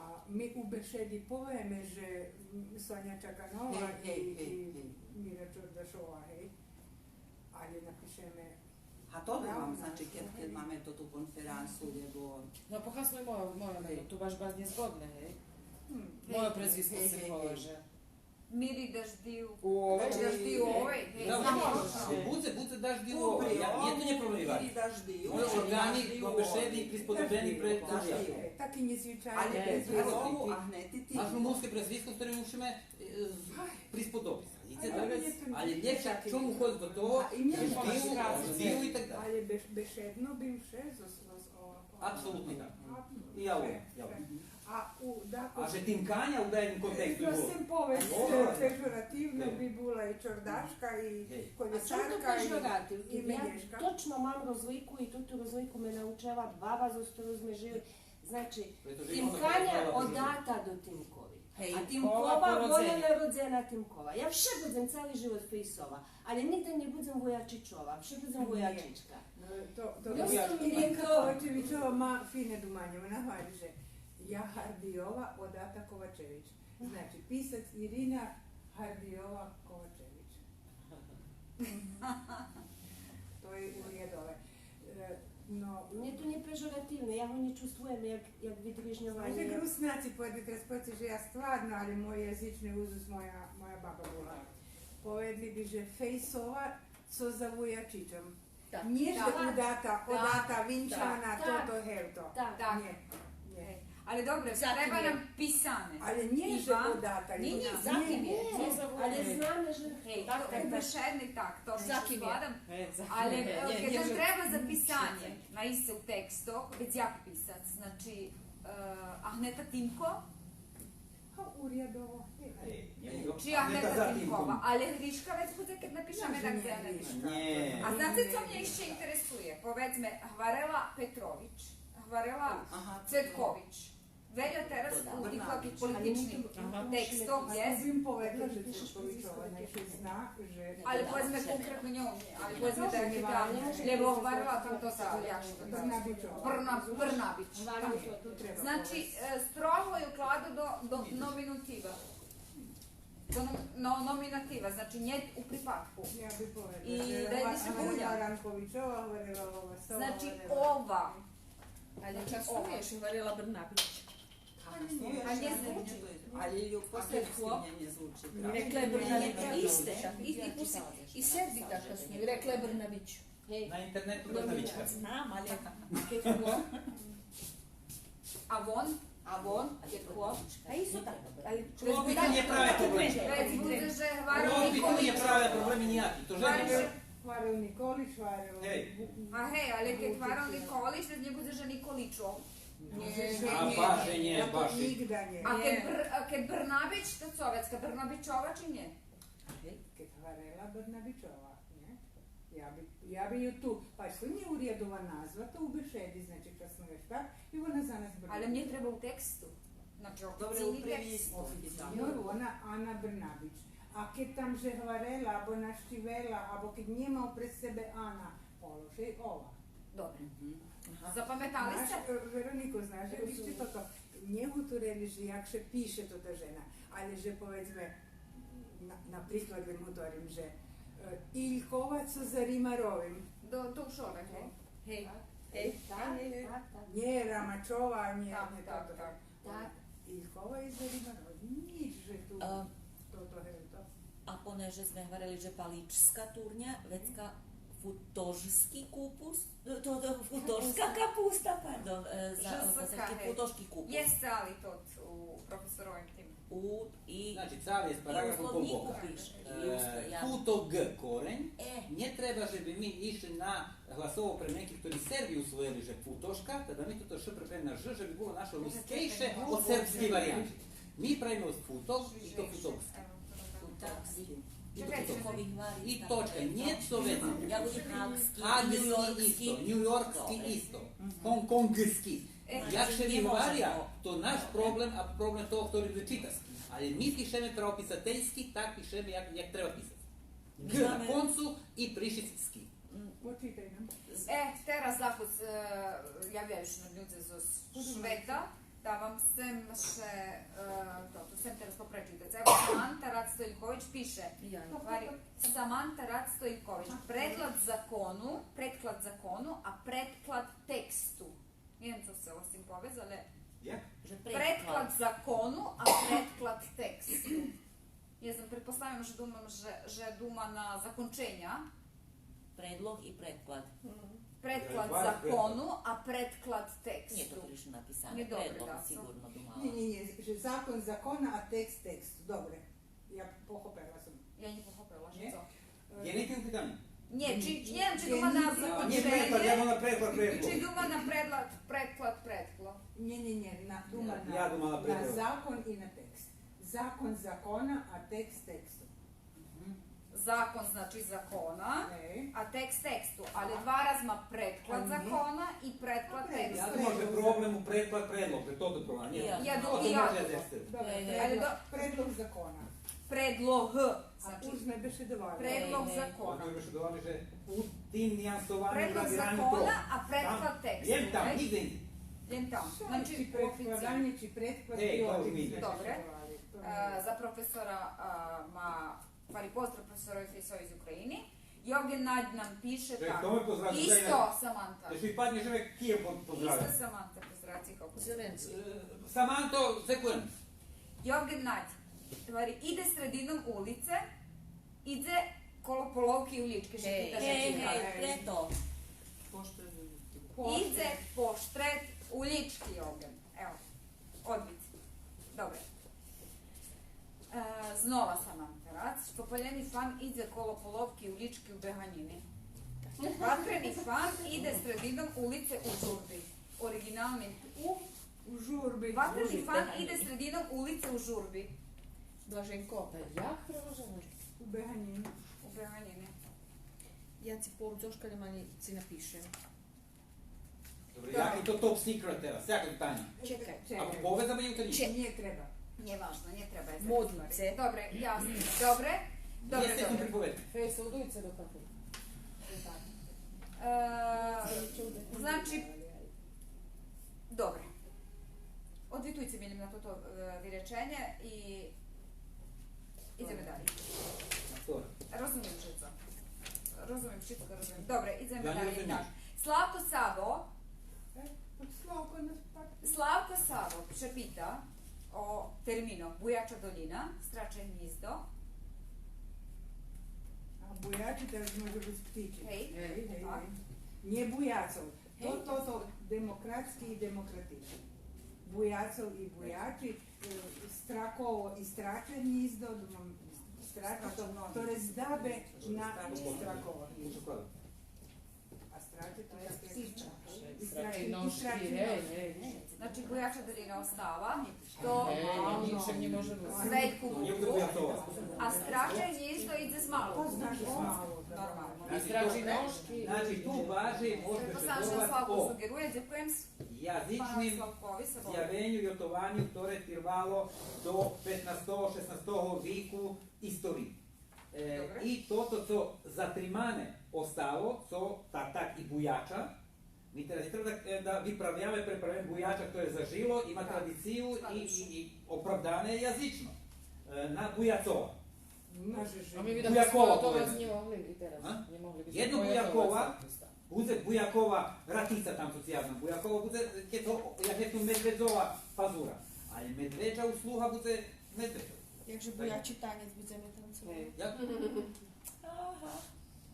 А ми у бешеди повеме же, м, Соня Чаканова и, и Мира Чордашова, гей. Але напишеме... А то думам, значи, кед, кед маме тоту конферансу, лєбо... Но, похасну и моє, моє, ту баш, баш нєзгодне, гей. Моє презвиско ше пове же. Мири Даждиу. Даждиу, овей, гей, знам. Будзе, будзе Даждиу, овей. Нє, то нє проблем. Мири Даждиу. Мойо органи, бешеди присподобени пре Даждиу. Таки нєзвичайни. Але без вилогу, Агнети Тимко. Маш румунске презвиско, з хторим мушиме, е, з-, присподобиц. Але нє вшак, чому ходзиц до того, Даждиу, Даждиу и так далєй. Але беш-, бешедно би ше зоз, зоз, о, о. Апсолутно так. И я, я. А у, да, а же Тимканя у даєдним контексту було. Сцем повесц, пежоративно би була и чордашка, и колєсарка, и медєшка. А чом то пежоратив? Я точно мам розлику и тоту розлику ме научела баба зоз хтору зме жили. Значи, Тимканя одата до Тимкови. А Тимкова, вона народзена Тимкова. Я вше будзем цали живот Фейсова, але нїґда нє будзем Воячичова, вше будзем Воячичка. Но, то, то Иринка Ковачевичова ма фине думанє, вона гвари же я Гардийова, одата Ковачевич. Значи, писац Ирина Гардийова Ковачевич. То є урядове. Е, но, мнє то нє пежоративне, я го нє чувствуєм як, як видрижньованє. Може, Руснаци поведли, тераз поведзце же я стварно, але мой язични узус моя, моя баба була. Поведли би же Фейсова, цо за Воячичом. Так. Нє же удата, одата, винчана, тото, гевто. Так. Нє, нє. Е, але добре, треба нам писане. Але нє же удата. Нє, нє, за ким є. Але знаме же... Гей, то у бешедни так, точно ше складам. Але, е, кед нам треба за писанє, наисце у текстох, вец як писац, значи, е, Агнета Тимко, Урядово. Чи Агнета Тимкова. Але гришка вец будзе кед напишеме так же Агнета Тимкова. А знаце цо мнє ище интересує? Поведзме, гварела Петрович, гварела Цветкович. Вельо тераз у тих таких политичних текстох єст. Але поведзме конкретно нє, але поведзме так, лєбо гварела там тота, як ше то зови? Брна-, Брнабич. Значи, е, строго ю кладу до, до номинатива. До ном-, но-, номинатива, значи нє у припадку. Я би поведла. И да, гварела Ранковичова, гварела ова, значи, ова. Але часуєш, гварела Брнабич. А нє звучи. Але и по сербски мнє нє звучи, правда? Рекле Брнабич, исте, и, и, и Серби так хасную, рекле Брнабич. Гей. На интернету Брнабичка. Знам, але кед хлоп. А вон? А вон? Кед хлоп? А исто так, але... Хлопи нє правя проблеми. Вец будзе же гварел Николич. Хлопи нє правя проблеми нїяки. То же... Гварел Николич, гварел... Гей. А гей, але кед гварел Николич, вец нє будзе же Николичов. Нє, нє, нє. А баш же нє, баш же нє. А кед Бр-, а кед Брнабич, то цо, вецка Брнабичова чи нє? Кед гварела Брнабичова, нє? Я би, я би ю ту, па то нє урядова назва, то у бешеди, значи, часни вештар, и вона за нас Брнабичова. Але мнє треба у тексту. Значи, официйни текст. Официйно, вона Ана Брнабич. А кед там же гварела, або нащивела, або кед нєма опрез себе Ана, положей ова. Добре. Запаметали сце? Знаш, е, Веронико, знаш же ище тото, нє гуторели же як ше пише тота жена, але же, поведзме, на, на приклад лєм гуторим же, е, Илькова цо за Римаровим. До, до вшора, гей? Гей, гей. Так, так, так. Нє Рамачова, нє, нє тото. Так. Илькова и за Римаровим. Нїч же ту, тото, гей, то. А понеже зме гварели же паличска турня, вецка футожски купус, то, то, футожска капуста, пардон, е, за, за футожски купус. Єст цали тот у професоровим тим. У, и... Значи, цали єст параграф у словнїку пише. Е, футо г корень. Нє треба же би ми ишли на гласово премненки, котри Серби усвоєли же футошка, та да ми тото ш препременїме на ж, же би було нашо рускейше од сербскей вариянти. Ми правиме футок и то футокски. И точка. Нє то вецей. Гаагски, нюйоркски исто, нюйоркски исто, гонґконгски. Як ше виговаря, то наш проблем, а проблем того хтори ше чита. Але ми пишеме правописательски, так пишеме як, як треба писац. Ґ на концу и пришиц ски. Почитай нам. Е, тераз закус, е, явяю ше людзе зоз швета, та вам сцем ше, е, то, то сцем тераз попречитац. Ево, Саманта Рад Стоїлкович пише. Гвари, Саманта Рад Стоїлкович. Предклад закону, предклад закону, а предклад тексту. Нє знам цо сцела з тим повесц, але... Як? Предклад закону, а предклад тексту. Нє знам, предпоставям же дума, же, же дума на законченя. Предлог и предклад. Предклад закону, а предклад тексту. Нє то гришно написане. Предлог, сиґурно думала. Нє, нє, нє, же закон закона, а текст тексту. Добре. Я похопела сом. Я нє похопела, же цо? Є нєке питанє? Нє, чи, нє знам чи дума на законченє, чи дума на предлог, предклад, предкло. Нє, нє, нє, на, дума на, я думала на предлог. Закон и на текст. Закон закона, а текст тексту. Закон, значи, закона, а текст тексту. Але два раз ма предклад закона и предклад тексту. Я думам же проблем у предклад, предлог, же тото проблем. Нє. Я думам, и я. Добре, але предлог, предлог закона. Предлог. А ту зме бешедовали. Предлог закона. Зме бешедовали же у тим нюансованю... Предлог закона, а предклад тексту. Лєм там, нїґдзе. Лєм там. Значи, чи предкладанє, чи предклад, добре. Е, за професора, е, ма, гвари, поздрав професорови Фейсови з України. Йовґен Надь нам пише так. Исто, Саманта. Исто, Саманта, поздравя. Е, Саманто, дзекуєм. Йовґен Надь, гвари, иде средином улице, идзе коло половки улїчки, ше пита ше. Гей, гей, прето. Идзе поштред улїчки, Йовґен. Ево, одвит. Добре. Е, знова Саманта Рад. Штопалєни фан идзе коло половки улїчки у беганїни. Ватрени фан иде средином улице у журби. Ориґинални у У журби. Ватрени фан иде средином улице у журби. Блаженко. Та як треба журбу? У беганїни. У беганїни. Я ци повем цошка, але ма нє ци напишем. Добре, яке то топ сиґрет тераз? Яке питанє? Чекай. Або поведз, або нє. Нє треба. Нє важно, нє треба. Моднице. Добре, ясно. Добре. Добре, добре. Фейсо, одуйце до кафе. Е, значи, добре. Одвитуйце ми на тото, е, виреченє и идземе далєй. Добре. Розумим шицко. Розумим шицко, розумим. Добре, идземе далєй. Так. Славко Сабо. Славко нас пак. Славко Савок ше пита о терминох буяча долїна, страче гнїздо. А буячи тераз може буц птичи. Гей. Гей, гей, так. Нє буяцол. То, гей, то, то демократски и демократични. Буяцол и буячи, е, страково и страче гнїздо, думам, страче то, хторе здабе на страково гнїздо. А страче то як птичка. И страче, и страче ножки. Значи, буяча долїна остава, то вельку буку, а страче гнїздо идзе з малу буку. Нормално. И страче ножки. Значи, ту важи, може ше... Славко суґерує, дзекуєм. Язичним зявеню, йотованю, хторе тирвало до петнастого, шеснастого вику историї. Е, добре. И тото цо затримане остало, цо та, так и буяча, ми тераз нє треба да, е, да виправяме, преправяме буяча, хторе зажило, има традицию и, и, и оправдане язично. Е, на буяцова. А ми видиме, буякова, поведзме, нє могли би тераз. А? Нє могли би. Єдно буякова, будзе буякова ратица там социялна. Буякова будзе, кед то, як є ту медведзова пазура. Але медведжа услуга будзе медведжа. Якже буячи танєц будземе танцовац. Як? Ага.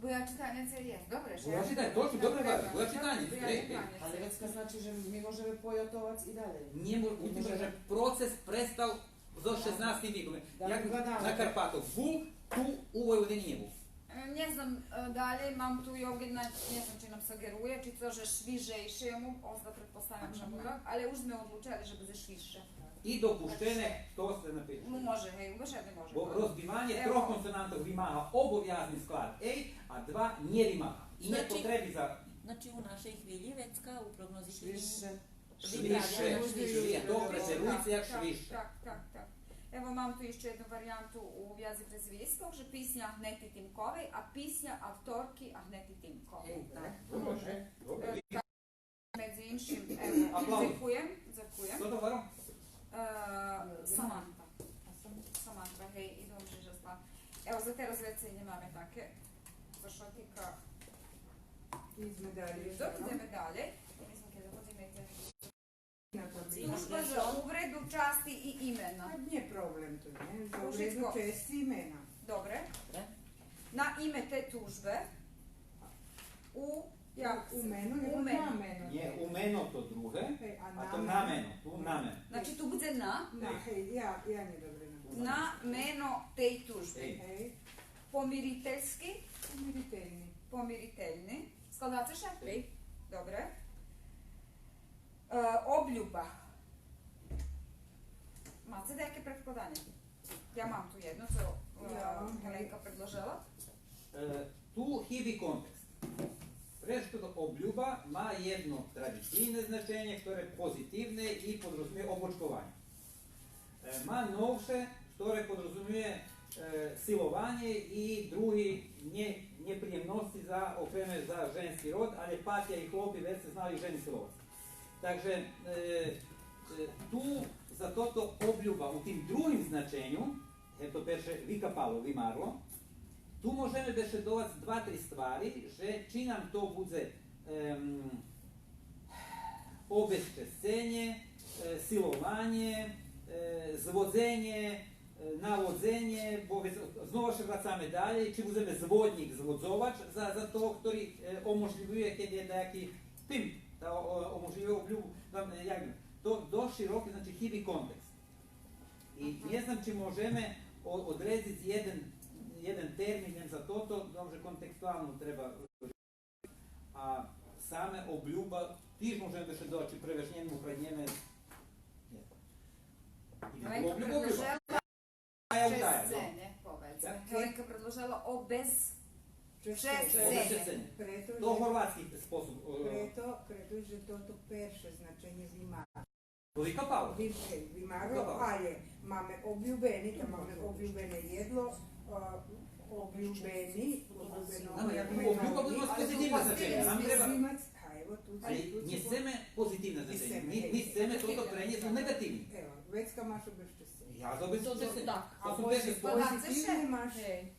Буячи танєц є, добре, же? Буячи танєц, точно, добре, добре, буячи танєц, добре. Буячи танєц. Але вецка значи же ми можеме пойотовац и далєй. Нє мо-, видзиме же процес престал зоз шеснастим виком. Як на Карпатох бул, ту у Войводини нє бул. Е, нє знам, е, далєй мам ту Євґена, нє знам чи нам суґерує, чи цо же швижейше, йому озда, предпоставям же му так, але уж зме одлучели же будзе швижше. И допущене, то ше напише. Му може, гей, уж єдне може. Бо розбиванє трох консонантох вимага обовязни склад ей, а два нє вимага. И нє потреби за... Значи, у нашей хвилї вецка у прогнози швижше. Швижше, швижше. То преферує ше як швижше. Так, так, так. Ево, мам ту ище єдну вариянту у вязи презвискох, же писня Агнети Тимковей, а писня авторки Агнети Тимковей. Е, так. Добре, добре. Е, так, медзи иншим, ево, дзекуєм, дзекуєм. Хто то гварел? Е, Саманта. Саманта, гей, идзем же зла. Ево, за тераз вецей нємаме таке. За шо тика... Идзме далєй. Добре, идземе далєй. Мислим, кед заходзиме... Тужба за увреду часци и имена. А нє проблем то, нє? За увреду часци и имена. Добре. Добре. На име те тужбе у, як? У мено, у мено. Нє, у мено то друге, а то на мено, ту на мено. Значи, ту будзе на? На, гей, я, я нє добре написала. На мено тей тужбе. Гей. Помирительски? Помирительни. Помирительни. Складаце ше? Гей. Добре. Е, облюба. Маце даяке предкладанє? Я мам ту єдно, цо, е, Геленка предложела. Е, ту хиби контекст. Пре што, облюба ма єдно традицийне значенє, хторе позитивне и подрозумює облочкованє. Е, ма новше, хторе подрозумює, е, силованє и други нє-, нєприємносци за, окреме за женски род, але пак и хлопи вецка знали жени силовац. Так же, е, е, ту за тото облюба у тим другим значеню, гевто перше викапало, вимарло, ту можеме бешедовац два-три ствари, же чи нам то будзе, ем, обезчесценє, е, силованє, е, зводзенє, е, наводзенє, бо вец знова ше врацаме далєй, чи будземе зводнїк, зводзовач за, за того, хтори, е, оможлївює, кед є даяки пимп, та, о, оможлївює облюбу, там, е, як би, то досц широки, значи, хиби контекст. И нє знам чи можеме о-, одредзиц єден, єден термин лєм за тото, добре, контекстуално треба. А саме облюба, тиж можеме бешедовац, чи превешнєме, упреднєме. Нє. Идеме облюба, облюба. Геленка предложела обезчесценє, поведзме. Як? Геленка предложела обез-, чесценє. Обезчесценє. Прето же... То горватски способ, е. Прето, прето же тото перше значенє вимарло. То викапало. Вим-, е, вимарло, але маме облюбени, та маме облюбене єдло, е, облюбени, облюбено. Нам облюба будзе позитивне значенє. Нам треба... А, ево, ту... Але нє сцеме позитивне значенє. Ми, ми сцеме тото пренєсц у неґативни. Ево, вецка маш обезчесценє. Я за обезчесценє. Так. То сом... Позитивне маш. Гей.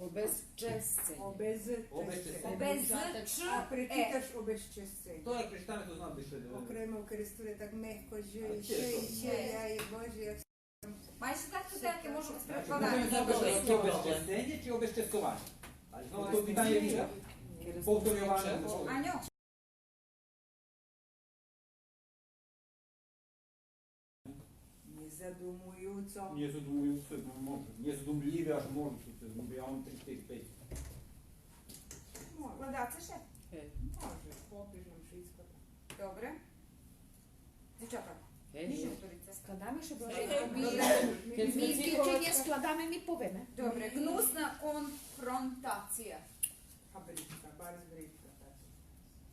Обезчесцење. Обез... Обезчесцење. Обез ч... А пречиташ обезчесцење. То як пречитаме, то знам више да... Окреме у Керестуре так мекко, же, ше, ше, я и Боже, як... Ма ище так ту таке можу... Значи, можеме запишац обезчесцење чи обезчесцованє. Али знова то питање вика. Повторјоване. Аньо. Нєзадумуюцо. Нєзадумуюце, но, може. Нєзадумлїве, аж може, то се згубя, я мам три, штири, пейц. Може. Складаце ше? Е. Може, попиш нам шицко. Добре. Дзивчата, нїч не говорице. Складаме ше, бо... Добре. Ми, ми, ми, кед нє складаме, ми повеме. Добре, гнусна конфронтация. А бридка, барз бридка, так.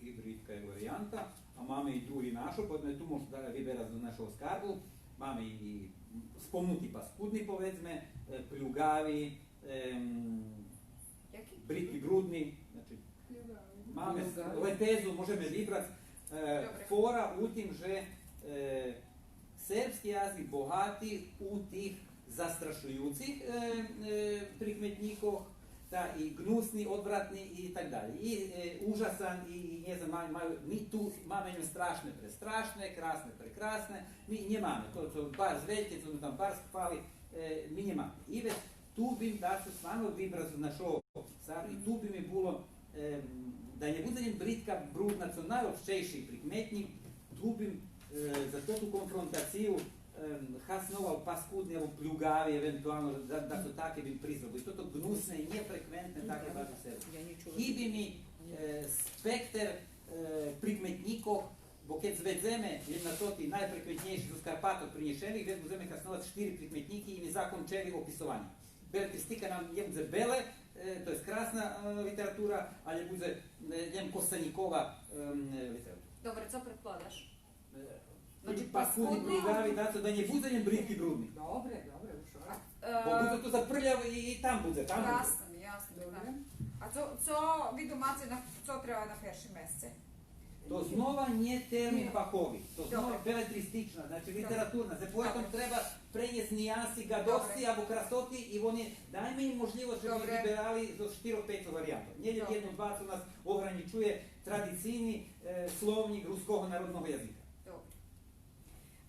И бридка є вариянта, а маме и други нашо, поетому ту можеш да вибераш з нашого скарбу. Маме и, и спомнути паскудни, поведзме, е, плюгави, ем, бридки, брудни, значи, маме лепезу, можеме вибрац. Е, фора у тим же, е, сербски язик богати у тих застрашуюцих, е, е, прикметнїкох, та и гнусни, одвратни и так далєй. И, е, ужасан, и, и нє знам, ма-, маю, ми ту маме страшне, престрашне, красне, прекрасне, ми нємаме. То, то барз вельке, то там барз хвали, е, ми нємаме. И вец ту бим дацо стварно вибрац з нашого, и ту би ми було, е, да нє будзе лєм бридка, брудна, цо найопштейши прикметнїк, ту бим, е, за тоту конфронтацию, е, хасновал паскудни або плюгави, евентуално, да, дацо таке бим призрабил. И тото гнусне и нєфреквентне, таке барз сербске. Хиби ми, е, спектер, е, прикметнїкох, бо кед зведземе лєм на тоти найфреквентнєйши зоз Карпатох принєшених, вец будземе хасновац штири прикметнїки и ми закончели описованє. Белетристика нам лєм дзе беле, е, то єст красна, е, литература, алє будзе, е, лєм костанїкова, ем, е, литература. Добре, цо предкладаш? Е, значи, паскудни, паскудни, плюгави, дацо да нє будзе лєм бридки, брудни. Добре, добре, уж. Е, бо будзе ту за прляв и, и там будзе, там будзе. Ясно, ясно, так. Добре. А цо, цо ви думаце, на, цо треба на першим месце? То знова нє термин фахови, то знова белетристична, значи литературна, за поетом треба пренєсц ниянси гадосци або красоти и вони, дайме им можлївосц же би виберали зоз штирох, пейцох вариянтох. Нє лєм єдно, два, цо нас огранїчує традицийни, е, словнїк руского народного язика. Добре.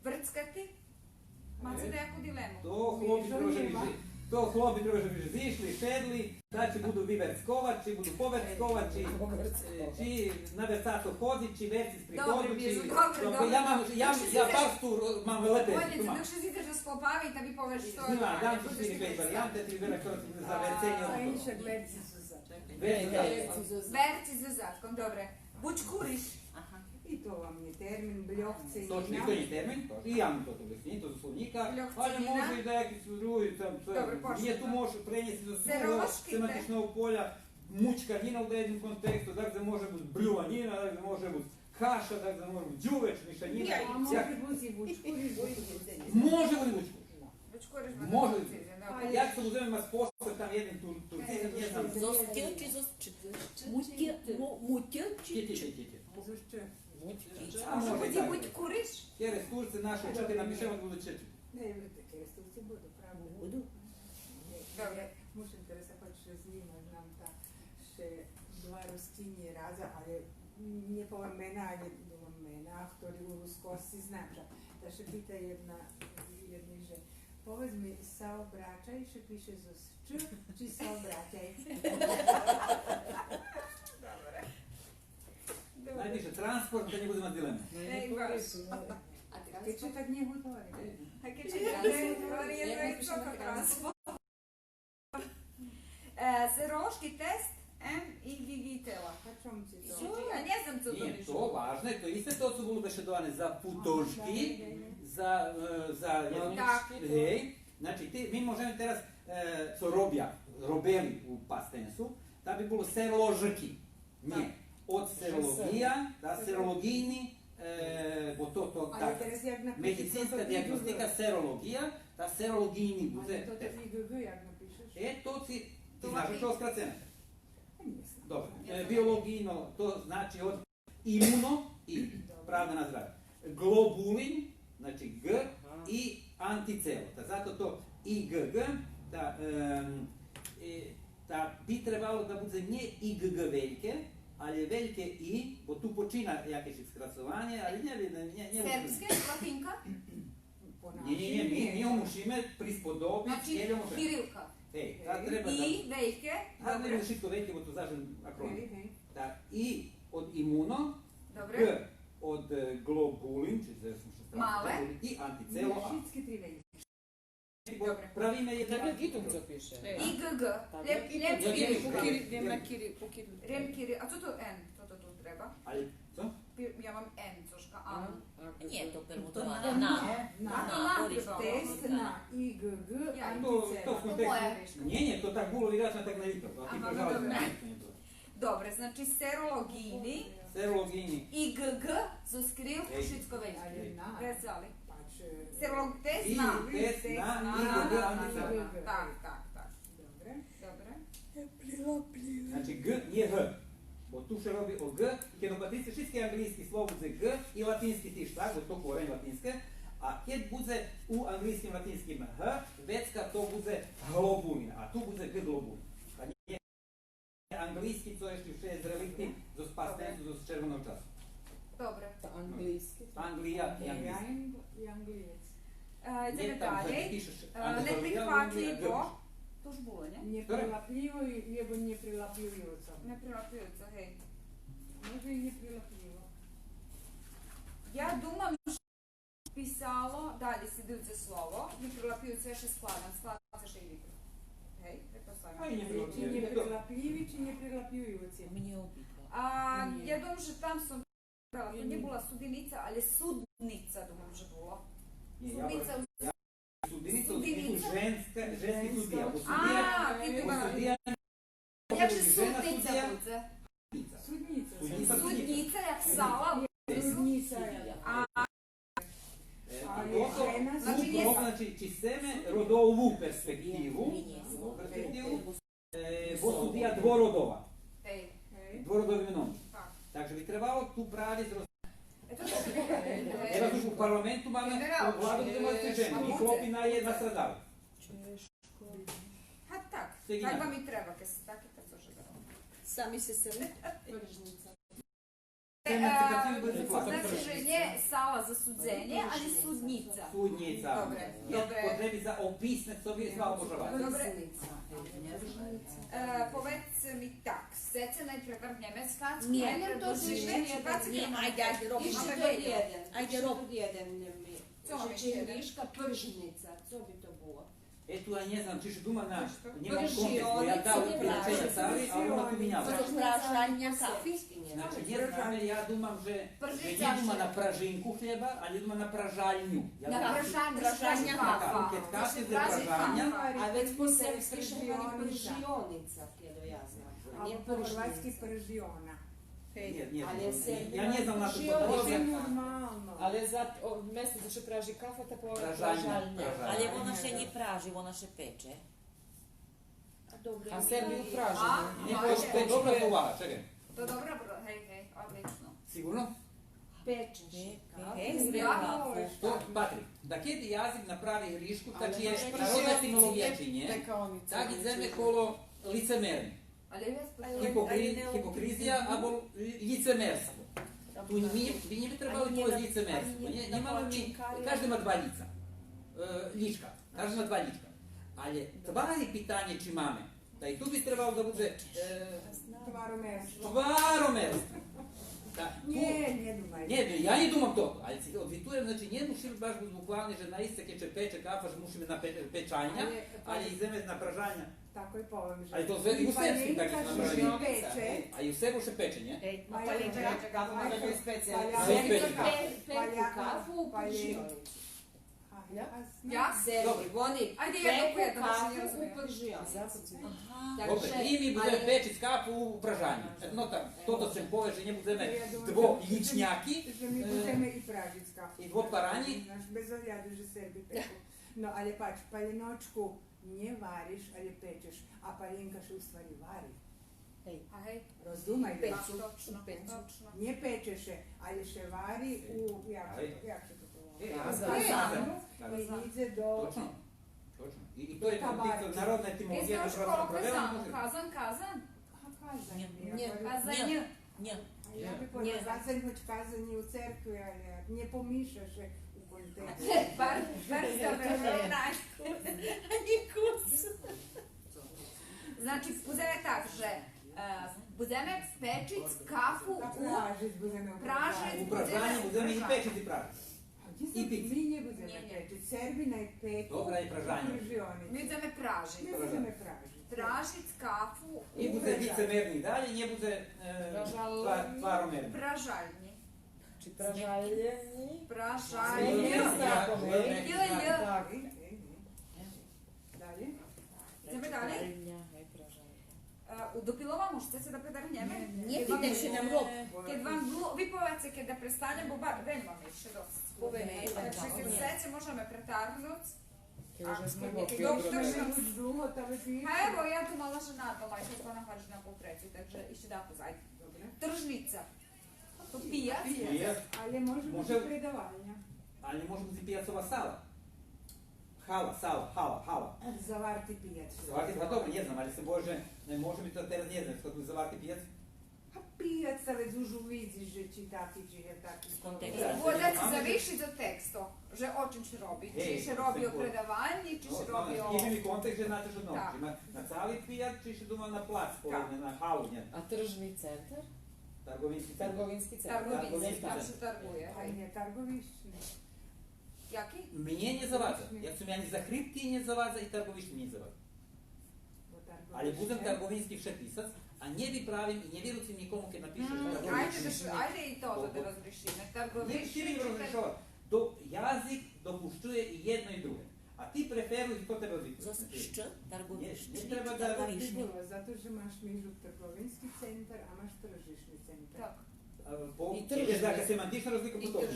Врцкати? Маце даяку дилему? То хлопи треба же би, то хлопи треба же би зишли, седли, та чи буду виверцковац, чи буду поверцковац, чи, е, чи на верцацо ходзиц, чи верциц при ходу, чи... Добре, я мам, я, я барз ту мам лепе. Док ше зидзеш зоз хлопами, та ми повеш што... Знам, дам ти штири, пейц вариянти, ти вибераш хтора за верценє. А, а иншак верциц зоз задком. Верциц зоз задком, добре. Бучкуриш. Аха. И то вам нє термин, бльохценїна. Точно, и то нє термин, точно. И я мам тото обяснєнє, то зоз словнїка, алє може и даяки други, там, цо... Добре, нє, ту можеш пренєсц зоз другого семантичного поля, мучканїна у даєдним контексту, так же може буц блюванїна, так же може буц каша, так же може буц дювеч, мишанїна. Нє, а може буц и вучкуриш. Може буц и вучкуриш. Вучкуриш, може буц. Як то будземе мац после там єден тур-, турцизем, нє знам. Зоз т чи зоз ч? Мутє-, му-, мутє чи ч? Т, т, т, т, т. Зоз ч. Мутє. А може буц и вучкуриш? Керестурце нашо, чекай, напишеме, будзе ч. Нє, Керестурце буду, правда. Буду. Добре. Мушим тераз, хоч ше знїма, знам та ше два Рускинї раза, алє нє повем мена, алє думам мена, хтори у рускосци знача. Та ше пита єдна, єдни же, поведз ми, саобрачай ше пише зоз ч чи саобрацяй? Добре. Добре. Най пише транспорт, та нє будзе мац дилему. Ей, баш. А кед ше так нє гутори? А кед ше так нє гутори, єдно и цо то транспорт. Е, серолошки тест М И Ґи Ґи Тела. А чом ци то? Шо? А нє знам цо то. Нє, то важне, то исте то цо було бешедоване за путошки, за, е, за... Так. Гей, значи, ти, ми можеме тераз, е, цо робя, робели у паст тенсу, та би було серолошки. Нє. Од серолоґия, да, серолоґийни, е, бо то, то, медицинска диягностика, серолоґия, та серолоґийни будзе. Е, то ци, ти знаш цо скрацене? Добре. Е, биолоґийно, то значи од имуно и, правда, на здравє. Глобулин, значи Г, и антицело. Та зато то И Ґ Ґ, та, ем, е, Та би требало да будзе нє и г г вельке, але вельке и, бо ту почина якешик скрацованє, але нє, нє, нє, нє. Сербске, латинка? Нє, нє, нє, ми, ми го мушиме присподобиц, значи, кирилка. Гей, та треба да... И вельке, а, добре. Будзе шицко вельке, бо то заш акроним. Гей, гей. Так, и од имуно, добре. Г од, е, глобулин, чи зе сом ше... Мале. И антицело А. Шицки три вельки. Добре. Правиме єдно. Так як и ту цо пише. И г г. Лєм, лєм кирилка. Лєм на кири-, по кирилки. Лєм кири-, а цо то Н? Цо то ту треба? Але цо? Пи-, я мам Н, цошка, а. Нє, то пермутоване. На. На. На. Тест на и г г, антицела. То, то в контексту. Моя грешка. Нє, нє, то так було, вироятно так навикал. Ага, добре. Добре, значи серолоґийни. Серолоґийни. И г г зоз кирилку шицко вельке. Гей. Вецали. Серолоґ-, тест на. И тест на, и г г, антицела. Так, так, так. Добре. Добре. Значи ґ, нє ґ. Бо ту ше роби о ґ, и кед опатрице шицки анґлийски слова будзе ґ, и латински тиж, так, бо то корень латинске, а кед будзе у анґлийским, латинским ґ, вецка то будзе глобулин, а ту будзе ґ глобулин. Та нє анґлийски, цо єст ше з реликтив, зоз паст тенсу, зоз червеного часу. Добре. Та анґлийски. Анґлия и анґлийски. Я анґ-, я анґлиєц. Е, идземе далєй. Е, неприхватливо. То уж було, нє? Неприлаплїво и, або нєприлаплююцо. Нєприлаплююцо, гей. Може и нєприлаплїво. Я думам же писало, далєй слїдуюце слово, нєприлаплююце, я ше складам, складам ше и випру. Гей, претпоставям. А и нєприлаплїво. Чи нєприлаплїви, чи нєприлаплююци. Ми нє обидва. А, я думам же там сом То нє була судиница, але судница, думам же було. Нє, я... Судница. Судиница, судиница? Женска, женски судия, бо судия... А, ти... Бо судия... Як же судница будзе? Судница. Судница, як сала. Судница. А. Е, то, то, значи, то, значи, чи сцеме родову перспективу, родову перспективу, Е, бо судия двородова. Гей. Двородовим именом. Так. Так же би требало ту правиц роз... Е, то... Тераз уж у парламенту маме, у владу будземе мати жени, и хлопи на... настрадали. Га так. Так вам и треба, кед сце таки, та цо же да робиме. Сами ше сцеме. Е, значи же нє сала за судзенє, але суднїца. Суднїца. Добре, добре. Потреби за описне, цо би слабо можела. Добре. Е, поведзце ми так, сцеце най превргнєме скацку? Нє, нє, то же нє, айде, айде, роб. Ище єден. Айде, роб. Єден ми... Цо ми ище єден? Гришка, пržнїца, цо би то було? Е, ту я нє знам, чи ше дума на... Нємам контекст, бо я дал прирученя цари, а вона ту миняла. Пражальня кафи? Значи, нє знам, я думам же, же нє дума на пражинку хлєба, але дума на пражальню. На пражальню, пражальня кафи. Кед кафи, же пражальня. А вец по сербски ше гвари пržионица, кед я знам. Або по горватски пržиона. Нє, нє, я нє знам на то. Нормално. Але за, о, место дзе ше пражи кафа, та повела пражальня. Пражальня. Але вона ше нє пражи, вона ше пече. А добре. А Серби у пражи. Нє, то добра увага, чекай. То добра, гей, гей, одлично. Сиґурно? Пече ше кафа. Гей, гей. То, патри, дакеди язик направи гришку, та чи є народна етимолоґия чи нє, так идземе коло лицемерни. Гипокри-, гипокризия або лї-, лїцемерство. Ту ми, ми нє би требали повесц лїцемерство. Нє, нє маме ми, кажди ма два лїца. Е, лїчка. Кажди ма два лїчка. Але твари питанє чи маме. Та и ту би требало да будзе, е, тваромерство. Тваромерство. Та, ту... Нє, нє думам. Нє, я нє думам тото, але ци одвитуєм, значи, нє муши баш буц буквалнє же наисце кед ше пече кафа, же мушиме на пе-, печальня, але идземе на пражальня. Тако и повем же. А и то зве и у сербским так направени. Пече. А и у Сербох ше пече, нє? Гей, а Палинка, чекай, чекай, вона то є специялна. Пе-, пеку кафу у пržионици. Я? Серби, вони пеку кафу у пržионици. Добре, и ми будземе печиц кафу у пражаню. Но так, тото сцем повесц же нє будземе дволїчняки. Же ми будземе и пражиц кафу. И двопаранї. Без огляду же Серби пеку. Но, але пач, Палиночку, нє вариш, але печеш, а Палинка ше у ствари вари. Гей. А гей. Розумиш? Печу. Точно, точно. Нє пече ше, але ше вари у, як ше то, як ше то волає? Гей, у казану. И идзе до... Точно. Точно. И, и то је типична народна етимолоґија. Казан, казан. А, казан је. Казан је. А ја би повела казан у церкви, але нє помишаш у контексту. Бар, бар сте ме... Нє кус. Значи, будзе так же, е, будземе печиц кафу у... Пражиц будземе у Пражање, будземе и печиц и пражиц. А дзе сам ми нє будземе печиц? Серби най печу. Добре, и пражање. Ми будземе пражиц. Ми будземе пражиц. Пражиц кафу у... И будзе лицемерни и далєй, нє будзе, е, тваромерни. Пражальни. Чи пражальни? Пражальни. Далєй. Идземе далєй. Е, у допилова можеце да претргнєме? Нє, питаєш нам рок. Кед вам длу-, ви поведзце кед да престанєме, бо ба-, вельо маме ище досц. Так же кед сцеце, можеме претаргнуц. А, нє, док тржница. А ево, я думала же надолу, а кед вона гвари же на пол трецей, так же ище дакус, айде. Тржница. То пияц? Пияц. Але може буц и предавальня. Але може буц и пияцова сала. Хала, сала, хала, хала. Заварти пияц. Заварти, па добре, нє знам, але сом бояц же нє може ми то тераз, нє знам, скоро заварти пияц. А пияц та вец уж видзиш же чи таки, чи гевтаки. Контекст. Вода ци завиши од тексту, же о чим ше роби. Чи ше роби о предавальни, чи ше роби о... Хиби ми контекст же на цо ше одноши. Чи на, на цали пияц, чи ше дума на плац, поведзме, на халу, нє знам. А тржни центер? Тарґовински центер. Тарґовински центер. Тарґовински, там ше тарґує, гей. А нє тарґовишни? Яки? Мнє нє завадза. Як сом я, анї за хрибти нє завадза и тарґовишни нє завадза. Але будзем тарґовински вше писац, а нє виправим и нє вируцим нїкому кед напише тарґовишни. Айде и тото да розришиме. Тарґовишни чи тар... До, язик допущує и єдно и друге. А ти преферуєш, хто тебе виправи. Зоз ш, тарґовишни, тарґовишни. Нє треба да... Зато же маш межу тарґовински центер, а маш тржишни центер. Так. А, бо и тржишни. Є така семантична розлика, потопна.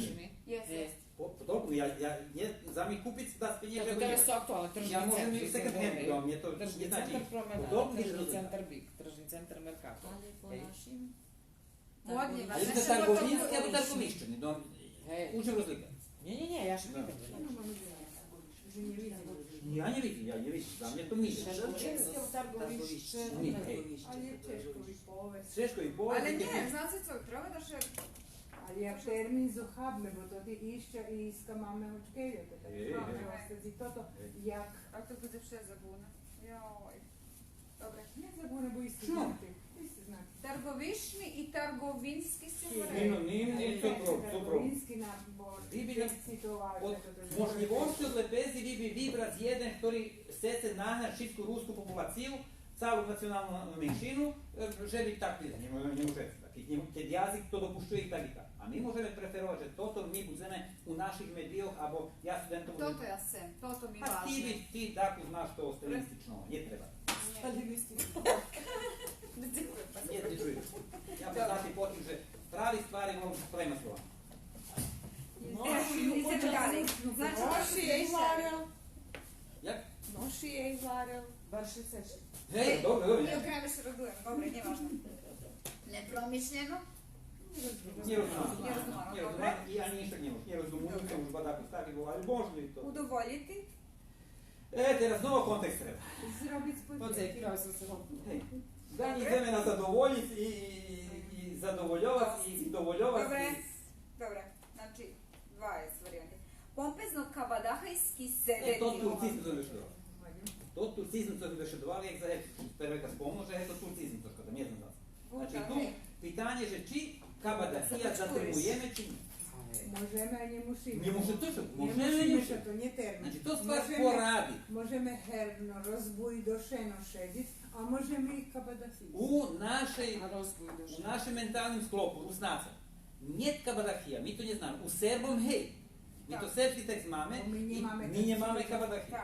Єст, єст. По-, потопна, я, я, нє, за ми купиц дац пенєжи, так, тераз су актуални тржни центри. Я можем и секонд хенд, нє, то нє значи. Тржни центер променада, тржни центер Биг, тржни центер Меркатор. Але по нашим... Модни, але за тарґовински або тарґовишни, у чим розлика? Нє, нє, нє, я ше питам. Я нє видзим, я нє видзим, за мнє то милє. Тарґовишни, тарґовишни. Нє, гей. Але чежко виповесц. Чежко виповесц. Але нє, знаце цо, треба да ше... Але як термин зохабме, бо тоти ище и иска маме очкелє, то так... Гей, гей. Маме остац и тото, як... А то будзе вше забуна. Йой. Добре. Нє забуна, бо исти знати. Исти знати. Тарґовишни и тарґовински су... Нє, нє, нє, цо проблем, цо проблем. Тарґовински на, бо... Ви би нам од можлївосци, од лепези, ви би вибрац єден, хтори сцеце нагнац шицку руску популацию, цалу националну меншину, е, же би так, нє, нє, нє може так. Кед, кед язик то допущує и так и так. А ми можеме преферовац же тото ми будземе у наших медийох, або я студентом... Тото я сцем, тото ми важне. А ти би, ти дакус маш того сталинистичного, нє треба. Нє. Сталинистичного. Нє, нє чую. Я познати по тим же прави ствари можу з правима словами. Идземе далєй. Значи, ноши єй гварел. Як? Ноши єй гварел. Барше цеше. Гей, добре, добре. Нє, окреме ше родуєм. Добре, нє важне. Непромишлєно. Нєрозумано. Нєрозумано, добре. Нєрозумано. И анї ништа нє може. Нєрозумуюце, уж ба дакус так и говори, можна и то. Удоволїти. Е, тераз знова контекст треба. Зробиц подзетки. Подзетки, праве сом ше... Гей. Да нє идземе на задоволїц и, и, и задовольовац, и задовольовац. Добре. Добре. Значи, два єст вариянти. Помпезно кабадахайски седети. Е, то турцизм цо вишедовали. То турцизм цо вишедовали, як за, як перше кед спомнул, же є то турцизм, то шкода, нє знам за цо. Значи, ту питанє же чи кабадахия затримуєме, чи нє. Можеме, а нє мушиме. Нє мушиме, точно, можеме, нє мушиме. То нє термин. Значи, то ствар поради. Можеме гербно, розбуйдошено шедзиц, а можеме и кабадахиски. У нашей, у нашим менталним склопу, Руснацох, нєт кабадахия, ми то нє знаме. У Сербох гей. Ми то сербски текст маме, ми нємаме кабадахию.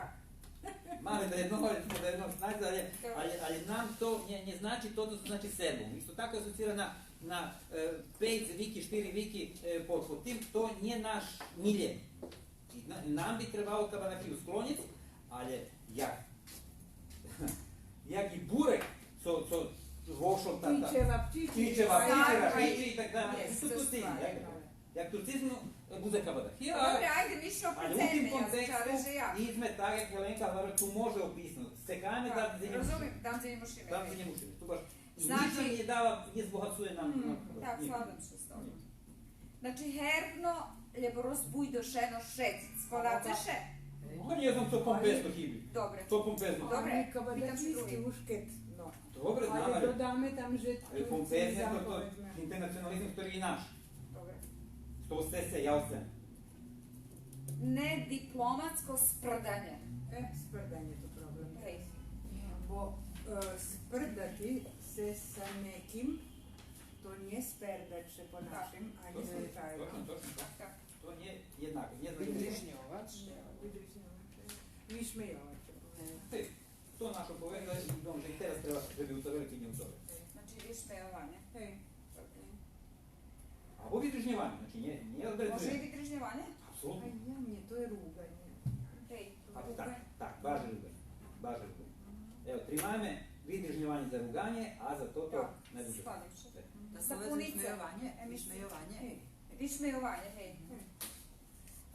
Маме дребного, дребного, знаце, але, але, але нам то нє, нє значи то, то значи Сербом. Исто так асоцира на, на, е, пейц вики, штири вики, е, под, под тим, то нє наш милєн. И на-, нам би требало кабадахию склонїц, але як, як и бурек, цо, цо вошол та, та... Чичева, чичева, чичева, чичева, и так далєй. Исто ту стигне, як? Як турцизм, будзе кабадахия. Добре, айде, ми ше опредзелїме, я зачара же як. Идзме так, як Геленка говори, ту може описано. Сцекаєме, так, да, розумим, там дзе нє мушиме. Там дзе нє мушиме. Ту баш, значи, нїч нам нє дава, нє збогацує нам, нам, так, нє. Слагам ше з тобом. Значи, гербно, лєбо розбуйдошено шедзиц. Складаце ше? Па нє знам цо помпезно хиби. Добре. Цо помпезно. Добре, питам ше други. Добре, знам, але додаме там же... Але помпезно то, то интернационализм хтори и наш. Добре. Хто сце, я сцем. Недипломатско спрданє. Е, спрданє то проблем. Гей. Бо, е, спрдати ше са неким, то нє спердац ше по нашим, анї случайно. Точно, точно, точно. Так, так. То нє єднако, нє значи. Видрижньовац. Видрижньовац, е. Вишмейовац. Гей, то нашо поведла и думам же и тераз треба же би уцорели, кед нє уцорели. Значи, вишмейованє. Гей. Або видрижньованє, значи, нє, нє одредзуєме. Може и видрижньованє? Апсолутно. А я, нє, то є руганє. Гей. А, так, так, баш руганє. Баш руганє. Ево, тримаєме видрижньованє за руганє, а за тото... Так, не будзе. Складам ше. Так. Да се поведзе вишмейованє, е, мислим, вишмейованє. Гей. Вишмейованє, гей. Гей.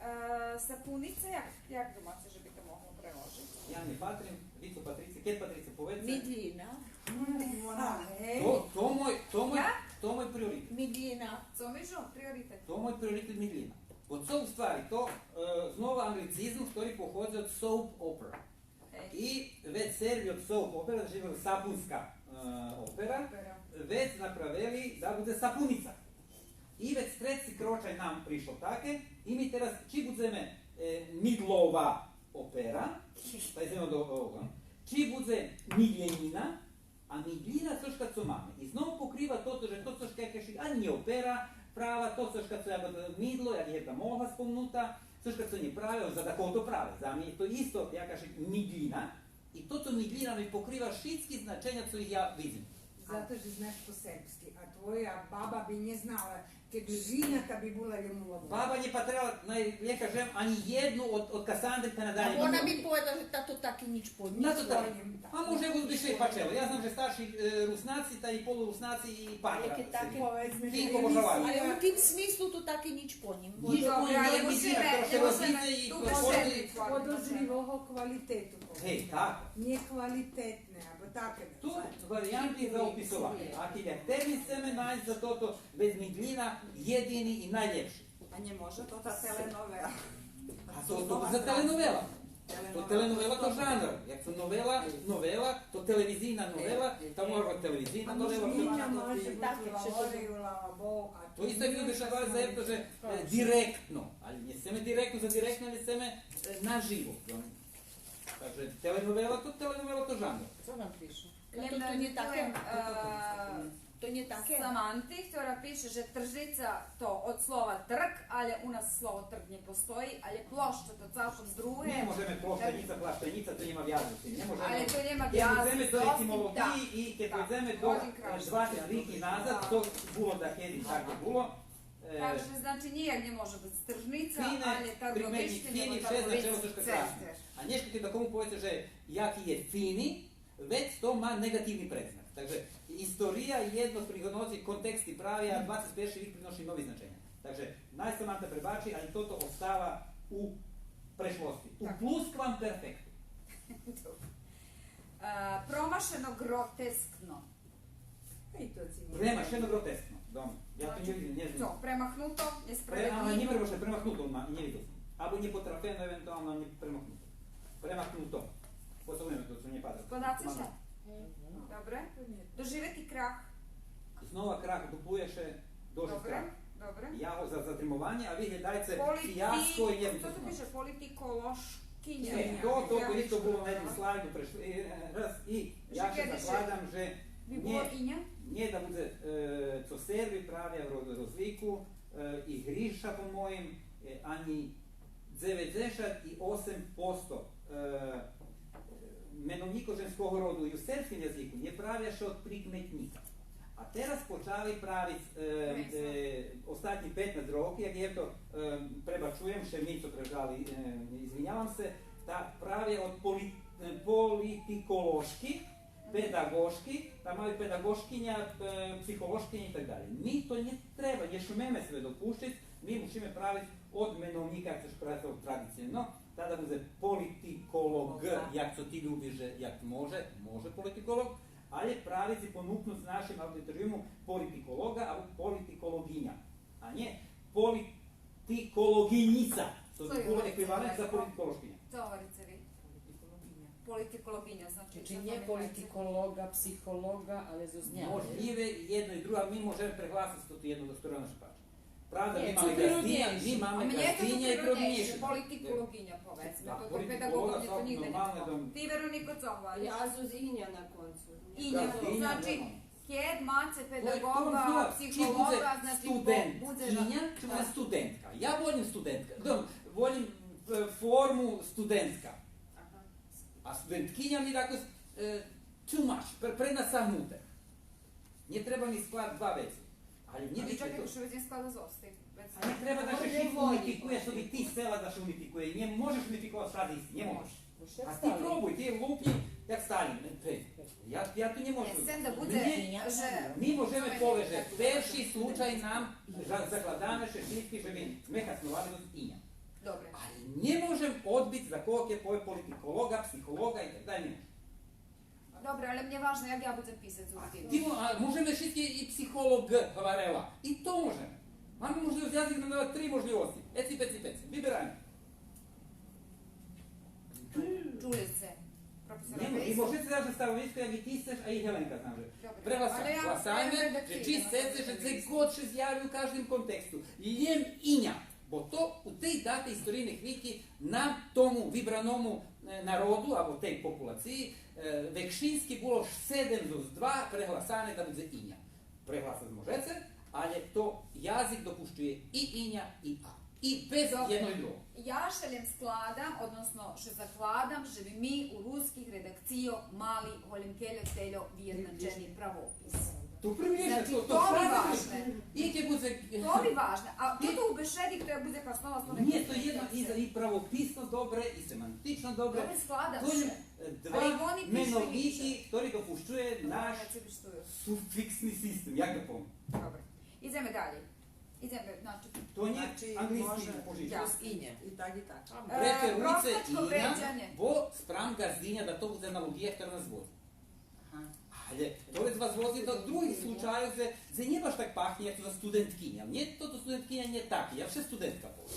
Е, сапуница, як, як думаце же би то могло преложиц? Я нє патрим, ви цо патрице, кед патрице, поведзце. Мидлїна. Вона, гей. То, то мой, то мой, я? То мой приоритет. Мидлїна. Цо, Мижо, приоритет? То мой приоритет мидлїна. Бо цо у ствари, то, е, знова анґлицизм, хтори походзи од soap opera. Гей. И вец Серби од soap opera, значи сапунска, е, опера, опера, вец направели да будзе сапуница. И вец треци крочай нам пришло таке, и ми тераз чи будземе, е, мидлова опера, та идземе до ового, чи будзе мидлєнїна, а мидлїна цошка цо маме. И знова покрива тото же то цошка якешик, анї нє опера права, то цошка цо як мидло, як є та могла спомнута, цошка цо нє праве, за дакого то праве. За мнє то исто якашик мидлїна. И тото мидлїна ми покрива шицки значеня цо их я видзим. Зато же знаш по сербски, а твоя баба би нє знала, кед би вина, та би була лєм уловена. Баба нє патрела, най лєм кажем, анї єдну од, од Касандри та надалєй. А вона би поведла же тато таки нїч по нїм. На то так. А може би ше и пачело. Я знам же старши, е, Руснаци, та и полуруснаци и патра. Кед таке. Кед обожаваю. Але у тим смислу то таки нїч по нїм. Нїч по нїм, нє, нїч, то ше розидзе и подозрївого квалитету. Гей, так. Нєквалитетне, або таке. Ту варианти за описованє. А кед термин сцеме найсц за тото, вец мидлїна єдини и найлєпши. А нє може то та теленовела? А то, то за теленовела. То теленовела то жанр. Як то новела, новела, то телевизийна новела, та може телевизийна новела. Мидлїна може буц у лавори, у лавабоу, а то исто як людзе ше бавя за ето же, е, директно. Але нє сцеме директно за директно, але сцеме, е, наживо. Так же теленовела то, теленовела то жанр. Цо вам пишу? Лєм, то нє таке, е, то нє таке. Саманти, котра пише же тржица то од слова трґ, але у нас слово трґ нє постої, але площа то цалком друге. Нє можеме площанїца, плащанїца, то нєма вязу з тим. Нє можеме. Але то нєма вязу з тим, так. Кед идземе до етимолоґиї и кед идземе до, е, двацец роки назад, то було дакеди, так було. Е, так же, значи, нїяк нє може буц тржница, але тарґовище, нєба тарґовище. Фини, фини, ше значело цошка красне. А нєшка кед дакому поведзе же яки є фини, вец то ма неґативни предзнак. Так же история єдно приноши, контекст и правя, а двацец перши вик приноши нови значеня. Так же най Саманта пребачи, але тото остава у прешлосци. У плускваперфекту. Добре. Е, промашено, ґротескно. Премашено, ґротескно. Добре. Я то нє видзим, нє знам. Цо? Премахнуто, нєспраwiedлїво? Пре-, ага, нє премашено, премахнуто, ма-, нє видзел сом. Або нєпотрафено, евентуално нє премахнуто. Премахнуто. Посовнєме то, цо нє патри. Складаце ше? Добре. Доживети крах. Знова крах, дуплує ше, дожиц крах. Добре, добре. Я го за затримованє, а ви глєдайце фияско и нєвноснота. Цо ту пише? Политиколошки? Нє, то, то исто було на єдним слайду, преш-, е, раз и Я ше закладам же нє, нє да будзе, е, цо Серби правя роз-, розлику, е, и гриша по моїм, е, анї дзеведзешат и осем посто, е, меновнїкох женского роду и у сербским язику нє правя ше од прикметнїка. А тераз почали правиц, е, е, остатнї петнац роки, як євто, е, пребачуєм ше, ми цо прежали, е, извинявам ше, та правя од поли-, е, политиколошки, педаґошки, та мали педаґошкиня, е, психолошкиня и так далєй. Ми то нє треба, нє шмеме себе допущиц, Ми мушиме правиц од меновнїка, як цо ше прави традиционално, та да будзе политиколоґ, як цо ти любиш, же як може, може политиколоґ, алє правиц и понукнуц нашим аудиториюму политиколоґа або политиколоґиня, а нє политиколоґинїца, цо би було еквивалент за политиколошкиня. Цо говорице ви? Политиколоґиня, значи, нє политиколоґа, психолоґа, алє зоз ня. Можлїве єдно и друге, ми можеме прегласиц тото єдно, хторе нам ше пачи. Правда, ми маме ґаздиня, ми маме ґаздиня и природнєйше. Политиколоґиня, поведзме, то педаґоґом нє то нїґдзе нє. Ти, Веронико, цо говориш? Я зоз иня на концу. Иня, значи, кед маце педаґоґа, психолоґа, значи, будзе студенткиня чи будзе студентка? Я волїм студентка. Дом, волїм, е, форму студентска. А студенткиня ми дакус, е, too much, пре-, пренасагнуте. Нє треба ми склад два веци. Алє нє битне то. Чекайте, ше вец нє склада зоз тих веци. А нє треба да ше шицко унификує, цо би ти сцела да ше унификує. Нє можеш унификовац фрази исти, нє можеш. А ти пробуй, ти лупнї як Сталин. Е, я, я ту нє можу. Нє, сцем да будзе, же... Ми можеме повесц же перши случай нам за-, закладаме ше шицки же би зме хасновали зоз иня. Добре. Алє нє можем одбиц за кого кед пове политиколоґа, психолоґа и так далєй, нє можем. Добре, алє мнє важне як я будзем писац у тим. А можеме шицки и психолоґ, говорела. И то можеме. Маме можлївосц, язик нам дава три можлївосци. Еци, пеци, пеци. Вибераєме. Чує ше, професоре. Нє, и можеце дац ставовиско, як и ти сцеш, а и Геленка, знам же. Добре. Прегласайме же чи сцеце же дзе год ше зяви у каждим контексту лєм иня. Бо то у тей датей историйней хвильки нам, тому вибраному, е, народу, або тей популациї, е, векшински було седем зоз два прегласане да будзе иня. Прегласац можеце, алє то язик допущує и иня, и а. И без єдно и друге. Я ше лєм складам, односно ше закладам, же би ми у руских редакцийох мали голєм кельо тельо виєдначени правопис. То примишлєм, значи, то, то ми важне. И кед будзе... То ми важне. А тото у бешеди, хтора будзе хасновац, то нє... Нє, то єдно и за, и правописно добре, и семантично добре. Добре, складам ше. Два меновнїки, хтори допущує наш суфиксни систем, як да повем. Добре. Идземе далєй. Идземе, значи, то нє анґлийски пожичка. Плюс иня. И так, и так. Преферує ше иня, бо спрам ґаздиня, да то будзе аналоґия хтора нас водзи. Алє то вец вас водзи до других случайох, дзе, дзе нє баш так пахнє, як то за студенткиня. Мнє тото студенткиня нє так, я вше студентка повем.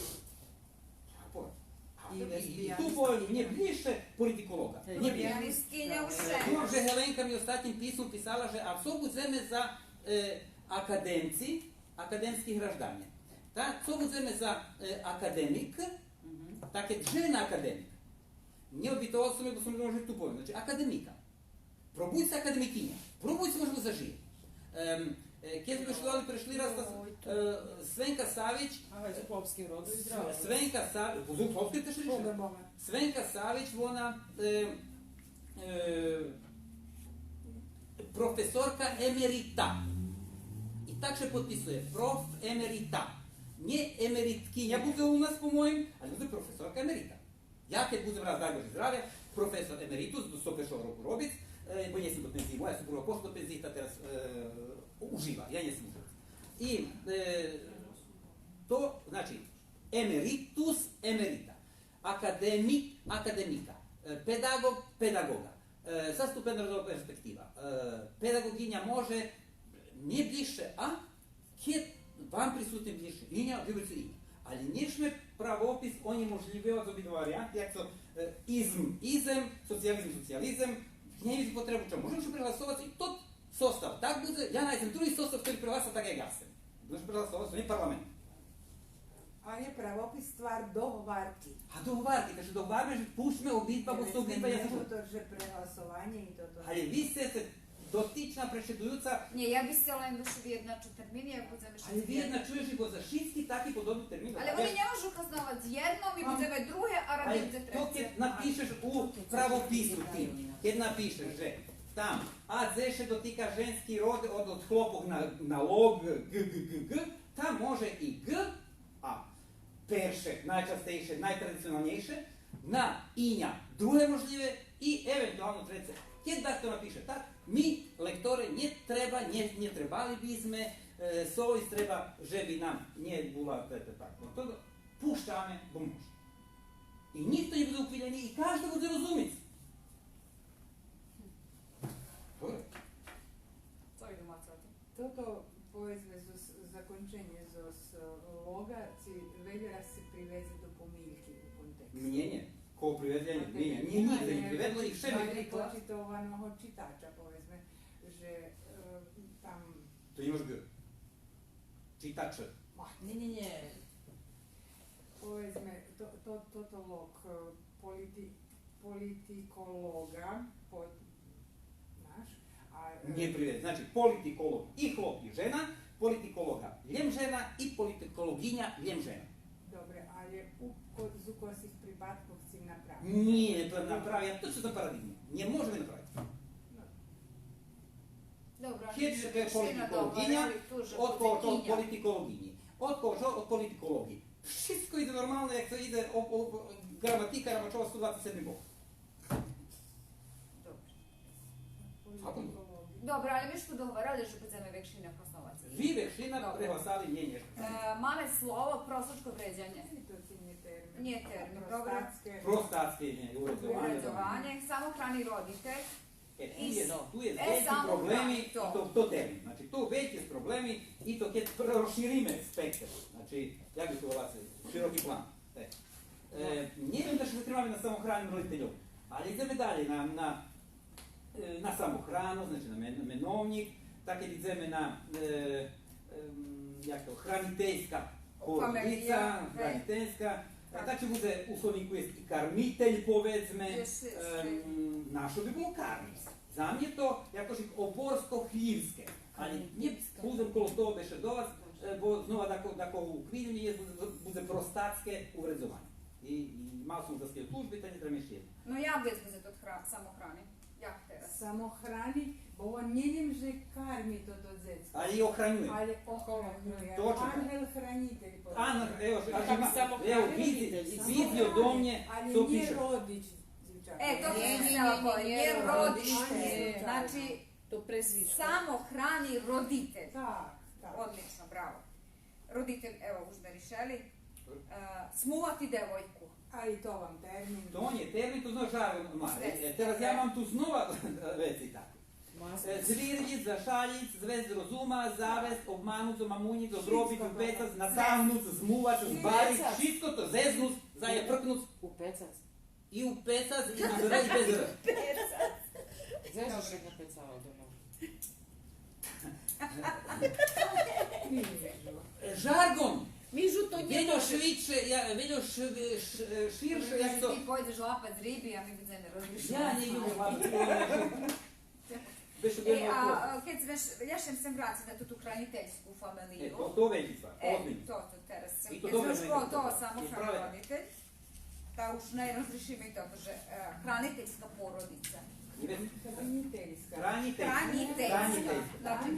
Я повем. А и, и ту повем, мнє блїзше политиколоґа. Мнє блїзше. Ту же Геленка ми остатнїм писмом писала же, а цо будземе за, е, академци, академски гражданє. Та, цо будземе за, е, академик, та кед жена академик. Нє обитовал сом ме, бо сом думал же ту повем. Значи, академика. Пробуйце академикиня. Пробуйце, може да зажиє. Ем, е, кед зме ше дали прешли раз, та, е, Свенка Савич, Свенка Савич, Свенка Савич, вона, е, е, професорка емерита. И так ше подписує, проф. Емерита. Нє емериткиня будзе у нас, по моїм, алє будзе професорка емерита. Я кед будзем раз, дай Боже здравя, професор емеритус, до сто першого року робиц, е, бо нє сом до пензиї, моя супруга пошла до пензиї, та тераз, е, ужива, я нє сом уживац. И, е, то, значи, емеритус, емерита, академик, академика, е, педаґоґ, педаґоґа, е, заступена родова перспектива, е, педаґоґиня може, мнє блїзше, а? Кед вам присутнє блїзше иня, виберце иня. Алє нє шме правопис онєможлївовац обидва вариянти, як цо, е, изм, изем, социялизм, социялизем, нє видзим потребу чом. Можеме ше прегласовац и тот состав так будзе, я найдзем други состав, хтори прегласа так як я сцем. Можеме прегласовац, то нє парламент. А нє правопис, ствар договарки. А договарки, так же договарме же пущме обидва, бо су обидва язични. Тото же прегласованє и тото. Алє ви сце, сце дотична, предсидуюца. Нє, я би сцела лєм да ше виєдначу термини, як будземе шицки... Алє виєдначуєш и за шицки таки подобни термини. Алє вони нє можу хасновац єдно, ми будземе друге, а ради будзе трецє. То кед напишеш у правопису ти, кед напишеш же там, а дзе ше дотика женски род од, од хлопох на, на лоґ, ґ, ґ, ґ, ґ, там може и ґ, а перше, найчастейше, найтрадиционалнєйше, на иня друге можлїве и евентуално треце. Кед дахто напише так, ми, лекторе, нє треба, нє, нє требали би зме, Е, совист треба же би нам нє була, те, те, так. Но то пущаме, бо може. И нїхто нє буде уквилєни и кажди буде розумиц. Добре. Цо иду мацати? Тото, поведзме, зоз, законченє зоз, е, лога, ци вельо раз ци приведзе до помильки у контексту. Мнє нє. Кого приведзе, нє, нє, нє, нє приведло и вше ми... Почитованого читача, поведзме, же, е, там... То нє може буц. Читач. Нє, нє, нє. Поведзме, то, то, тото лог, е, полити-, политиколога, по-, знаш, а, е... Нє приведло. Значи, политиколог и хлоп и жена, политиколога лєм жена и политиколоґиня лєм жена. Добре, але у ко-, зоз косих припадкох ци направи? Нє, то направи, а то су за парадиґми. Нє можеме направиц. Но. Добре, кед же политиколоґиня, од кого то? Од политиколоґинї. Од кого то? Од политиколоґиї. Шицко идзе нормално, як то идзе о, о, ґраматика, Рамачова сто двацец седми бок. Добре. Добре, але ми ше ту договаряли же будземе векшина хасновац. Ви векшина прегласали, нє, нє. Е, маме слово простацке вредзанє. Нє термин, добре. Простацке, нє, увредзованє. Увредзованє, самохрани родитель. Е, ту єст, ту єст вельки проблеми и то, то термин. Значи, ту вельки проблеми и то кед прошириме спектар. Значи, як би то волало, широки план. Е, е, нє вем да ше затримаме на самохраним родительом, але идземе далєй на, на, е, на самохрану, значи на мен-, меновнїк, так кед идземе на, е, ем, як то, хранительска породица, хранительска, а так же будзе у словнїку єст и кармитель, поведзме, ем, нашо би було кармиц. За мнє то якошик оборско-хлївске, але нє будзем коло того бешедовац, е, бо знова дако-, дакого уквилєнє єст, будзе, будзе простацке увредзованє. И, и мал сом за ске тужби, та нє треба ми ше єдно. Но як вец будзе тот хра-, самохрани? Як тераз? Самохрани, бо вон нє лєм же карми тото дзецко. Але и охранює. Але охранює. Точно. Ангел-хранитель. Ангел, ево, ево, видзи, видзи одо мнє, цо пише. Але нє родич, дзивчата. Е, то сом хтела повесц, нє родич. Значи, то презвишко. Самохрани родитель. Так, так. Одлично, браво. Родитель, ево, уж зме ришели. Е, смувати девойку. А и то вам термин. То нє термин, то знаш, а, ма, е, тераз я мам ту знова вецей так. Е, звирдїц, зашалїц, звесц з розума, завесц, обмануц, омамунїц, одробиц, упецац, натагнуц, змувац, збариц, шицко то зезнуц, заєпркнуц. Упецац. И упецац, и без р, и без р. Дзе же ше го пецало дома? Жарґон. Мижу то нє... Вельо швидше, я, вельо ш-, ш-, ширше, як то. Ти пойдзеш лапац риби, а ми будземе розмишлєц. Я нє любим лапац риби. Е, а, а, кед зме, я ше сцем врациц на ту, ту хранительску фамелию. Е, то, то вельки ствар, е, озбильно. То, то тераз. И то добре, кед зме уж коло того, самохрани родитель, та уж най розришиме и тото же, е, хранительска породица. Хранительска. Хранительска. Хранительска. Значи,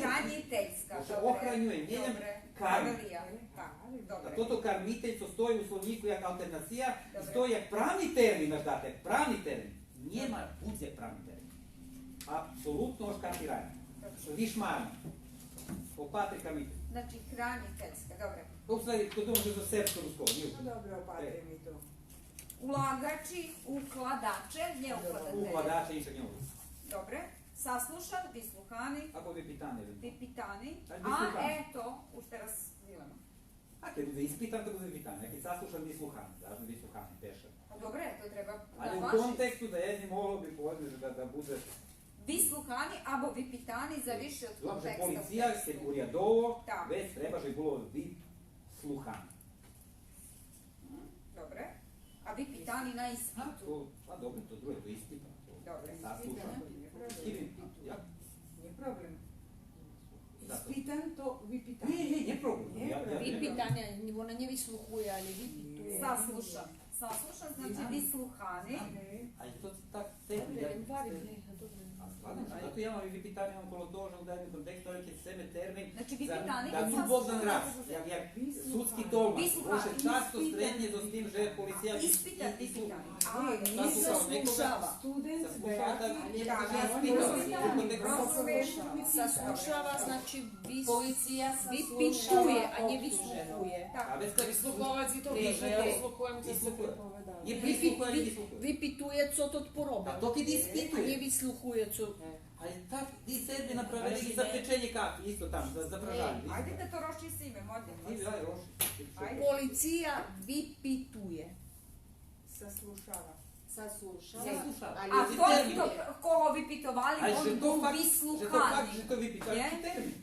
хранительска. Добре. Охранює, нє лєм карми. Фамелия. Так, добре. А тото кармитель, цо стої у словнїку як алтернация, и стої як правни термин, аж дате, правни термин. Нєма буц правни термин. Апсолутно ошкартирани. Вишмарни. Опатри кармитель. Значи, хранительска, добре. То у ствари, то думам же зоз сербско-руского, нє? Но добре, опатри ми то. Улагачи, укладаче, нє укладаче. Укладаче, нїч нє укладаче. Добре. Саслушан, вислухани. Або випитани, евентуално. Випитани. А, ето, уж тераз дилема. А кед будзе испитан, то будзе випитани. А кед саслушан, вислухани. Заш вислухани, перше. Добре, то треба... Але у контексту да єдни могло би повесц же да, да будзе вислухани або випитани, завиши од контекста. Добре, полиция, кед урядово, вец треба же було вислухани. Добре. А випитани на испиту. А, то, а добре, то друге, то испитан. Добре. Саслушан. Нє проблем. Испитан то випитани. Нє, нє, нє проблем. Випитани, вона нє вислухує, але випитує. Саслушан. Саслушан, значи вислухани. Але то так термин. Добре, як добре. А Зато я мам и випитаня около того же у даденим контексту, але кед сцеме термин... Значи, за, випитани, да, ту Богдан раз, як, як судски толмач, бо ше часто стретнє зоз тим же полиция... Испитац, испитац. А, не заслушава. Студент, заслушава, так, не може испитац. Заслушава, значи, вис-, випитує, а не вислухує. Так. А вец кед вислуховац и то пише, вислухує, вислухує. Випитує, цо тот поробел. А то кед испитує. А не вислухує, цо... А так и Серби направели и за печенє кафи, исто там, за, за пражанє. Айде да то розчистиме, модлїм вас. Айде, айде, розчистиме. Полиция випитує. Заслушава. Заслушава. Заслушава. А тот, кого випитовали, вон бул вислухани. Же то факт, же то випитани термин.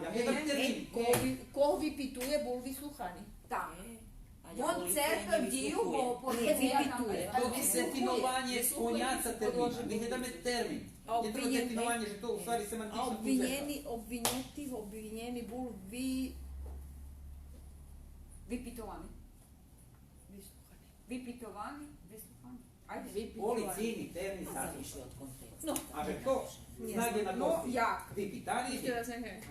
Я гледам термин. Кого ви-, кого випитує, бул вислухани. Так. Вон церпел дїю, бо полиция там... Випитує. То є дефинованє поняца термина. Ми гледаме термин. Не треба дефинованє, же то у ствари семантична концепция. А обвинєни, обвинєни, обвинєни бул ви-, випитовани. Вислухани. Випитовани, вислухани. Айде. Полицийни термин саслушани. Но. А же то знак єднакосци. Но, як? Випитани.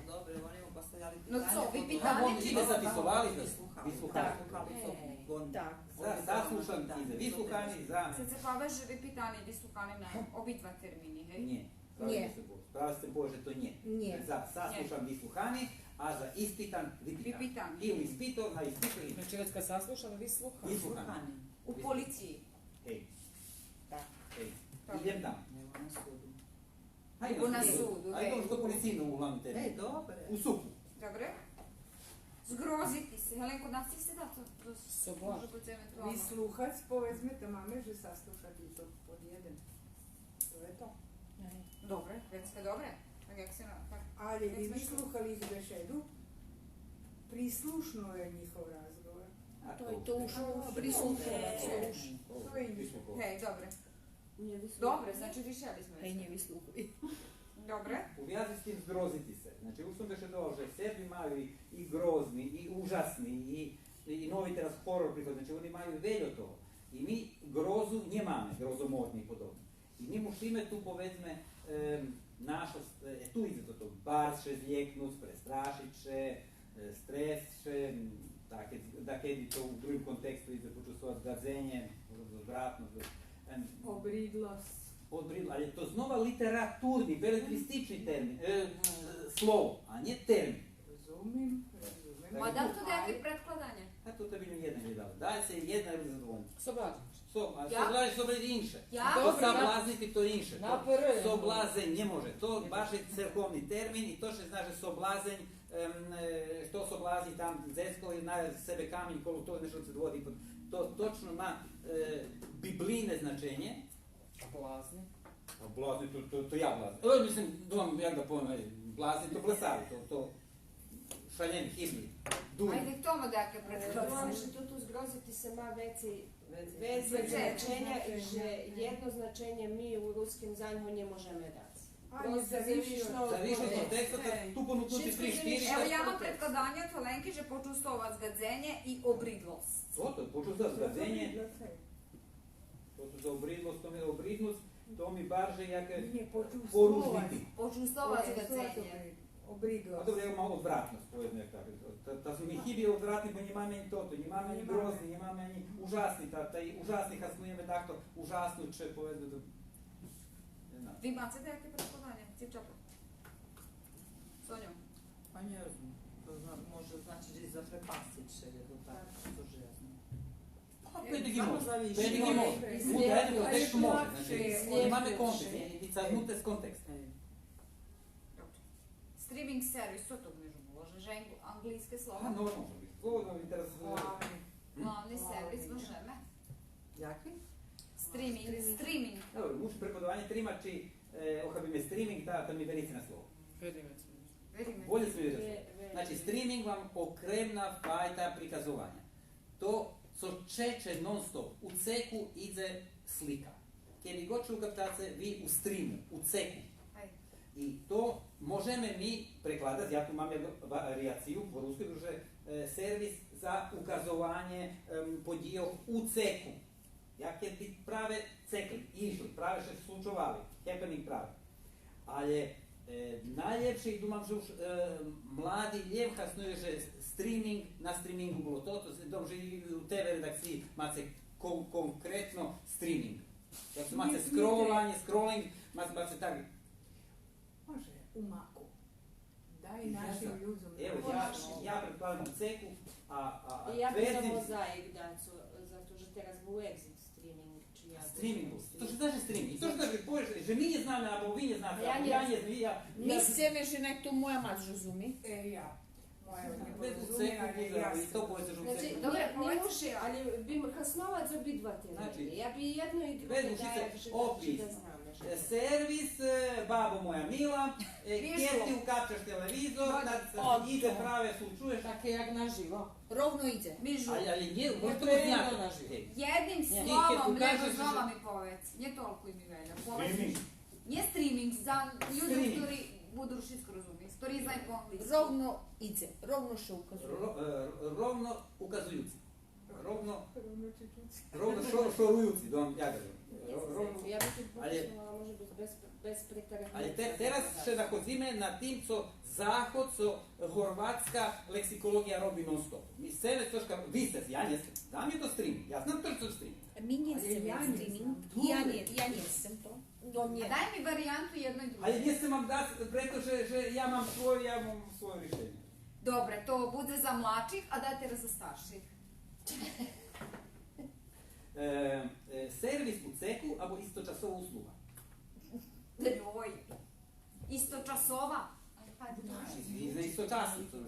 Добре, вони му поставяли питаня. Но цо, випитани чи... Вони записовали же вислухани. Так. За, саслушани и за вислухани, за... Сце праве же випитани и вислухани на обидва термини, гей? Нє. Нє. Справа сце повели же то нє. Нє. За саслушан, вислухани, а за испитан, випитан. Випитан. И у испиту, на испиту и... Значи, вецка саслушан, вислухан. Вислухани. У полициї. Гей. Так. Гей. Добре. Идзем там. Нєма на суду. Айде на суду, гей. Айде, то полицийно углавним термином. Гей, добре. У СУП-у. Добре. Зґрозити ше. Геленко, нас ци сце дацо? Може буц евентуално. Вислухац, поведзме, та маме же саслушати, то под єден. То є то. Добре, вецка добре. Так як сце на-, так. Але ви вислухали їх бешеду, прислушно є нїхов разговор. А то, то уж прислуховац, то уж. То є нїшто. Гей, добре. Добре, значи, ришели зме. Гей, нє вислухуй. Добре. У вязи з тим зґрозити ше. Значи, уж сом бешедовал же Серби маю и, и ґрозни, и ужасни, и, и нови тераз хорор приходзи. Значи, вони маю вельо того. И ми ґрозу нємаме, ґрозоморни и подобне. И ми мушиме ту, поведзме, ем, нашо, е, ту идзе тото, барз ше злєкнуц, престрашиц ше, е, стресц ше, м, так, дакеди то у другим контексту идзе почувствовац гадзенє, одвратносц, ем, обридлосц. Обридло, але то знова литературни, белетристични термин, е, слово, а нє термин. Розумим, розумим. Ма дам ту даяке предкладанє? А то, то би єдно глєдало. Дай ше єдно, я будзем задовольни. Соблазнїц. Со-, а соблазнїц, соблазнїц то инше. Я? Добре. Соблазнїц то инше. Соблазень нє може. То баш церковни термин и то ше зна же соблазень, ем, е, хто соблазни там дзецко и на себе камень коло того нєшто цо водзи, то точно ма, е, библийне значенє. А блазни? А блазни, то, то, то я блазни. Е, мислим, думам, як да повем, е, блазни то блесави, то, то шалєни, хибни, дурни. Айде к тому даяке предкладанє. Думам же ту, ту зґрозити ше ма вецей, вецей значеня и же єдно значенє ми у руским за нього нє можеме дац. Просто завишно од контекста, та ту понукнути три, штири. Ево, я мам предкладанє од Геленки же почувствовац гадзенє и обридлосц. Ото, почувствовац гадзенє. Тото за обридлосц, то ми обриднуц, то ми барже як порузнити. Почувствовац гадзенє. Обридлосц. А добре, я мам одвратносц, поведзме як так. Та, та зме хибни одвратни, бо нємаме анї тото, нємаме анї ґрозни, нємаме анї ужасни, та, та и ужасни хаснуєме такто, ужаснуц ше, поведзме, то, нє знам. Ви маце даяке предкладанє? Дзивчата? Соньо? Па нє знам. То зна-, може значиц и запрепастиц ше, є то так, то же я знам. А, то є таки може. То є таки може. У даденим контексту може, значи, нє маме контекст, нє, нє цагнуте з контексту. Добре. Стриминґ сервис, цо то межи було? Же, же анґ-, анґлийске слово? А, но, може буц. Слово нам тераз... Главни. Главни сервис, можеме. Яки? Стриминґ, стриминґ. Добре, муши преподаванє тримац, чи, е, охабиме стриминґ, та, та ми верице на слово. Вериме. Волєц ми верице. Значи, стриминґ вам окремна файта приказованя. То цо чече нон-стоп. У цеку идзе слика. Кед ше укапчаце, ви у стриму, у цеку. Гей. И то можеме ми прекладац, я ту мам єдну варияцию по рускуй, же, е, сервис за указованє, ем, подїйох у цеку. Як кед би праве цекли, ишли, праве ше случовали, happening праве. Але, е, найлєпше, и думам же уж, е, млади лєм хасную же стриминґ, на стриминґу було тото, думам же и у тебе редакциї маце кон-, конкретно стриминґ. Як су маце скролованє, скролинґ, маце, маце так. Може, у Маку. Дай нашим людзом. Ево, я, я предкладам у Цеку, а, а, а... Я би за мозаїк дацо, зато же тераз бул екзит стриминґ, чи як... Стриминґ бул. То же значи стриминґ. То же значи, повеш же ми нє знаме, або ви нє знате, або я нє знам, я... Ми сцеме же най то моя мац розуми. Е, я. Моя нє розуми, але я... Значи, добре, нє муши, але би м-, хасновац обидва термини. Я би єдно и друге дала, же да знаме. Е, сервис, е, бабо моя мила, е, кед ти укапчаш телевизор, та идзе праве, су чуєш. Таке як наживо. Ровно идзе. Мижу. Але, але нє, може то буц нє наживо. Єдним словом, лєбо знова ми поведз. Нє толку и ми веля. Поведз ми. Нє стриминґ, за людзох хтори буду шицко розумиц, хтори знаю по анґлийски. Ровно идзе, ровно шо указує. Ро-, е, ровно указуюци. Ровно, ровно шо-, шоруюци, да, я кажем. Ро-, ровно, я би ту але, може буц без, без претаргнуца. Але те-, тераз ше находзиме на тим цо Заход, цо горватска лексиколоґия роби нон-стоп. Ми сцеме цошка, ви сце, я нє сцем. За мнє то стриминґ. Я знам то же стрим. Ми нє сцеме стриминґ. Я нє, я нє сцем то. Но нє. А дай ми вариянту єдно и друге. Але нє сцем вам дац, прето же, же я мам свойо, я мам свойо ришенє. Добре, то будзе за младших, а дай тераз за старших. Е, е, сервис у Цеку або источасова услуга? Йой. Источасова? Ай, па, и за источасно, то же.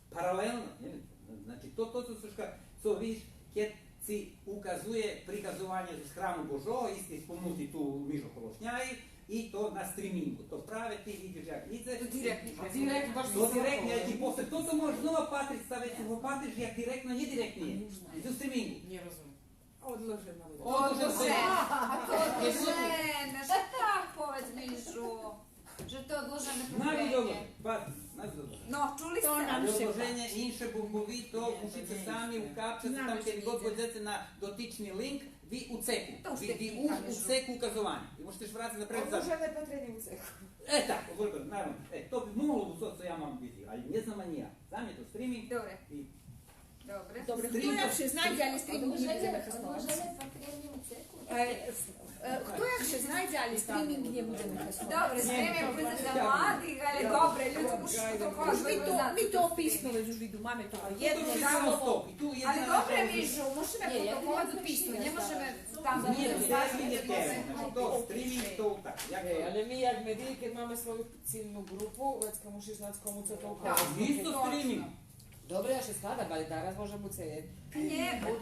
Паралелно, нє? Значи, то, то, то, то, цо виш, кед ци указує приказованє з храму Божого, исти спомнути ту Мижо Холошняї, и то на стриминґу. То праве ти видиш як идзе. То директно. Директно, баш то директно, я ти после, то, то можеш знова патриц, ставиц, го патриш як директно, нє директно. Из стриминґу. Нє розумим. Одложене. Одложене. А то одложене. Же так, поведз ми, Мижу. Же то одложене. Най добре, па, най добре. Но, чули сце. Одложене, инше, бо, бо ви то мушице сами укапчац, там кед год пойдзеце на дотични линк, ви у Цеку. Ви, ви уж у Цеку указованє. И мушице ше врацац напред за... Одложене патрене у Цеку. Е, так, одложене, наравно. Е, то би могло буц, цо я мам визи, але нє знам анї я. За мнє то стриминґ. Добре. И Добре. Добре, хто як ше знайдзе, але стриминґ нє будземе хасновац. Е, е, хто як ше знайдзе, але стриминґ нє будземе хасновац. Добре, стриминґ будзе за младих, але добре, людзом уж... Уж ми то, ми то писмо вец уж виду, маме то єдно, друге. Але добре, Мижу, мушиме потолковац у писмо, нє можеме там... Нє, то стриминґ, то так. Е, але ми як медиї, кед маме свою цильну ґрупу, вецка мушиш знац кому цо толковац. Так. Исто стриминґ. Добре, я ше складам, але дараз може буц цо є. Нє, буду.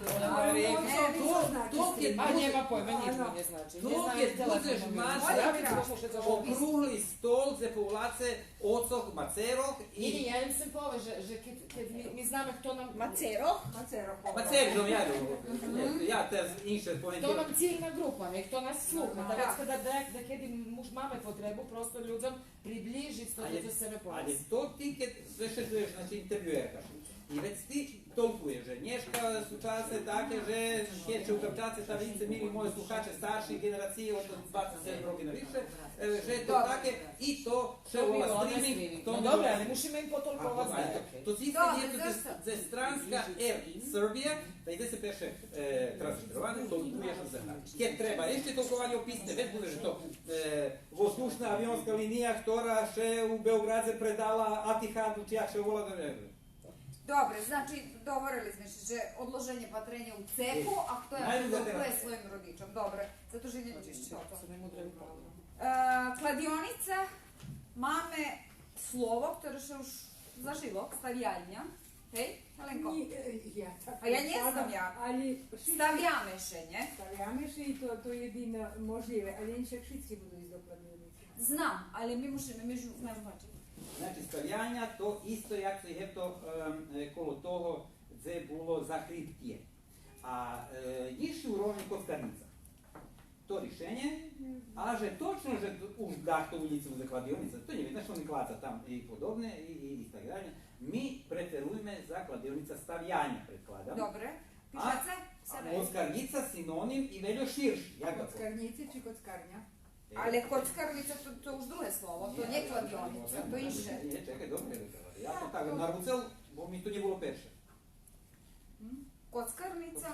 То, то кед... А нєма пойма, нїч ми нє значи. То кед будзеш мац округли стол, дзе поволаце оцох, мацерох и... Нє, нє, я им сам пове же, же кед, кед ми, ми знаме хто нам... Мацерох? Мацерох, я, я тераз инше повем. Хто нам цильна ґрупа, нє, хто нас слуха. Та вецка да, да, да кед муш-, маме потребу, просто людзом приближиц то, але, цо сцеме повесц. Але то ти кед вешедзуєш, значи, интервюерка. И вец ти толкуєш же нєшка су часе таке же кед ше укапчаце та видзице, мили мойо слухаче старших ґенерациї од двацец седем роки на висше, е, же то таке и то ше вола стриминґ, то... Но добре, але мушиме им потолковац. То ци исте дзе, дзе Странска Ер Сербия, та идзе ше пише, е, транслитероване, толкуєш за... Кед треба ище толкованє описне, вец будзе же то, е, воздушна авионска линия хтора ше у Беоґрадзе предала Атихаду, чи як ше вола, да нє знам. Добре, значи, договорили зме ше же одложене патреня у Цеку, а хто як толкує своїм родичом. Добре, зато же нє... Е, кладионица, маме слово хторе ше уж зажило, ставялня. Гей, Геленко? Нє, е, я так... А я нє знам як. Ставяме ше, нє? Ставяме ше и то, то єдино можлїве, але иншак шицки буду иц до кладионице. Знам, але ми мушиме, ми ж... Значи, ставялня то исто як цо є то, ем, е, коло того дзе було закриттє. А, е, нїзши уровень коцкарнїца. То ришенє, а же точно же уж дахто улїци будзе кладионица, то нє видно, же они клаца там и подобне, и, и, и так далєй. Ми преферуєме за кладионица ставялня, предкладам. Добре. Пишеце? А, а коцкарнїца синоним и вельо ширши. Як да... Коцкарнїца чи коцкарня? Але коцкарница то, то уж друге слово, то нє кладионица, то инше. Нє, чекай, добре, я то так наруцел, бо ми то нє було перше. Коцкарница,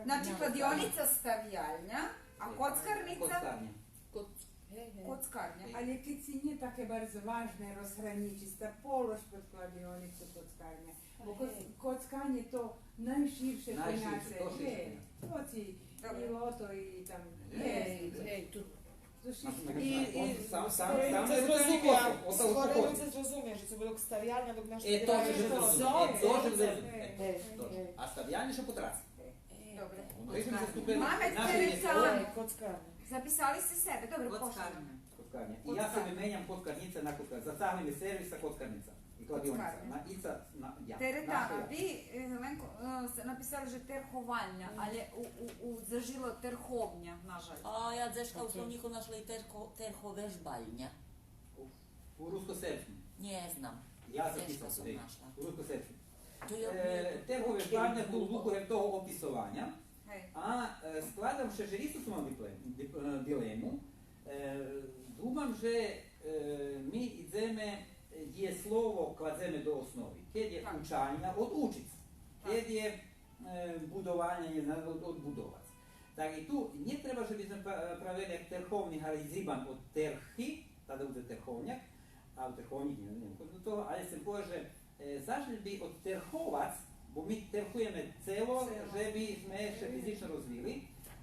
значи, кладионица, ставялня, а коцкарница? Коцкарня. Коц-, гей, гей. Коцкарня. Але кед ци нє таке барз важне розгранїчиц, та полож под кладионицу коцкарня. Бо коц-, коцканє то найширше поняце. Гей, то ци и лото, и там. Гей, гей, ту. И, и сам, сам, сам не зрозумя, скоро не зрозумя же цо було ставялня, док наш... Е, то же зрозумя, е, то же зрозумя. Е, точно. А ставялня ше потраци. Добре. Маме тере... Записали сце себе? Добре, пошли. Коцкарня. И я себе меням коцкарница на коцкарня. Зацагнеме сервис а коцкарница. И кладионица. Коцкарня. На, и ца, на, я. Теретана, ви, е, Геленко, е, сце написали же терховальня, але у, у, у зажило терховня, на жаль. А я дзешка у словнїку нашла и терхо-, терховежбальня. У, у руско-сербским. Нє знам. Я записал сом нашла. У руско-сербским. Е, терховежбальня то у духу гевтого описованя. Гей. А, е, складам ше же исто сом мал дипле-, дип-, е, дилему. Е, думам же, е, ми идземе, е, дїєслово кладземе до основи. Кед є учальня, од учиц. Кед є, е, будованє, нє знам, од, одбудовац. Так и ту нє треба же би зме пра-, правели як терховни, але зибан од терхи, та да будзе терховняк, а у терховнїк нє, нє виходзи до того, але сцем повесц же, е, заш би одтерховац, бо ми терхуєме цело, же би зме ше физично розвили,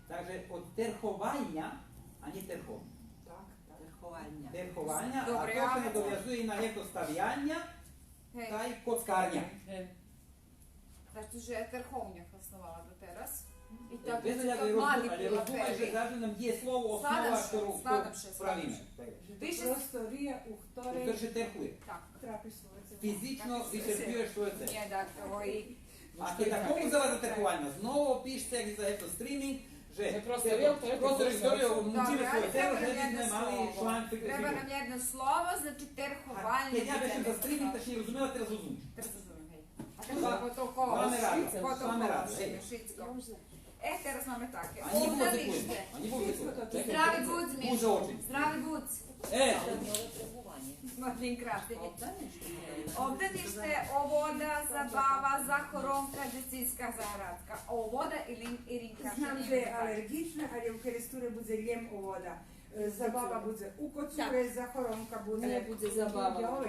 так же одтерховальня, а нє терховня. Так, так. Терховальня. Терховальня, а то ше надовязує и на єдно ставялня, гей, та и коцкарня. Гей. Значи же терховня хасновала дотераз. И так, без огляду, але розумиш же заш нам дїєслово основа, хтору, хтору правиме. Же то простория у хторей... У хторей ше терхує. Так. Трапиш своє цело. Физично вичерпюєш своє цело. Нє, так, того и... А кед такому взела за терховальня, знову пишце, як и за ето стриминґ, же простория, хтору мучиме своє цело, же би зме мали чланк фиксирани. Треба нам єдно слово, значи терховальня. Кед я пишем за стриминґ, та ше нє розумела, тераз розумиш. Тераз розумим, гей. А тераз... Маме раду, маме раду, гей. Шицко. Е, тераз маме таке. Обданиште. Здрави будз, Мишо. Здрави будз. Е. Маленькрате. Обданиште, овода, забава, захоронка, дзецинска заградка. Овода и лин-, и ринкаша. Знам же є алерґична, але у Керестуре будзе лєм овода. Е, забава будзе у Коцуре, захоронка будзе... Нє будзе забава.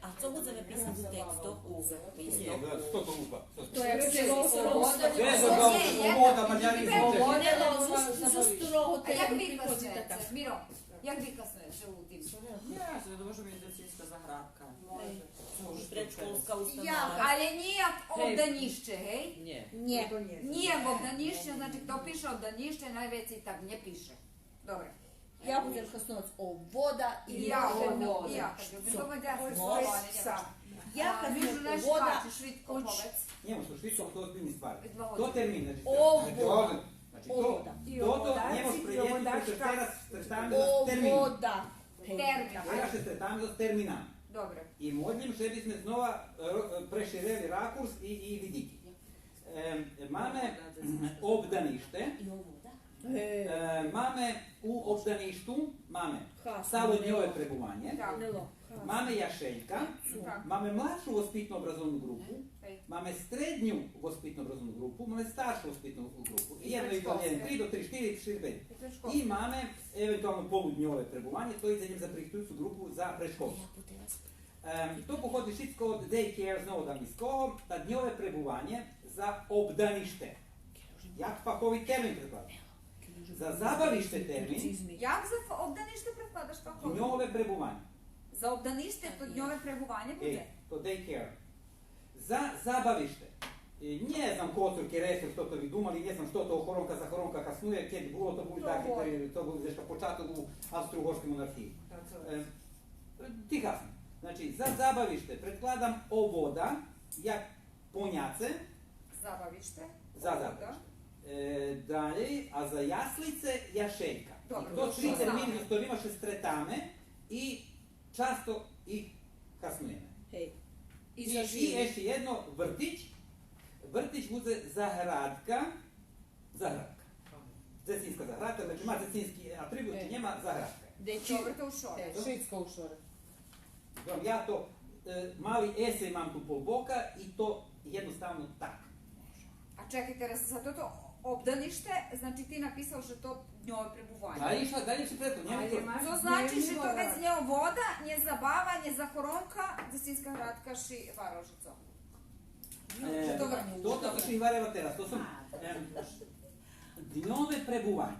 А цо будземе писац у тексту? У тексту. Нє, да, хто то лупа? То як ше... Овода, Мадяри... Овода, зоз, зоз хторого термину приходзи така. Миро, як ви хаснуєце у тим? Я думам же дзецинска заградка. Може. Предшколска установа. Але нїяк обданїще, гей? Нє. Нїяк обданїще, значи, хто пише обданїще, найвецей так нє пише. Добре. Я будзем хасновац овода или овода. И я, и я, так, я будзем хасновац овода. Я хасновац овода. Швидко поведз. Нє, швидко, то озбильни ствари. То термин, значи, овода. Значи, то, тото нє мож прейдзиц, прето тераз стретаме зоз термином. Овода. Термин. Тераз ше стретаме зоз терминами. Добре. И модлїм же би зме знова, е, ро-, е, преширели ракурс и, и видики. Е, маме обданиште. Е, маме у обданишту, маме цалодньове пребуванє. Так. Маме яшелька. Так. Маме младшу воспитно-образовну ґрупу. Гей. Маме средню воспитно-образовну ґрупу, маме старшу воспитну ґрупу. И єдно и то, єден, три до три, штири, штири, пейц. И маме евентуално полудньове пребуванє, то идзе за прихтуюцу ґрупу за предшколску. Ем, то походзи шицко од daycare, знову од анґлийского, та дньове пребуванє за обданиште. Як фахови термин прекладаш? За забавиште термин. Як за фа-, обданиште прекладаш фахови? Дньове пребуванє. За обданиште то дньове пребуванє будзе? Е, то daycare. За забавиште. Е, нє знам, Коцур, Керестур, хто то видумал, нє знам што то охоронка, захоронка хаснує, кед було, то були таки, то бул дзешка початок у Австро-Угорскей монархиї. Е, ти хасни. Значи, за забавиште предкладам овода, як поняце. Забавиште. За забавиште. Е, далєй, а за яслице яшелька. Добре, то три термини зоз хторима ше стретаме и часто их хаснуєме. Гей. И, и ше єдно вртич. Вртич будзе заградка. Заградка. Дзецинска заградка, значи, ма дзецински атрибут, нєма заградка. Добре, то у шоре. Шицко у шоре. Знам, я то, е, мали есей мам ту пол бока и то єдноставно так. А чекай тераз, за тото обданиште, значи, ти написал же то дньове пребуванє. Далєй, шта, далєй шицко прето, нєма то. То значи же то вец нє овода, нє забава, нє захоронка, дзецинска заградка ши варошица. Е, тото цо ши гварела тераз, то сом, ем, дньове пребуванє.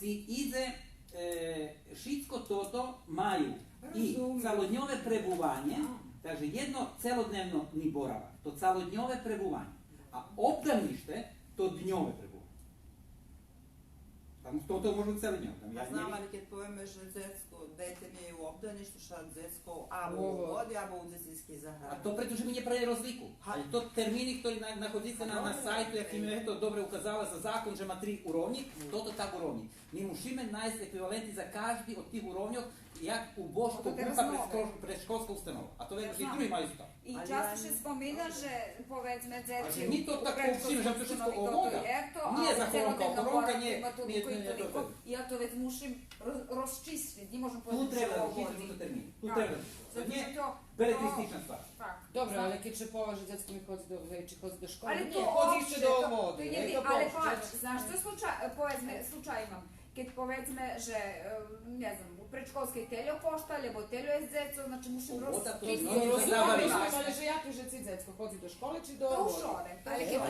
Ци идзе, е, шицко тото маю и цалодньове пребуванє, так же єдно целодневни боравак, то цалодньове пребуванє. А обданиште, то дньове пребуванє. Там хто то може цели дньо, там я... А знам, але кед повеме же дзецко, дете ми є у обданишту, ше дзецко або у оводи, або у дзецинскей заградки. А то прето же ми нє прави розлику. Але то термини хтори на-, находзице на, на сайту, як ми то добре указала за закон, же ма три уровнї, тото так уровнї. Ми мушиме найсц еквиваленти за кажди од тих уровньох, як у Бошку, ГУП-а, предшкол-, предшколска установа. А то вец и други маю исто. И часто ше спомина же, поведзме, дзеци у предшколским установи тото и ето, а у целодневним боравку има толико и толико. Я то вец мушим роз-, розчисциц, нє можем поведзиц же оводи. Ту треба розчисциц тот термин. Ту треба розчисциц. То нє белетристична ствар. Так. Добре, але кед ше пове же дзецко ми ходзи до, чи ходзи до школи, нє, ходзи ище до оводи. Але пач, знаш цо случа-, поведзме, случай имам? Кед, поведзме, же, е, нє знам, у предшколскей тельо кошта, лєбо тельо єст дзецо, значи мушим роз-... Овода то... Розумим, але же як же ци дзецко ходзи до школи чи до оводи? До школи. Але кед...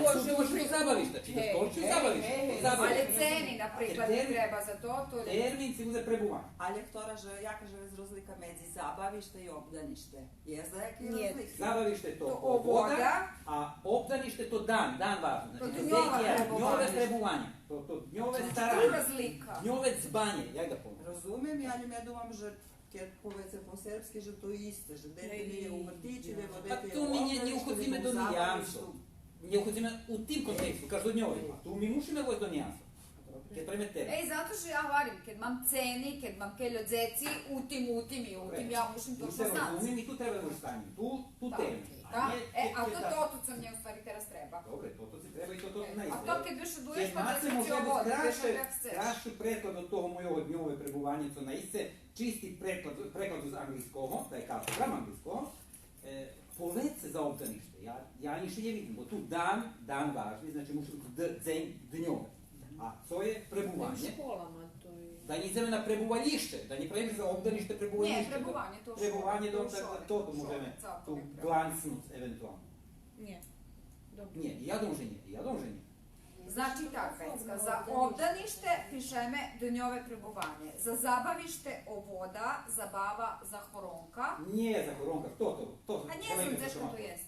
Але цени, наприклад, треба за то, то... Термин ци будзе пребуванє. Але хтора же, яка же єст розлика медзи забавиште и обданиште? Єст даяки розлики? Забавиште то овода, а обданиште то дан, дан важни. Значи, то дньове пребуванє. То, то дньове старанє. Значи, ту розлика. Дньове дзбанє, як да повем. Розумим, я, я думам же кед повеце по сербски, же то исте, же дете ми є у вртичу, лєбо дете є у обданишту, лєбо у забавишту. Па ту ми нє, нє уходзиме до ниянсох. Нє уходзиме у тим контексту, каждодньовим. А ту ми мушиме войсц до ниянсох. Кед правиме термин. Е, зато же я гварим, кед мам цени, кед мам кельо дзеци, у тим, у тим и у тим, я мушим точно знац. Ту ше розуми и ту треба да будзе станє. Ту, ту термин. Так, так. Е, а то, тото цо мнє у ствари тераз треба. Добре, тото ци треба и тото... Е, а то кед вешедуєш, па кед маце можлївосц крашце, крашци преклад од того мойого дньове пребуванє, цо наисце чисти преклад, преклад з анґлийского, та є кафедра анґлийского, е, поведзце за обданиште. Я, я инше нє видзим, бо ту дан, дан важни, значи муши буц д-, дзень, дньове. А цо є пребуванє? Школа ма то є. Да нє идземе на пребувалїще, да нє правиме за обданиште пребувалїще. Нє, пребуванє то... Пребуванє то, то можеме ту гланцнуц евентуално. Нє. Добре. Нє, я думам же нє, я думам же нє. Значи так, Вецка, за обданиште пишеме дньове пребуванє, за забавиште овода, забава, захоронка. Нє захоронка, то, то, то... А нє знам дзе то єст.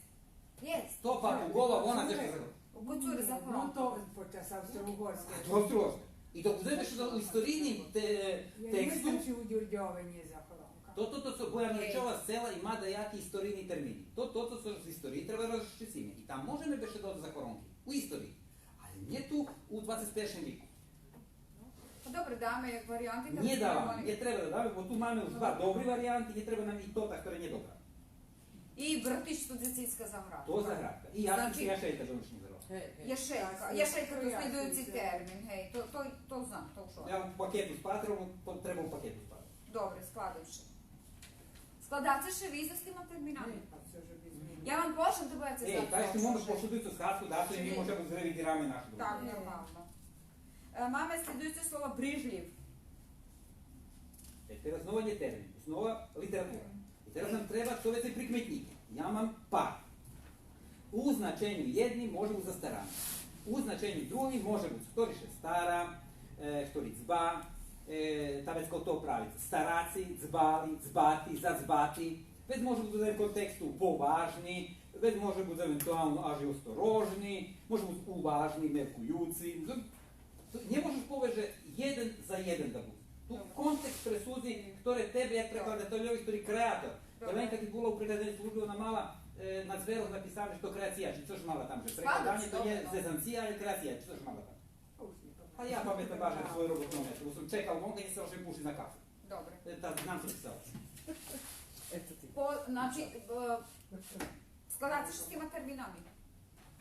Єст. То па Гола, вона дзе то... У Коцуре захоронка. Но то подчас Австро-Угорскей. А то Австро-Угорскей. И то будзе ше у историйним те-, тексту. Я нє знам чи у Дюрдьове нє захоронка. То, то, то цо Бояновичова села има даяки историйни термини. То, то, то цо з историї треба розчисциме. И там можеме бешедовац за захоронки. У историї. Але нє ту у двацец першим вику. Па добре, даме як вариянти, так... Нє даваме, нє треба да даваме, бо ту маме уж два добри вариянти, нє треба нам и тота хтора нє добра. И вртич, то дзецинска заградка. То заградка. И я... Значи, яшелька домашнї заградка. Гей, гей. Яшелька, яшелька то шлїдуюци термин, гей, то, то, то знам, то уж. Я у пакету спатрам, то треба у пакету спатрам. Добре, складам ше. Складаце ше ви з тима терминами? Нє, а цо же би зме... Я вам пошлєм, то будзеце... Е, знати, та ище маме пошедуюцу схадзку, да, то и ми можеме да ревидираме нашу думку. Так, нормално. Е, маме шлїдуюце слово брижлїв. Е, тераз знова нє термин, знова литература. И тераз нам треба цо вецей прикметнїки. Я мам па. У значеню єдним може буц застарани. У значеню другим може буц хтори ше стара, е, хтори дзба, е, та вец кед то правице. Стараци, дзбали, дзбати, задзбати. Вец може буц у тим контексту поважни, вец може буц евентуално аж и осторожни, може буц уважни, меркуюци. То нє можеш повесц же єден за єден да будзе. Ту контекст пресудзи, хтори тебе як прекладательови, хтори креатор. Добре. Еленка кед була у прекладательней служби, вона мала, е, на дзверох написане же то креация, чи цош мала там, же прекладанє то нє зезанция, але креация, чи цош мала там. А я паметам баш свойо роботно место, бо сом чекал вонка, нє сцел ше пушиц на кафу. Добре. Е, та знам цо писала. Ето ти. По, значи, е, складаце ше з тима терминами?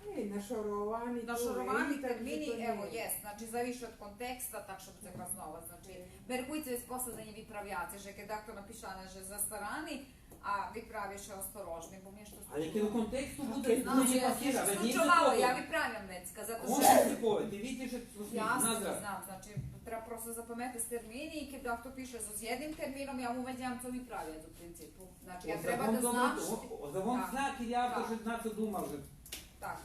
Е, нашоровани ту, нашоровани термини, ево, єст, значи, завиши од контекста, так шоб ше хасновац. Значи, меркуйце вец последнє виправяце, же кед дахто напише же застарани, а виправи ше осторожни, бо ми ше то случовало. Але кед у контексту будзе, значи, будзе пасира, вец нє ше случовало, я виправям вецка, зато же... Контекст ше пове, ти видзиш же... Я знам, значи, треба просто запаметац термини и кед дахто пише зоз єдним термином, я му вец нємам цо виправяц у принципу. Значи, я треба да знам... Зар вон зна кед автор же на цо думал, же... Так,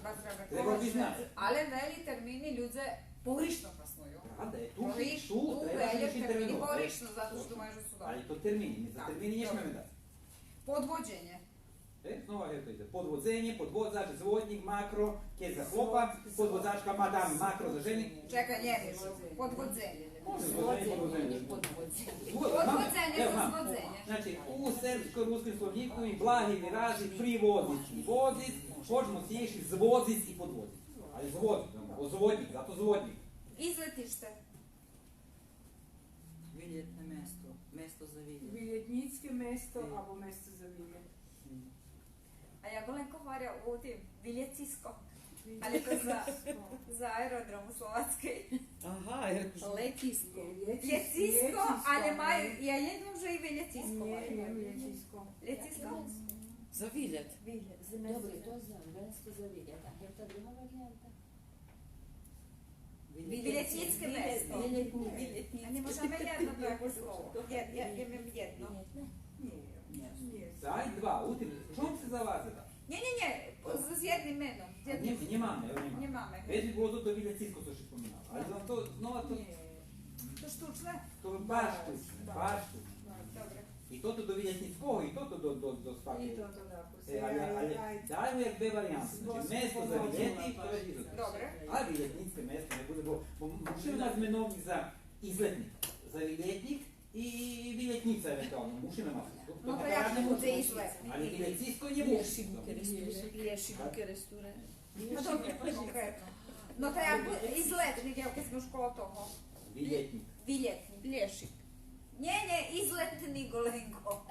треба би знац. Але велї термини людзе погришно хасную. Правда, е, ту, ту велї термини погришно, зато же думаю же су добри. Але то термини, ми за термини нє смеме дац. Подводзенє. Е, знова гевто идзе. Подводзенє, подводзач, зводнїк, макро, кед за хлопа, подводзачка, мадам, макро за жени. Чекай, нє виш. Подводзенє. Може зводзенє, подводзенє. Подводзенє за зводзенє. Значи, у сербско-руским словнїку и благи вирази приводзиц и водзиц, хоч моцнєйши зводзиц и подводзиц. Але зводзиц, но, о, зводнїк, зато зводнїк. Излетиште. Вилєтне место, место за вилєт. Вилєтнїцке место або место за вилєт. А я го лєм говоря у тим, вилєциско. Але то за, за аеродром у Словацкей. Ага, я кажу. Лєциско. Лєциско, але маю, я нє знам же и вилєциско маю. Нє, нє, лєциско. Лєциско? За вилєт. Вилєт, за место. Добре, то знам, место за вилєт. А яка друга варианта? Вилєтнїцке место. Вилєтнїцке. А нє можеме єдно таке слово? Є, є, є, єдно. Нє, нє. Дай два, у тим, чом ше залази так? Нє, нє, нє, з, з єдним меном. Нє, нємаме, ево, нємаме. Вец би було то, то вилєциско цо ши споминала. Але за то, знова то... Нє. То штучне? То баш штучне, баш штучне. Добре. И тото до вилєтнїцкого, и тото до, до, до спаки. И тото, да. Е, але, але даєме як две варианти. Значи, место за вилєти, то є излетнїк. Добре. А вилєтнїцке место нє будзе, бо, бо мушиме мац меновнїк за излетнїк, за вилєтнїк и вилєтнїца евентуално. Мушиме мац. Но та як будзе излетнїк? Але вилєциско нє муши. Лєшик у Керестуре. Лєшик у Керестуре. Но добре, конкретно. Но та як будзе излетнїк, як зме уж коло того. Вилєтнїк. Вилєтнїк. Лєшик. Нє, нє, излетнїк, Оленко.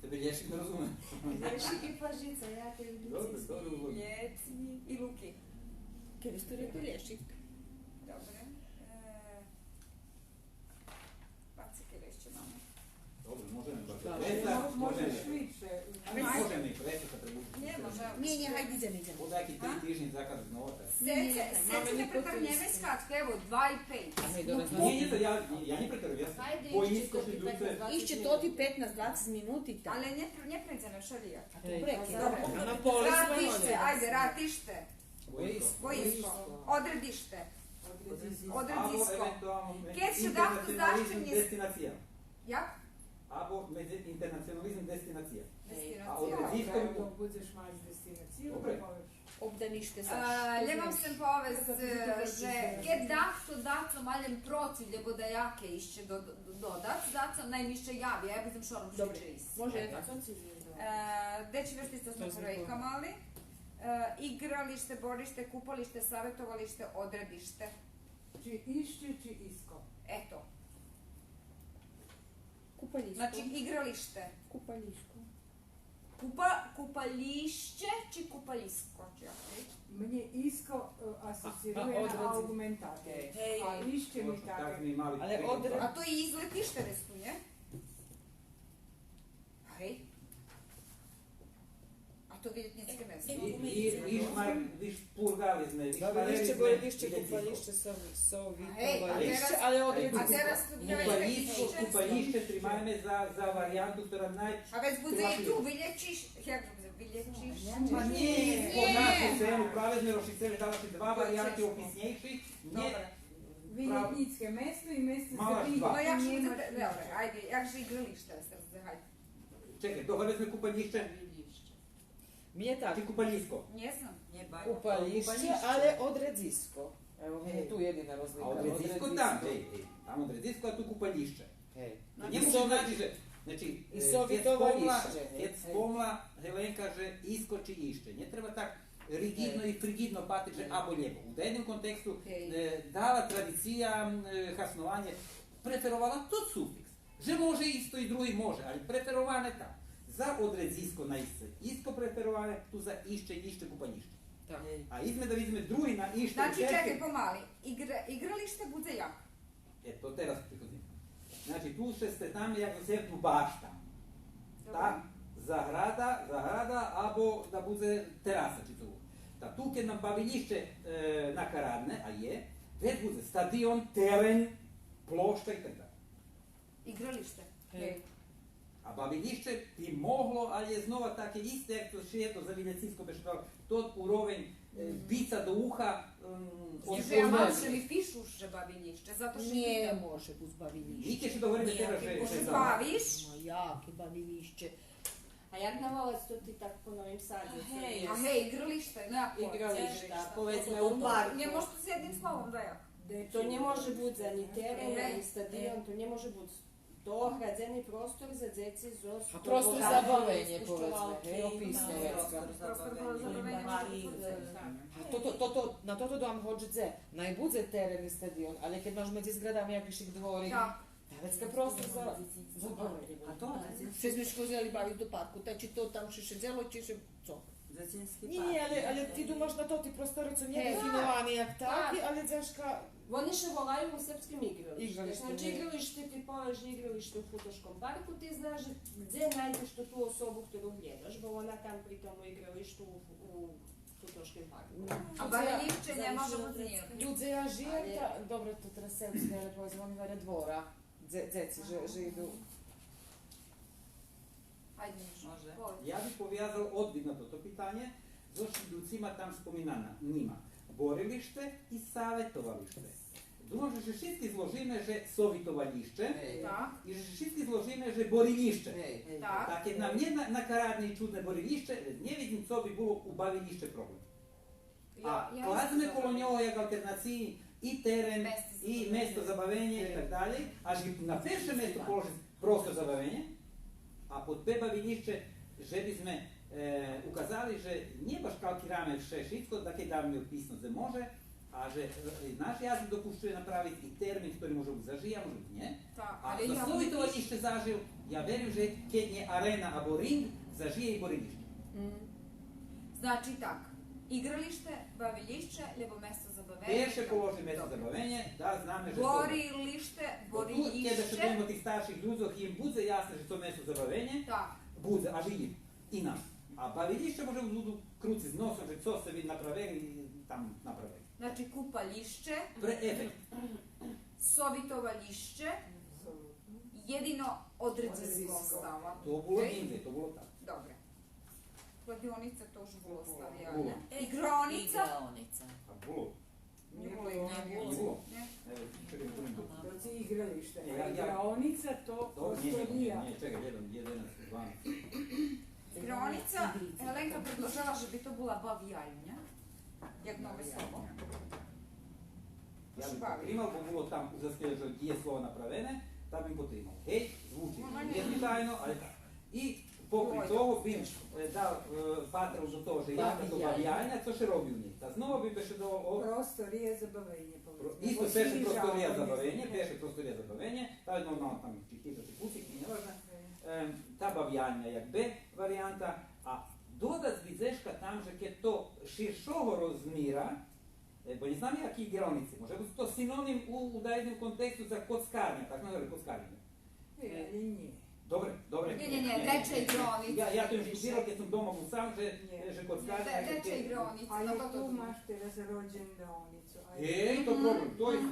Тебе Лєшик нє розуме. Лєшик и Плажица, я тебе... Добре, добре, добре. Лєтнїк и Луки. Керестур то Лєшик. Добре. Е, паци, кельо ище маме? Добре, можеме бавиц. Можеме. Можеме и пресо ше пребуциц. Нє, може. Нє, нє, гайде, идземе, идземе. Бо даяки три тижнї заказ знова. Сце, сце, сце, претарнєме скачку, ево, два и пейц. Нє, нє, то я, я нє претеруєм, я... Айде, бо ище иско тоти ше петнац, двацец... Ище тоти петнац, двацец минути, так. Але нє, нє прейдземе вшелїяк. А то прекер. Добре. Ратиште, айде, ратиште. Воїско. Воїско. Одредиште. Одредзиско. Або евентуално... Кед ше дахто зачиня з... Дестинация. Як? Або медзи-, интернационализам дестинация. Дестинация. А одредзиско би... Добре. Обданиште, Саш. Е, лєм вам сцем повесц, е, же кед дахто дацо ма лєм процив, лєбо даяке ище до, до, додац, дацо най ми ище яви, я будзем шором швидше исц. Добре. Може. Е, дечи вештици зме прейґ мали. Е, иґралиште, бориште, купалиште, саветовалиште, одредиште. Чи ище, чи иско. Ето. Купалїско. Значи, иґралиште. Купалїско. Купа-, купалїще чи купалїско, чи як? Мнє иско, е, асоцирує на аґументатив. Гей. А ище ми таке. Але одре-... А то и излетиште вец ту, нє? Гей. А то вилєтнїцке место. И, и, виш, Марк, виш пургали зме, виш... Добре, ище, бо ище купалїще, со-, совитовалїще, але одредзиско. А тераз ту... Купалїско, купалїще тримайме за, за вариянту котра най... А вец будзе и ту вилєчиш, як же будзе, вилєчиш? Нє, по нашому праве зме розшицели, дала ши два вариянти описнєйши. Добре. Вилєтнїцке место и место за вилєт. Но як же будзе, добре, айде, як же иґралиште, тераз, гайде. Чекай, то гварели зме купалїще? Мнє так. Чи купалїско? Нє знам. Купалїще, але одредзиско. Ево, мнє ту єдина розлика. А одредзиско там, гей, гей. Там одредзиско, а ту купалїще. Гей. То нє муши значиц же, значи, е, кед спомла, кед спомла Геленка же иско чи ище. Нє треба так риґидно и фриґидно патриц же або лєбо. У даєдним контексту, е, дала традиция, м, е, хаснованє, преферовала тот суфикс. Же може исто и други може, але префероване там. За одредзиско наисце иско префероване, ту за ище, ище купалїще. Так. А идзме да видзиме други на ишту. Значи, чекай, помали. Игр-, игралиште будзе як? Е, то тераз приходзим. Значи, ту ше сцетаме як за Северну башту. Добре. Та заграда, заграда, або да будзе тераса чи цо. Та ту кед нам бавилїще, е, накарадне, а є, вец будзе стадион, терен, площа и так далєй. Игралиште. Гей. Гей. А бавилїще би могло, але є знова таке исте, як то ше є то за Вилєцийско бешедовало, тот уровень, е, бица до уха, ем, же я мам, же ми пишу же бавилїще, зато же... Нє може буц бавилїще. Нїґдзе ше договориме тераз же, же... Бавиш? Ма яке бавилїще? А як на волац то ти так по Новим Садзе? Гей. А гей, игралиште, но як... Игралишта, поведзме у парку. Нє може то з єдним словом, да як? То нє може буц анї терен, анї стадион, то нє може буц. То оградзени простор за дзеци зоз... А простор за бавенє, поведзме, гей, описно вецка. Простор за бавенє. А тото, тото, на тото думам, гоч дзе най будзе терен и стадион, але кед маш медзи зградами якишик двори, та вецка простор за, за бавенє. А то ше зме ше ходзели бавиц до парку, та чи то там ше шедзело, чи ше цо? Дзецински парк. Нє, але, але ти думаш на тоти простори цо нє дефиновани як таки, але дзешка... Вони ше волаю у сербским игралиште. Игралиште, значи, игралиште, ти повеш игралиште у Футошком парку, ти знаш дзе найдзеш ту, ту особу хтору глєдаш, бо вона там при тому игралишту у, у Футошким парку. А бавилїще нє може буц нїяк. Ту дзе я жиєм, та, добре, то тераз сербски, але поведзме, они варя двора. Дзе-, дзеци же, же иду. Айде, може. Я би повязал одвит на тото питанє зоз шлїдуцима там споминанїма. Борилиште и саветовалиште. Думам же шицки зложиме же совитовалїще и же шицки зложиме же борилїще. Так. Та кед нам нє на-, накарадне и чудне борилїще, нє видзим цо би було у бавилїще проблем. А кладземе коло нього як алтернациї и терен, и место за бавенє и так далєй, аж и на перше место положиц простор за бавенє, а под П бавилїще, же бизме, е, указали же нє баш калкираме вше шицко, да кед даваме описно дзе може, а же, е, наш язик допущує направиц и термин хтори може буц зажиє, а може буц нє. Так, а за совитовалїще зажил, я верим же кед нє арена або ринґ, зажиє и борилїще. Значи так, игралиште, бавилїще, лєбо место за бавенє. Перше положи место за бавенє, да знаме же то. Борилиште, борилїще. Кед ше будземе тих старших людзох, им будзе ясне же то место за бавенє. Так. Будзе, аж и им. И нам. А бавилїще може буду круциц носом же цо сце ви направели, там направели. Значи, купалїще. Пре ефект. Совитовалїще. Єдино одредзиско остава. То було индзе, то було так. Добре. Кладионица то уж було ставяне. Играоница. Играоница. А було? Нє було. Нє було. Нє. Ево, чекай, будем... То ци игралиште. Нє, я, я... Играоница то простория. Нє, нє, нє, чекай, єден, єден, дванац. Играоница, Геленка предложела же би то була бавялня, як нове слово. Я би потримал, бо було там уже скельо дїєслово направене, та бим потримал. Гей, звучи незвичайно, але так. И попри того бим, е, дал, е, патрал до того же як то бавялня, цо ше роби у нїх. Та знова бим бешедовал о... Простория за бавенє, поведзме. Исто пише простория за бавенє, пише простория за бавенє, та нормално там чи хижа, чи куцик, нє важне. Е, та бавялня як Б варианта, а додац би дзешка там же кед то ширшого розмира, е, бо нє знаме яки игралници, може буц то синоним у, у даєдним контексту за коцкарня, так назове коцкарня. Нє, нє. Добре, добре. Нє, нє, нє, деча игралница. Я, я то юж штудирал, кед сом дома бул сам, же, же коцкарня. Нє, деча игралница. Але ту маш тераз родзендаоницу. Е, то проблем, то єст,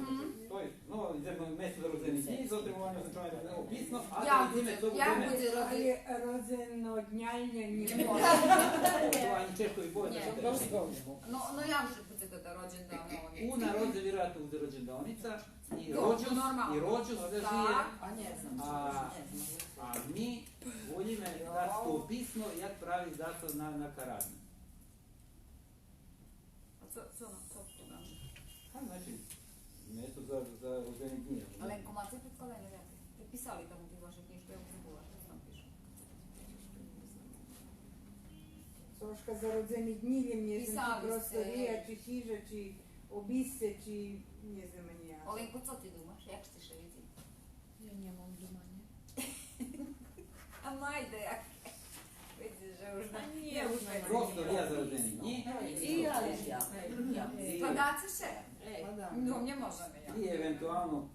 то єст. Но, идземе место за родзени днї, за отримованє означованя описно, а як будзе, як будзе родзени? Але родзеноднялня нє може. То анї чешко виповедзац. Нє. Но, но як же будзе тота родзендаоница? У народзе вироятно будзе родзендаоница, и родзус, и родзус зажиє. А нє знам, а ми волїме дац то описно, як правиц дацо на, накарадне. А цо, цо, цо ту нам? А, значи, место за, за родзени днї. Аленко, маце предкладанє нєяке? Писали там у тих ваших кнїжкох, я уж забула, цо там пишу. Цошка за родзени днї, нє знам, чи простория, чи хижа, чи обисце, чи нє знам анї я. Оленко, цо ти думаш? Як ти ше видзи? Я нємам думанє. А май даяке. Видзиш, же Просто я за родзени днї. И я. Складаце ше? Е, па да. Но, нє можеме, я. И евентуално,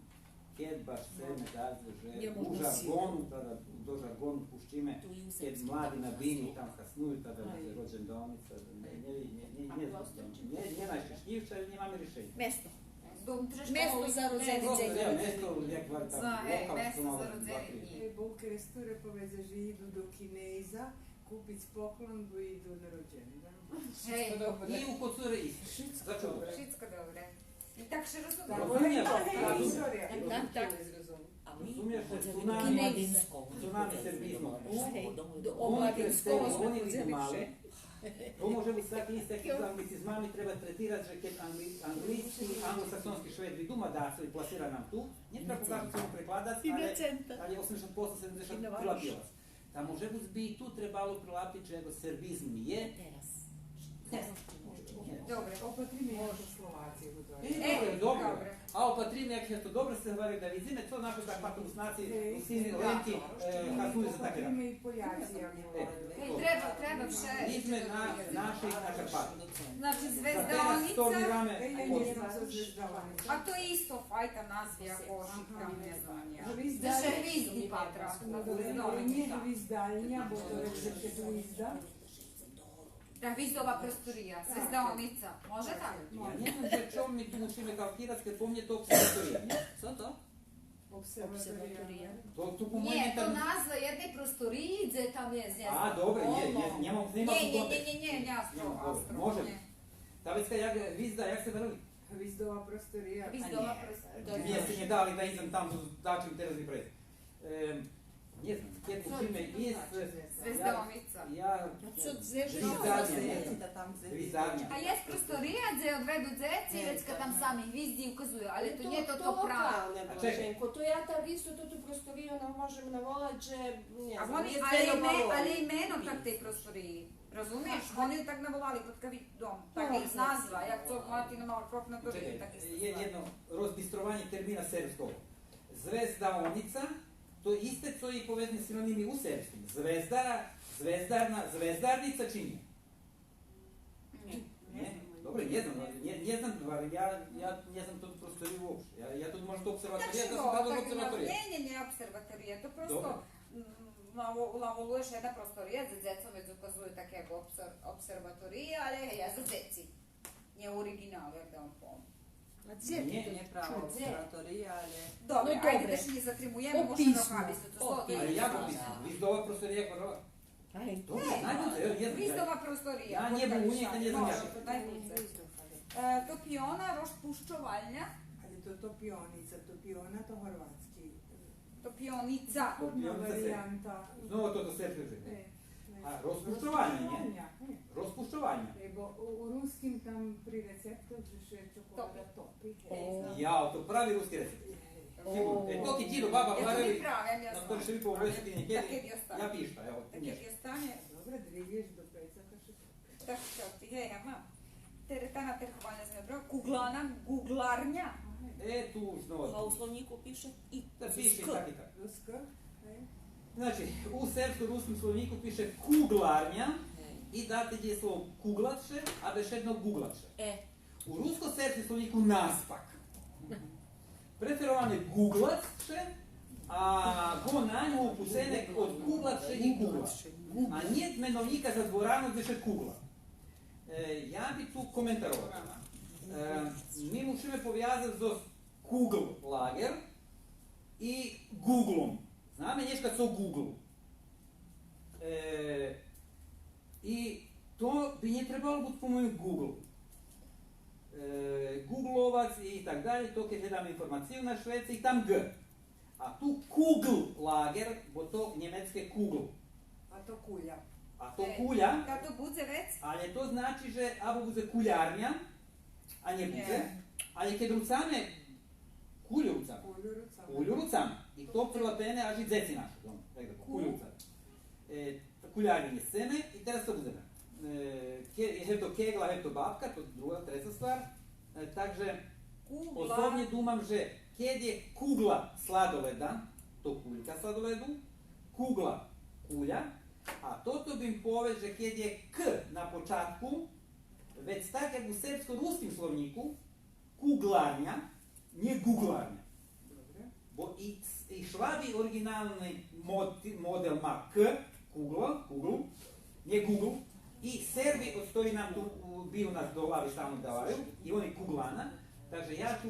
кед баш сцеме да же у жаргону, та да до жаргону пущиме, кед млади на бину там хасную, та да роӟендаоница, нє, нє, нє найщечнївше, алє нємаме ришенє. Место. Место за родзени дзень. Просто, я, место, як гварим, там, локал, место за родзени днї. Бо у Керестуре поведзе же иду до Кинеза купиц поклон, бо иду на роджендан. Гей. И у Коцуре исто. Шицко добре. Шицко добре. И так ше розумиме. Розумиме. Так, так. Розумиш, цунами, цунами сербизмох. До Обладинского зме ходзели. То може буц таке исте, як з анґлицизмами, треба третирац же кед анґли-, анґлийски, анґлосаксонски Швед видума дацо и пласира нам ту, нє треба каждому прекладац, алє, алє осемдзешат посто, седемдзешат прилапивац. Та може буц би и ту требало прилапиц же сербизм є. Добре. Опатриме як то Словаци гуторя. Е, добре, добре. А опатриме як то добре сце гварели, да видзиме цо нашо Карпаторуснаци, е, Ленки, е, хасную за таке. Опатриме и Поляци як гварели. Е, добре. Треба, треба вше. Ми зме на наших, на Карпатох. Значи, Звездаоница. А то исто файта назви як Ошик, там, нє знам я. Гвизда. Же Гвизди патра. Нє Гвиздальня, бо то вец же Гвизда. Та Гвиздова простория, Звездаоница. Може так? Я нє знам за чо ми ту мушиме калкирац, кед по мнє то обсерватория, нє? Цо то? Обсерватория. То, то по моїм... Нє, то назва єдней просториї, дзе там єст, нє знам. А, добре, нє, нє, нємам, нємам... Нє, нє, нє, нє, нє, астро, астро, може. Та вецка як Гвизда, як сце гварели? Гвиздова простория. Гвиздова простория. Ми сце нє дали да идзем там, дачим тераз ми прейсц. Е, нє знам, кед мушиме исц... Звездаоница. Я... Гвиздарня, нє знам. Гвиздарня. А єст простория дзе одведу дзеци, вецка там сами гвизди указую, алє то нє то, то право. А чекай. То я та висту ту, ту просторию можем наволац же, нє знам, алє и мено так тей просториї. Розумиш? Вони так наволали, поткави дом. Так єст назва, як цо Мартина мала проф натури, так єст. Чекай, є єдно розбистрованє термина сербского. Звездаоница, то исте цо и, поведзме, синоними у сербским. Звезда, звездарна, звездарница чи нє? Нє. Нє? Добре, нє знам, нє, нє знам, я, я нє знам тоту просторию вообще. Я, я ту може то обсерватория, я сом так обсерватория. Нє, нє, нє обсерватория, то просто, м, наво-, наволуєш єдна простория, за дзецом вец указую так як обсер-, обсерватория, алє гей, за дзеци. Нє ориґинал, як да вам повем. А дзе ти то чула? Нє право обсерватория, алє... Добре, айде да ше нє затримуєме, може нохаби сце то зло. Опис. Алє як опис? Гвиздова простория, як... Добре, най будзе, я нє знам. Гвиздова простория. Я нє бул у нєй, та нє знам як. Най будзе. Е, топиона, розпущовальня. Алє то топионица, топиона то горватски. Топионица. Топионица. Варианта. Знова тото сербске. Е, е. А, розпущовальня, нє? Розпущовальня. Е, бо у, у руским там при рецептох же ше чоколада топи. О. Я, то прави руски рецепт. Е. Сиґурно. Е, то кед дїдо, баба гварели, на то ше ви повесити нєкеди, я пишка, ево, нєшка. Добре, две виш до пейца, та ше Так, так, гей, я мам. Теретана, терховальня зме брали. Куглана, ґуґларня. Е, ту уж, но. А у словнїку пише и... Та пише так и так. З К, гей. Значи, у сербско-руским словнїку пише куґларня и дате дїєслово куглац ше, а бешедно ґуґлац ше. Е. У руско-сербским словнїку наспак. Префероване ґуґлац ше, а го на нього упуцене од куглац ше и куглац. А нєт меновнїка за дворану дзе ше кугла. Е, я би ту коментаровал. Е, ми мушиме повязац зоз куґл лагер и ґуґлом. Знаме нєшка цо ґуґл. Е, и то би нє требало буц по моїм ґуґл. Е, ґуґловац и так далєй, то кед глєдаме информацию на Швеце и там ґ. А ту куґл лагер, бо то нємецке куґл. А то куля. А то куля. Та то будзе вец? Алє то значи же або будзе кулярня, а нє будзе. Нє. Алє кед руцаме, кулю руцаме. Кулю руцаме. Кулю руцаме. И то прилапене аж и дзеци нашо, так да, кулю руцаме. Е, кулярня нє сцеме и тераз то будземе. Е, ке-, гевто кеґла, гевто бабка, то друга, треца ствар. Е, так же, особнє думам же кед є куґла сладоледа, то кулька сладоледу, куґла куля, А тото бим повед же кед є к на початку, вец так як у сербско-руским словнїку, кугларня, нє гугларня. Добре. Бо и, и Шваби ориґинални мод-, модел ма к, кугла, кугл, нє гугл. И Серби, од тото нам ту, у, бию нас до глави, стално даваю, и они куглана. Так же я ту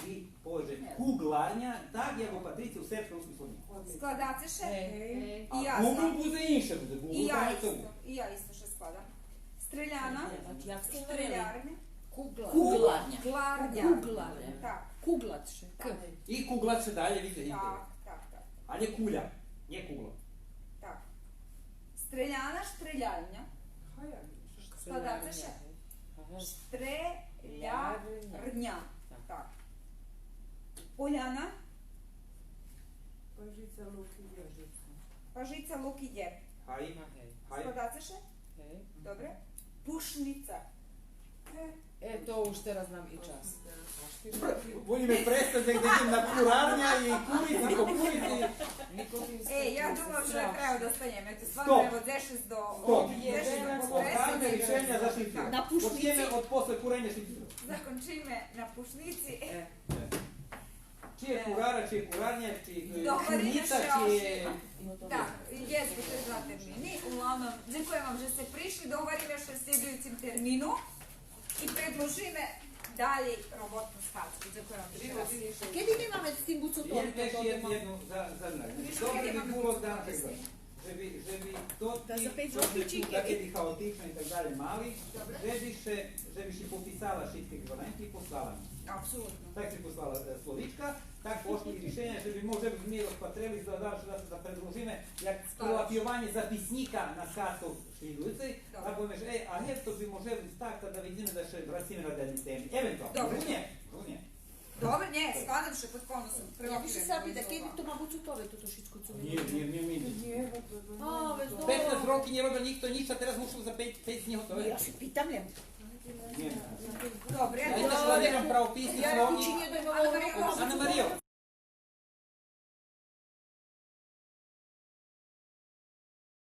би повед же кугларня, так як го Патриция у сербско-руским словнїку. Складаце ше? Гей. И я. А гугл будзе инше, будзе гугл, и я так исто, и я исто ше складам. Стреляна. Значи, як сте говорили? Стрелярня. Кугла. Кугларня. Кугларня. Кугларня. Так. Куглац ше. К. Так. И куглац ше далєй, видзице, иде. Так, так, так. А нє куля, нє кугла. Так. Стреляна, штрелярня. Складаце ше? Ага. Штрелярня. Так. Поляна. Пажица, лук и дєрб. Пажица, лук и дєрб. Гей. Гей. Складаце ше? Гей. Добре. Пушница. Е, то уж тераз нам и час. Будземе престац, як идзем на курарня и куриц и кукуриц и... Е, я думам же на краю достанеме. Ето, стварно, ево, дзешец до... Стоп. Дзешец до... Оставме ришеня за шицки. На пушници. Почнєме од после куреня шицки. Закончиме на пушници. Е. Чи є курара, чи є курарня, чи є... Договориме ше, чи є... Так, єст, то два термини. Углавном, дзекуєм вам же сце пришли, договориме ше у шлїдуюцим термину и предлужиме далєй роботну схадзку. Дзекуєм вам ище раз. А кеди ми маме з тим буц готове? Єдну за, за... Добре би було, знате, же би, же би то... Та за пейц роки чи кеди? Кеди хаотично и так далєй мали, же би ше, же би ше пописала шицки еквиваленти и послала ми. Апсолутно. Так ше послала, е, Словичка, так пошли и ришеня, же би може би зме розпатрели, за, за, за, за предлужиме, як склапйованє записнїка на схадзкох шлїдуюцих, так повеме же, е, а гевто би може буц так, та да видзиме да ше врациме на дадени теми. Евентуално. Добре. Розумиєш? Розумиєш? Добре, нє, складам ше, потполно сом. Я би ше сам питала, кеди то ма буц готове, тото шицко цо ми... Нє, нє, нє, нє. А, вец добре. Петнац роки нє робел нїхто нїч, а тераз мушел за пейц, пейц днї готове. Я ше питам лєм. Нє. Добре, я... Правописни словнїк. Анна-Мария.